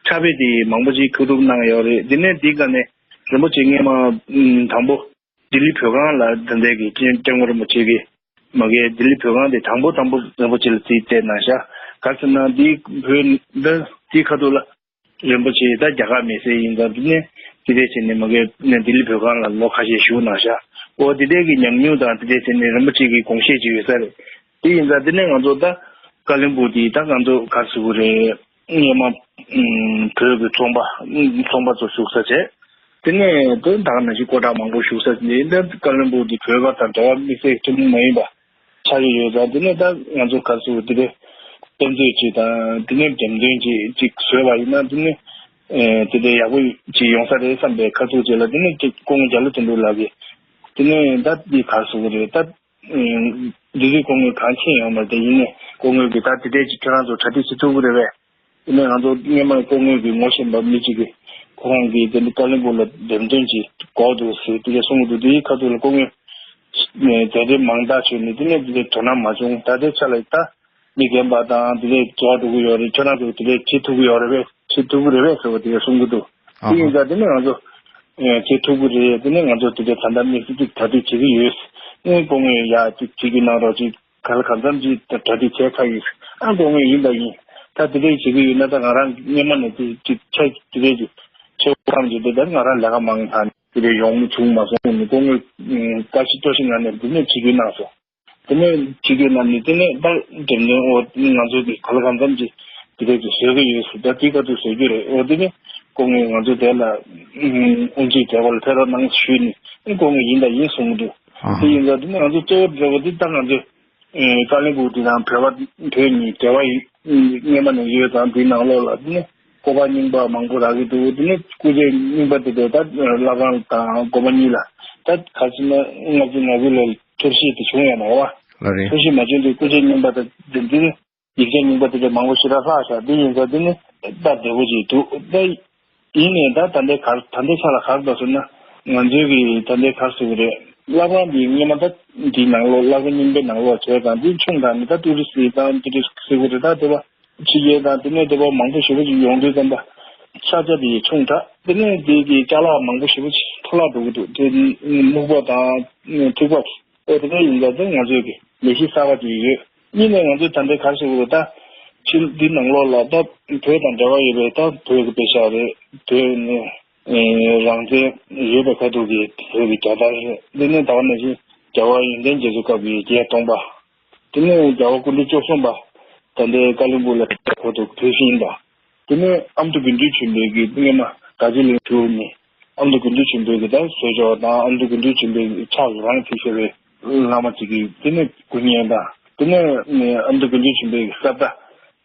ཕྱག་དཔེ་དེ་མང་པོ་ཅིག་ཁུ་བསྡུ་གནང་ཡོད་རེད། དེ་ནས་དེའི་སྒང་ནས་རིན་པོ་ཆེ་སྔོན་མ་དང་པོ་ལྡི་ལི་བོད་ཁང་ལ་དེ་འདྲས་ཀྱི་སྐྱབས་མགོན་རིན་པོ་ཆེ་གི་མ་གིའི་ལྡི་ལི་བོད་ཁང་དེ་དང་པོ་དང་པོ་རིན་པོ་ཆེ་ལ་རྩིས་སྤྲད་གནང་ཤག་ག་རེ་ཟེར་ན་འདི་བོད་འདི་དེའི་ཁ་ཐུག་ལ་རིན་པོ་ཆེ་ད་རྒྱ་གར་མི་སེར་ཡིན་ཙང་དེ་ནས་དེ་འདྲས་བྱས་ནས་མ་གིའི་ནས་ལྡི་ལི་བོད་ཁང་ལ་ལོ་ཁ་ཤས་བཞུགས་གནང་ཤག་འོ་དེ་འདྲས་ཀྱི་ཉམས་མྱོང་དང་དེ་འདྲས་བྱས་ནས་རིན་པོ་ཆེ་གི་དགོངས་བཞེད་ཅིག་ཡོད་ས་རེད། དེ་ཡིན་ཙང་དེ་ནས་ང་ཚོ་ད་ཀ་ལོན་སྦུག་དེ་ད་ང་ཚོ་ག་རེ་ཟེར་དགོས་རེད། སྔོན་མ་ཨུམ་བོད་ཀྱི་ཚོང་པ་ཚོང་པ་ཚོ་བཞུགས་ས་བྱས། དེ་ནས་དེ་ད་ག་ནང་བཞིན་སྐུ་དྲག་མང་པོ་བཞུགས་ས་འདི་འདི་ཀ་ལོན་སྦུག་འདི་བོད་པ་དང་འབྲེལ་བ་དམིགས་བསལ་ཐུན་མོང་མ་ཡིན་པ་ཆགས་ཀྱི་ཡོད་ཙང་། དེ་ནས་ད་ང་ཚོ་ག་རེ་ཟེར་དགོས་དེ་འདྲའི་དཔེ་མཛོད་ཅིག་དང་དེ་ནས་འགྲེམས་སྟོན་ཅིག་ཅིག་བཟོས་པ་ཡིན་ན་དེ་ནས་ཨེ་དེ་འདྲའི་ཡག་པོ་ཅིག་ཡོང་ས་རེད་བསམ་པའི་ཁ་ཐུག་ཅིག་ལ། དེ་ནས་ཅིག་སྐུ་ངོ་རྒྱ་ལོ་དོན་གྲུབ་ལགས་ཀྱིས་དེ་ནས་ད་འདི་ག་རེ་ཟེར་དགོས་རེད། ད་འདི་གའི་སྐུ་ངོ་གང་ཕྱིན་ཡོང་མ་རེད། དེ་ཡིན་ནས་སྐུ་ངོ་གིས་ད་དེ་འདྲས་ཅིག་ཁྱེད་རང་ཚོ་གྲ་སྒྲིག་བྱེད་ཐུབ་ཀྱི་རེད་པས། དེ་ནས་ང་ཚོ་སྔོན་མ་སྐུ་ངོ་གིས་ངོ་ཤེས་པ་མི་གཅིག་གིས་ ཁོ་རང་གིས་དེ་འདྲ་ཀ་ལོན་སྦུག་ལ་འགྲེམས་སྟོན་ཅིག་འགོ་འདུག་ཟེར་དེ་འདྲ་གསུང་གི་འདུག་དེའི་ཁ་ཐུག་ལ་སྐུ་ངོ་དེ་འདྲའི་མང་དག་བྱུང་ནས་དེ་ནས་དེ་འདྲའི་དོ་སྣང་མ་བྱུང་། ད་ལྟའི་ཆ་ལ་ད་མི་རྒན་པ་དང་དེ་འདྲའི་འགྲོ་འགྲོ་གི་ཡོད་རེད། ཁྱོད་རང་ཚོ་དེ་འདྲའི་བྱེད་ཐུབ་ཀྱི་ཡོད་རེད་པས། བྱེད་ཐུབ་ཀྱི་རེད་པས་ཟེར་བ་དེ་འདྲ་གསུང་གི་འདུག་ཨ་དེ་ཡིན་ཙང་དེ་ནས་ང་ཚོ་བྱེད་ཐུབ་ཀྱི་རེད། དེ་ནས་ང་ཚོ་དེ་འདྲའི་ད་ལྟ་དམིགས་བསལ་གྱི་གྲ་སྒྲིག་བྱེད་ཀྱི་ཡོད། ཨེ་སྐུ་ངོ་ཡ་ཅིག་བྱེད་རྒྱུ་གནང་རོགས་ཅིག་ག་ལ་གང་འཚམ་ཅིག་གྲ་སྒྲིག་བྱས་ཚར་ཡིན། ཨ་སྐུ་ངོ་ཡིན་དང་ཡིན། ད་དེ་འདྲའི་བྱེད་ཀྱི་ཡོད་ན་ད་ང་རང་སྔོན་མ་ནས་དེ་ཅིག་ཆ་དེ་འདྲའི་ཅིག་ཆེ་བོ་བཏང་རྒྱུ་དེ་ད་ང་རང་ལས་ཀ་མང་ཐང་དེ་འདྲའི་ཡོང་མི་བྱུང་མ་སོང་ནས་སྐུ་ངོ་བཀའ་ཤག་སྤྲོ་ཤིང་ང་ནས་འདི་ནས་བྱེད་རྒྱུ་གནང་སོང་། དེ་ནས་བྱེད་རྒྱུ་གནང་ནས་དེ་ནས་ད་འགྲེམས་སྟོན་འོ་ང་ཚོ་གི་ག་ལ་གང་འཚམ་ཅིག་དེ་འདྲའི་ཅིག་བཟོ་གི་ཡོད་ཟེར། ད་དེ་ག་དུས་བཟོ་རྒྱུ་རེད། འོ་དེ་ནས་སྐུ་ངོ་ང་ཚོ་དེ་ལ་དབུ་འབྱེད་མཛད་སྒོ་ལ་ཕེབས་རོགས་གནང་ཞུས་ནས་ཨེ་སྐུ་ངོ་ཡིན་དང་ཡིན་གསུང་གི་འདུག་དེ་ཡིན་ཙང་དེ་ནས་ང་ཚོ་གཙོ་བོ་མཛད་སྒོ་འདི་ད་ང་ཚོ་ཀ་ལོན་སྦུག་འདི་དང་བོད་པ་བོད་གཉིས་འབྲེལ་བ་ཡོད་སྔོན་མ་ནས་ཡོད་ཙང་འདིའི་ནང་ལོགས་ལ་དེ་ནས་སྐོར་པ་རྙིང་པ་མང་པོ་རག་གི་འདུག་དེ་ནས་སྐུ་ཚེ་རྙིང་པ་དེ་འདྲ་ད་བླ་བྲང་དང་སྒོ་མང་གཉིས་ལ་ད་ག་ཚོད་ན་ལྔ་བཅུ་ང་དགུ་ལོ་ཐོར་ཞིག་དེ་བྱུང་ཡོད་མ་རེད་བ། ལགས་རེད། ཐོར་ཞིག་མ་བྱུང་དུས་སྐུ་ཚེ་རྙིང་པ་དང་འདི་འདི་ཡིག་ཆ་རྙིང་པ་དེ་འདྲ་མང་པོ་ཞེ་དྲག་ལྷག་ཤག་དེ་ཡིན་ཙང་དེ་ནི་སྟབས་བདེ་པོ་ཅིག་འདུག་ད་ཡིན་ནའི་ད་ད་ལྟའི་གར་ད་ལྟའི་ཆ་ལ་གར་འགྲོ་ཟེར་ན་ང་ཚོའི་གི་ད་ལྟའི་གར་ཟེར་གི་རེད། བླ་བྲང་འདི་སྔོན་མ་ད་འདི་ནང་ལོགས་བླ་སྒོ་རྙིང་པའི་ནང་ལོགས་བྱས་ཙང་འདི་ཆུང་དྲགས་ནས་ད་ཏུ་རི་སི་དང་ཏུ་རི་སི་ཟེར་གི་རེད། ད་དེ་བ་ཕྱི་རྒྱལ་དང་དེ་ནས་དེ་བ་མང་པོ་ཞེ་པོ་ཅིག་ཡོང་དུས་ཙམ་པ་ས་ཆ་དེ་ཆུང་དྲགས། དེ་ནས་དེ་གི་ཅ་ལག་མང་པོ་ཞེ་པོ་ཅིག་འཕྲོ་བརླག་འགྲོ་གི་འདུག་དེ་སྨུག་པ་དང་ཐིགས་པ། ཨོ་དེ་འདྲ་ཡིན་ཙང་དེ་ང་ཚོས་ཀྱི་ལས་གཞི་གསར་པ་ཅིག་ཡོད། གཉིས་ནས་ང་ཚོས་ད་ལྟའི་ག་རེ་ཟེར་དགོས་རེད། ད་ཕྱི་འདི་ནང་ལོགས་ལ་ད་བོད་དང་འབྲེལ་བ་ཡོད་པའི་ད་བོད་ཀྱི་དཔེ་ཆ་རེད། བོད་ནས་ཨེ་རང་བཙན་ཡོད་པའི་ཁ་ཐུག་གི་བོད་ཀྱི་རྒྱལ་དར་རེད། འདི་ནས་ད་བར་ནང་བཞིན་རྒྱལ་བ་ཡོན་ཏན་རྒྱ་མཚོའི་སྐབས་ཀྱི་བརྒྱད་སྟོང་པ། དེ་ནས་རྒྱལ་བ་སྐུ་ཕྲེང་བཅུ་གསུམ་པ་ད་ལྟའི་ཀ་ལོན་སྦུག་ལ་ཕེབས་པའི་ཁ་ཐུག་བོད་ཤིང་དང་། དེ་ནས་ཨ་མདོ་དགེ་འདུན་ཆོས་འཕེལ་གྱིས་སྔོན་མ་རྡོ་རྗེ་གླིང་བཞུགས་ནས་ཨ་མདོ་དགེ་འདུན་ཆོས་འཕེལ་གྱི་ད་གསོལ་ཇ་དང་ཨ་མདོ་དགེ་འདུན་ཆོས་འཕེལ་གྱི་ཕྱག་རང་ཕྱིས་བྱས་པའི་བླ་མ་ཅིག་གིས་དེ་ནས་སྐུ་བརྙན་དང་དེ་ནས་ཨ་མདོ་དགེ་འདུན་ཆོས་འཕེལ་གྱི་ས་བཀྲ་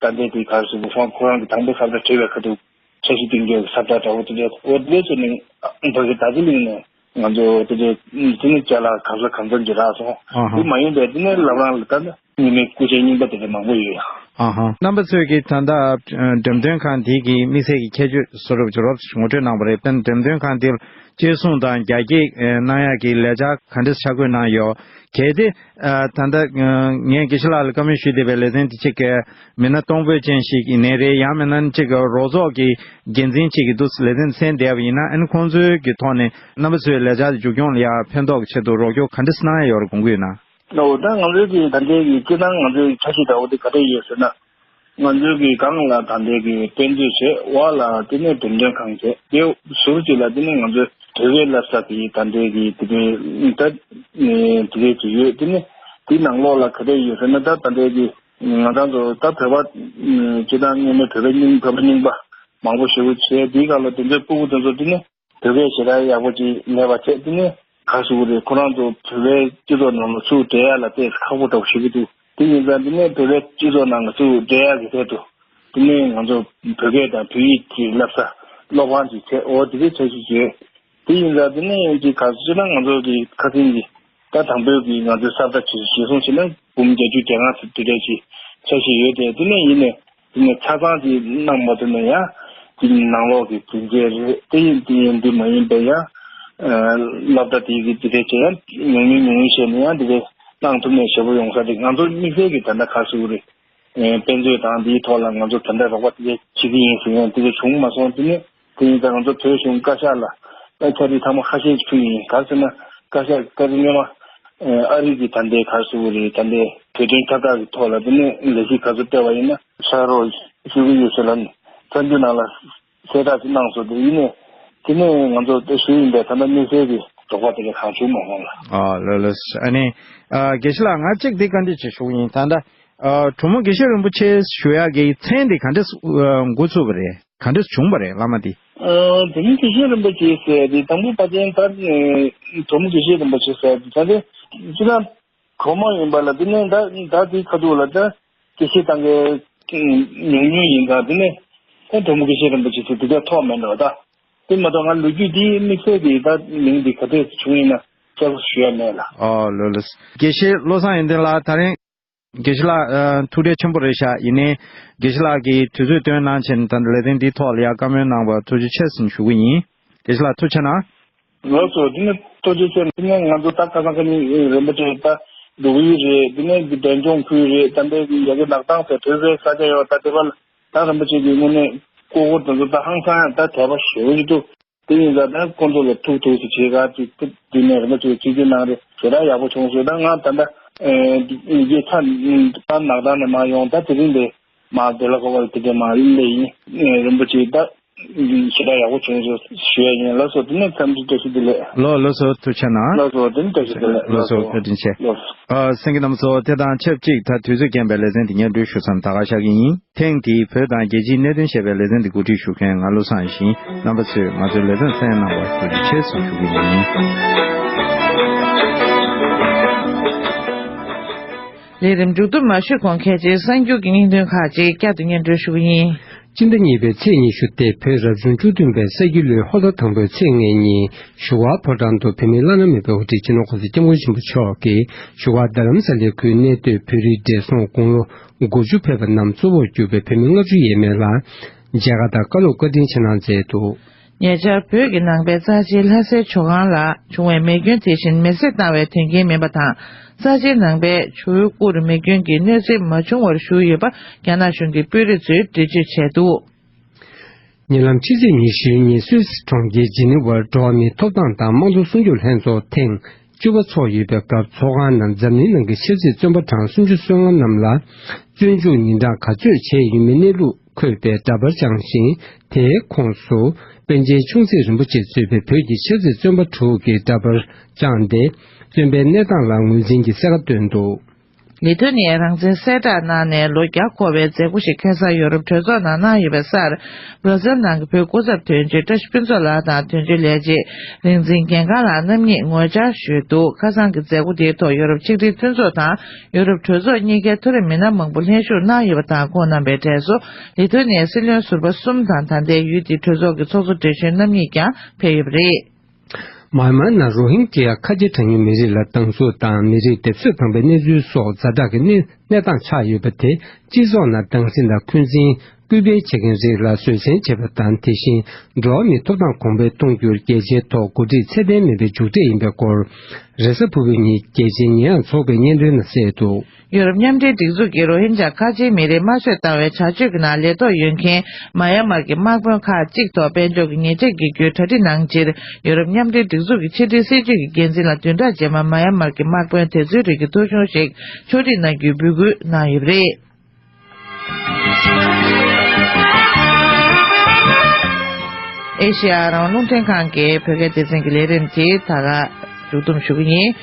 ད་ལྟའི་དེ་གར་སུ་བུ་ཧྥང་ཁོ་རང་གི་དང་པོ་ས་བཀྲ་བྲིས་པའི་ཁ་ཐུག་འཆར་གཞི་སྟེང་གི་ས་བཀྲ་འདྲ་བོ་དེ་འདྲ་འོ་དེ་ཚོ་ནི་ཨ་མདོ་གི་རྡོ་རྗེ་གླིང་ནས་ང་ཚོ་དེ་འདྲའི་དེ་ནི་ཅ་ལག་གང་ས་གང་འཚམ་ཅིག་རག་སོང་། ཨ་ཧ། དེ་མ་ཡིན་པའི་དེ་ནི་བླ་བྲང་ལ་ད་ནི། ཉི་མའི་སྐུ་ཆས་རྙིང་པ་དེ་འདྲ་མང་པོ་ཡོད། ཨ་ཧ། རྣམ་པ་ཚོས་ཀྱིས་ད་ལྟ་འགྲེམས་སྟོན་ཁང་འདི་གི་དམིགས་བསལ་གྱི་ཁྱད་ཆོས་བཟོ་འདྲ་ཅིག་རོབ་ཙམ་ངོ་སྤྲོད་གནང་བ་རེད། ད་འགྲེམས་སྟོན་ཁང་འདིར་གཅེས་སྲུང་དང་རྒྱ་སྐྱེད་གནང་ཡག་གི་ལས་འཆར་ག་འདྲ་ཆ་བགོས་གནང་ཡོད། གལ་ཏེ་ད་ལྟ་ངས་དགེ་བཤེས་ལགས་ལ་བཀའ་མོལ་ཞུས་བསྡད་པའི་ལེ་ཚན་འདི་གཅིག་གི་མི་སྣ་གཏོང་ཕོད་ཅན་ཞིག་ཡིན་ནའི་རེད། ཡང་མིན་ན་གཅིག་གི་རོགས་ཚོགས་ཀྱི་འགན་འཛིན་གཅིག་གི་འདུག་ལེ་ཚན་གསན་བསྡད་པ་ཡིན་ན་ཨ་ནི་ཁོང་ཚོའི་གི་ཐོག་ནས་རྣམ་པ་ཚོའི་ལས་འཆར་འདི་མཇུག་སྐྱོང་ལ་ཡག་ཕན་ཐོགས་ཀྱི་ཆེད་དུ་རོགས་སྐྱོར་ག་འདྲ་གནང་ཡག་ཡོད་རེད་དགོངས་ཀྱི་ཡོད་ན། ལོ། ད་ང་ཚོའི་གི་ད་ལྟའི་གི་སྤྱིར་བཏང་ང་ཚོའི་འཆར་གཞི་འདྲ་བོ་དེ་ག་འདྲ་ཡོད་ཟེར་ན། ང་ཚོའི་གི་སྒང་ལ་ད་ལྟའི་གི་དཔེ་མཛོད་བྱས། འོག་ལ་དེ་ནས་འགྲེམས་སྟོན་ཁང་བྱས། དེ་ཟུར་གཅིག་ལ་དེ་ནས་ང་ཚོའི་བོད་སྐད་བསླབ་ས་གི་ད་ལྟའི་གི་དེ་འདྲའི་ད་དེ་འདྲའི་ཅིག་ཡོད། དེ་ནས་དེའི་ནང་ལོགས་ལ་ག་འདྲ་ཡོད་ཟེར་ན། ད་ད་ལྟའི་གི་ང་རང་ཚོ་ད་བོད་པ་སྤྱིར་བཏང་སྔོན་མའི་བོད་པ་རྙིང་བོད་པ་རྙིང་པ་མང་པོ་ཞེ་པོ་བྱས། དེའི་སྒང་ལ་དེ་ཚོའི་སྤུ་གུ་དེ་ཚོ་དེ་ནས། བོད་སྐད་ཞེ་དྲག་ཡག་པོ་ཅིག་མེད་པ་བྱས། དེ་ནས་ག་ཟེར་དགོས་རེད། ཁོ་རང་ཚོ་བོད་པའི་སྤྱི་ཚོགས་ནང་ལ་ཚུར་འདྲེས་ཡག་ལ་ཏོག་ཙམ་ཁག་པོ་འདྲ་པོ་ཞིག་འདུག་དེ་ཡིན་ཙང་དེ་ནས་བོད་པའི་སྤྱི་ཚོགས་ནང་ལ་ཚུར་འདྲེས་ཡག་གི་ཆེད་དུ་དེ་ནས་ང་ཚོ་བོད་སྐད་དང་བོད་ཡིག་གི་བསླབ་ས་སློབ་ཁང་ཅིག་བྱས། འོ་དེ་འདྲའི་འཆར་གཞི་བྱས། དེ་ཡིན་ཙང་དེ་ནས་ཅིག་ག་ཟེར་ན་ང་ཚོ་གི་ཁ་སང་གི་ད་དང་པོའི་གི་ང་ཚོའི་ས་བཀྲ་གཞིར་བཟུང་བྱས་ན་འབུམ་བརྒྱད་ཅུ་གྱ་ལྔ་ཙམ་དེ་འདྲ་ཅིག་འཆར་གཞི་ཡོད་དེ། དེ་ནས་ཡིན་ནས། དེ་ནས་ཆ་ཚང་ཅིག་གནང་མ་ཐུབ་ན་ཡང་དེ་ནང་ལོགས་ཀྱི་དྲིན་ཆེན་རེད། དེ་ཡིན་དེ་ཡིན་དེ་མ་ཡིན་པ་ཡང་སློབ་གྲྭ་དེ་གི་དེ་འདྲ་བྱས་ཡང་ཉུང་ཉུང་ཉུང་ཉུང་བྱས་ནས་ཡང་དེ་འདྲ་གནང་ཐུབ་ན་ཞེ་པོ་ཡོང་ས་རེད། ང་ཚོ་དམིགས་བསལ་གྱི་ད་ལྟ་ག་ཟེར་དགོས་རེད། དཔེ་མཛོད་དང་དེའི་ཐོག་ལ་ང་ཚོ་ད་ལྟ་རོགས་པ་དེ་འདྲ་བྱེད་ཀྱི་ཡིན་ཟེར་ཡང་དེ་འདྲ་བྱུང་མ་སོང་། དེ་ནས་དེ་ཡིན་ཙང་ང་ཚོ་བོད་གཞུང་བཀའ་ཤག་ལ་ཨ་ཆ་རིགས་ཚང་མ་ཁ་ཤས་ཕུལ་ཡིན། ག་རེ་ཟེར་ན་བཀའ་ཤག་བཀའ་དྲིན་སྔོན་མ་ཨ་རི་གི་ད་ལྟའི་ག་ཟེར་དགོས་རེད། ད་ལྟའི་བོད་དོན་ཁྱབ་བསྒྲགས་ཀྱི་ཐོག་ལ་དེ་ནས་ལས་གཞི་ག་ཚོད་སྤྲད་པ་ཡིན་ན་ཕྱག་རོགས་ཞུ་གི་ཡོད་ཟེར་ལབ་ནས་གསར་འགྱུར་ནང་ལ་གསལ་བསྒྲགས་ཅིག་གནང་སོང་། དེ་ཡིན་ནས་དེ་ནས་ང་ཚོ་དེ་ཞུ་ཡིན་པས་ད་ལྟ་དམིགས་བསལ་གྱི་རོགས་པ་དེ་འདྲ་གང་བྱུང་མ་སོང་ལ། ཨ་ལགས་ལགས། ཨ་ནི་ཨ་དགེ་བཤེས་ལགས་ང་གཅིག་འདི་བཀའ་འདྲི་ཅིག་ཞུ་གི་ཡིན། ད་ལྟ་ཨ་གྲོང་མི་དགེ་བཤེས་རིན་པོ་ཆེ་ཞུ་ཡག་གི་མཚན་འདི་ག་འདྲས་ཨ་འགོ་ཚུགས་པ་རེད། ག་འདྲས་བྱུང་བ་རེད་བླ་མ་འདི། ཨ་གྲོང་མི་དགེ་བཤེས་རིན་པོ་ཆེ་ཟེར་དེ་དང་པོ་ཕལ་ཆེར་ད་ཨ་གྲོང་མི་དགེ་བཤེས་རིན་པོ་ཆེ་ཟེར་དེ་ད་དེ་སྤྱིར་བཏང་གོང་མ་ཡིན་པ་ལ་དེ་ནས་ད་ད་དེའི་ཁ་ཐུག་ལ་ད་དགེ་བཤེས་དང་གི་ཉུང་ཉུང་ཡིན་ཙང་དེ་ནས་ད་གྲོང་མི་དགེ་བཤེས་རིན་པོ་ཆེ་ཟེར་དེ་འདྲ་ཐོགས་མེད་འགྲོ། ད་དེ་མ་གཏོགས་ང་ལོ་རྒྱུས་དེའི་དམིགས་བསལ་གྱི་ད་མིང་འདི་ག་འདྲས་བྱུང་ཡིན་ན་གསལ་པོ་ཞུ་ཡ་མེད་ལ། ཨོ་ལགས་ལགས། དགེ་བཤེས་བློ་བཟང་ཡོན་ཏན་ལགས་ད་རིང་། དགེ་བཤེས་ལགས། ཨ། ཐུགས་ཁྲལ་ཆེན་པོ་རེད་ཤག་ཡིན་ནའི་དགེ་བཤེས་ལགས་ཀྱིས་དུས་ཚོད་བཏོན་གནང་བྱས་ནས་ད་ལྟ་ལེ་ཚན་འདིའི་ཐོག་ལ་ཡ་བཀའ་མོལ་གནང་བར་ཐུགས་རྗེ་ཆེ་ཟེར་ཞུ་གི་ཡིན། དགེ་བཤེས་ལགས་ཐུགས་རྗེ་གནང་། ལགས་སོ། དེ་ནི་ཐུགས་རྗེ་ཆེ། དེ་ནས་ང་ཚོ་ད་ཁ་སང་ཁ་ཉིན་རིན་པོ་ཆེ་ད་འགྲོ་གི་ཡོད་རེད། དེ་ནས་འདི་གདན་སྐྱོང་ཕུལ་རེད། ད་འདི་ཡ་གི་ལག་གདང་ཟེར་བོད་པའི་ས་ཆ་ཡོད་ད་དེ་བ་ད་རིན་པོ་ཆེ་གི་དངོས་གནས་ཀོ་ཀོ་དེ་ཚོ་ད་ཧང་སང་ཡང་ད་དད་པ་ཞེ་པོ་ཅིག་འདུག་དེ་ཡིན་ཙང་ད་ཁོང་ཚོ་ལ་ཐུག་ཐུག་ཟེར་བྱེད་ག་ཅིག་ཐུག་དེ་ནས་རིན་པོ་ཆེ་ཆིག་སྒྲིལ་གནང་རེད། ཞེ་དྲག་ཡག་པོ་བྱུང་སོང་། ད་ང་ད་ལྟ་རྒྱལ་ཚ་ད་ནག་ཐང་ནས་མ་ཡོང་ད་དེ་རིང་དེ་མ་དེ་ལ་གོ་བ་དེ་དེ་མ་ལས་ཡིན། རིན་པོ་ཆེ་ད་ཞེ་དྲག་ཡག་པོ་བྱུང་སོང་ཞུ་ཡ་ཡིན། ལགས་སོ། དེ་ནས་འཚམས་འདྲི་བཀྲ་ཤིས་བདེ་ལེགས། ལགས་ལགས་སོ། ཐུགས་རྗེ་གནང་། ལགས་སོ། དེ་ནས་བཀྲ་ཤིས་བདེ་ལེགས། ལགས་སོ། ལགས་སོ། བཀའ་དྲིན་ཆེ། ལགས་སོ། ཨ། གསན་མཁན་རྣམ་པ་ཚོ། དེ་དང་ཆབས་ཅིག་ད་དུས་ཚོད་རྐྱེན་པས་ལེ་ཚན་འདི་སྙན་སྒྲོན་ཞུ་མཚམས་ད་ག་བཞག་གི་ཡིན། ཐེངས་འདིའི་བོད་དང་རྒྱལ་སྤྱིའི་གནད་དོན་ཞེས་པའི་ལེ་ཚན་འདི་གོ་སྒྲིག་ཞུ་མཁན་ང་བློ་བཟང་ཡེ་ཤེས་ཡིན། རྣམ་པ་ཚོས་ང་ཚོའི་ལེ་ཚན་གསན་གནང་བར་ཐུགས་རྗེ་ཆེ་ཟེར་ཞུ་གི་ཡིན། ལས་རིམ་མཇུག་བསྡོམས་མ་ཞུས་གོང་ཁ་ཆེའི་གསར་འགྱུར་གྱི་སྙིང་དོན་ཁག་ཅིག་བསྐྱར་དུ་སྙན་སྒྲོན་ཞུ་གི་ཡིན། སྤྱི་ཟླ་གཉིས་པའི་ཚེས་ཉི་ཤུ་སྟེ་བོད་རབ་བྱུང་བཅུ་བདུན་པའི་ས་ཁྱི་ལོའི་ཧོར་ཟླ་དང་པོའི་ཚེས་ལྔའི་ཉིན་བཞུགས་སྒར་ཕོ་བྲང་དུ་བོད་མིའི་བླ་ན་མེད་པའི་དབུ་ཁྲིད་སྤྱི་ནོར་༸གོང་ས་༸སྐྱབས་མགོན་ཆེན་པོ་མཆོག་གིས་བཞུགས་སྒར་རྡ་རམ་ས་ལའི་ཁུལ་གནས་སྡོད་བོད་རིགས་བགྲེས་སོང་དགུང་ལོ་དགུ་བཅུ་ཕེབས་པ་རྣམས་གཙོ་བོར་གྱུར་པའི་བོད་མི་ལྔ་བཅུ་ཡས་མས་ལ་མཇལ་ཁ་དང་བཀའ་སློབ་བཀའ་དྲིན་ཆེ་གནང་མཛད་འདུག་ཉེ་ཆར་བོད་ཀྱི་ནང་པའི་རྩ་ཆེའི་ལྷ་སའི་ཇོ་ཁང་ལ་བྱུང་བའི་མེ་སྐྱོན་དེ་བཞིན་མེ་བསྲེགས་བཏང་བའི་དོན་རྐྱེན་མིན་པ་དང་། རྩ་ཆེའི་ནང་པའི་ཇོ་བོའི་སྐུ་རུ་མེ་སྐྱོན་གྱི་གནོད་འཚེ་མ་བྱུང་བར་བཞུགས་ཡོད་པ་རྒྱ་ནག་གཞུང་གི་དཔོན་རིགས་ཚོས་འགྲེལ་བརྗོད་བྱས་འདུག་ཉེ་ལམ་ཕྱི་ཚེས་ཉི་ཤུའི་ཉིན་སུད་སི་གྲོང་ཁྱེར་ཇི་ནི་ཝར་འགྲོ་བ་མིའི་ཐོབ་ཐང་དང་དམངས་གཙོ་སྲུང་སྐྱོབ་ལྷན་ཚོགས་ཐེངས་བཅུ་པ་འཚོགས་ཡོད་པའི་སྐབས་ཚོགས་ཁང་ནང་འཛམ་གླིང་ནང་གི་ཆབ་སྲིད་བཙོན་པ་གྲངས་སུམ་ཅུ་སོ་ལྔ་རྣམས་ལ་བཙོན་འཇུག་ཉིན་གྲངས་ག་ཚོད་བྱས་ཡོད་མེད་གནས་ལུགས་འཁོད་པའི་འདྲ་པར་བཅངས་ཤིང་། དེའི་ཁོངས་སུ་པཎ་ཆེན་ཆུང་སྲིད་རིན་པོ་ཆེ་གཙོས་པའི་བོད་ཀྱི་ཆབ་སྲིད་བཙོན་པ་དྲུག་གི་འདྲ་པར་བཅངས་ཏེ། བཙོན་པའི་གནས་སྟངས་ལ་ངོས་འཛིན་གྱིས་གསལ་ཁ་བཏོན་འདུག་ལི་ཐོ་ནི་ཡ་རང་བཙན་གསལ་བསྒྲགས་གནང་ནས་ལོ་བརྒྱ་འཁོར་བའི་མཛད་སྒོ་ཞིག་ཁ་སང་ཡོ་རོབ་གྲོས་ཚོགས་ནང་གནང་ཡོད་པའི་སར། སྦྲ་ཟིལ་ནང་གི་བོད་སྐུ་ཚབ་དོན་གཅོད་བཀྲ་ཤིས་ཕུན་ཚོགས་ལགས་དང་དོན་གཅོད་ལས་བྱེད་རིག་འཛིན་རྒན་ཁང་ལགས་རྣམ་གཉིས་ངོ་བཅར་ཞུས་འདུག་ཁ་སང་གི་མཛད་སྒོ་དེའི་ཐོག་ཡོ་རོབ་ཆིག་སྒྲིལ་མཐུན་ཚོགས་དང་ཡོ་རོབ་གྲོས་ཚོགས་གཉིས་ཀའི་མཐོ་རིམ་མི་སྣ་མང་པོ་ལྷན་ཞུགས་གནང་ཡོད་པ་དང་། ཁོང་རྣམ་པའི་གྲས་སུ་ལི་ཐོ་ནི་ཡའི་སྲིད་བློན་ཟུར་པ་གསུམ་དང་ད་ལྟའི་ཡུལ་དེའི་གྲོས་ཚོགས་ཀྱི་ཚོགས་གཙོ་བགྲེས་གཞོན་རྣམ་གཉིས་ཀྱང་ཕེབས་ཡོད་པ་རེད། མཱན་མཱར་ནང་རོ་ཧིན་ཀྱི་ཁ་ཆེ་གྲངས་ཉུང་མི་རིགས་ལ་སྡང་ཟུག་དང་མི་རིགས་སྡེབ་གསོད་ཕངས་པའི་གནས་ཚུལ་སོགས་ཛ་དྲག་གི་གནས་གནས་སྟངས་ཆགས་ཡོད་པ་དེ་སྤྱི་ཚོགས་ནང་སྡང་སེམས་དང་འཁོན་འཛིན་སྐུལ་སྤེལ་བྱེད་མཁན་རིགས་ལ་བཟོད་བསྲན་བྱེད་པ་དང་། དེ་བཞིན་འགྲོ་བ་མིའི་ཐོབ་ཐང་གོང་འཕེལ་གཏོང་རྒྱུར་རྒྱལ་སྤྱིའི་ཐོག་འགོ་ཁྲིད་ཚད་ལྡན་མེད་པའི་མཇུག་འབྲས་ཡིན་པའི་སྐོར། རེས་གཟའ་ཕུར་བུའི་ཉིན་རྒྱལ་སྤྱིའི་ཉེས་ཡངས་ཚོགས་པས་སྙན་སྒྲོན་ནང་གསལ་འདུག་ཡོ་རོབ་མཉམ་འབྲེལ་སྒྲིག་འཛུགས་ཀྱིས་རོ་ཧིན་ཇཱ་ཁ་ཆེའི་མི་རིགས་དམར་གསོད་བཏང་བའི་བྱ་སྤྱོད་ཀྱི་ནང་ལས་ཐོག་ཡོད་མཁན་མ་ཡ་མར་གྱི་དམག་དཔོན་ཁག་ཅིག་ཐོག་དཔལ་འབྱོར་གྱི་ཉེས་ཆད་འགེལ་རྒྱུའི་གྲ་སྒྲིག་གནང་ཕྱིར། ཡོ་རོབ་མཉམ་འབྲེལ་སྒྲིག་འཛུགས་ཀྱི་ཕྱི་འབྲེལ་སྲིད་ཇུས་ཀྱི་འགན་འཛིན་ལ་བདུན་ཕྲག་རྗེས་མར་མ་ཡ་མར་གྱི་དམག་དཔོན་དེ་ཚོའི་རིགས་ཀྱི་ཐོ་གཞུང་ཞིག་ཕྱོགས་སྒྲིག་གནང་རྒྱུའི་འབོད་སྐུལ་གནང་ཡོད་པ་རེད། ཨེ་ཤེ་ཡ་རང་དབང་རླུང་འཕྲིན་ཁང་གི་བོད་སྐད་སྡེ་ཚན་གྱི་ལས་རིམ་དེ་ད་ག་མཇུག་བསྡོམས་ཞུ་གི་ཡིན།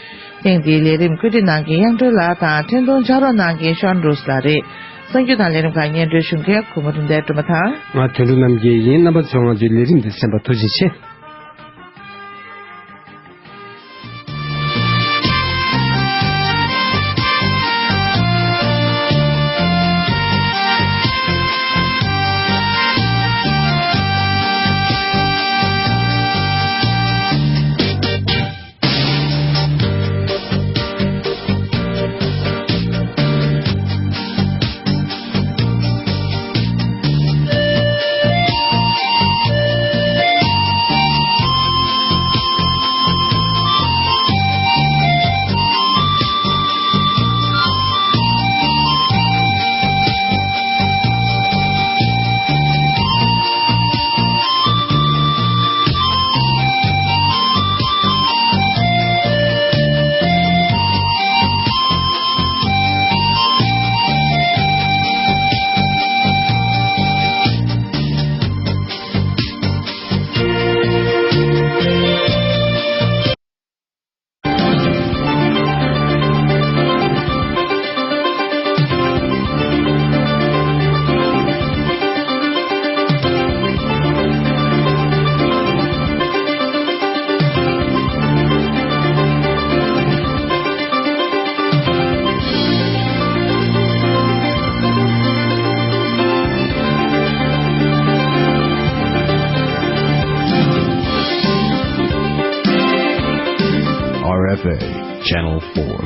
ཐེངས་འདིའི་ལས་རིམ་བཀོད་སྒྲིག་གནང་མཁན་དབྱངས་སྒྲོན་ལགས་དང་འཕྲིན་གཏོང་ཕྱག་རོགས་གནང་མཁན་ཤོན་རུས་ལགས་རེད། གསར་འགྱུར་དང་ལས་རིམ་ཁག་སྙན་སྒྲོན་ཞུ་མཁན་གུ་མ་རིན་ལྡན་སྒྲོལ་མ་དང་། ང་དོན་གྲུབ་རྣམ་རྒྱལ་ཡིན། རྣམ་པ་ཚོས་ང་ཚོའི་ལས་རིམ་འདི་གསན་པར་ཐུགས་རྗེ་ཆེ། R F A Channel four.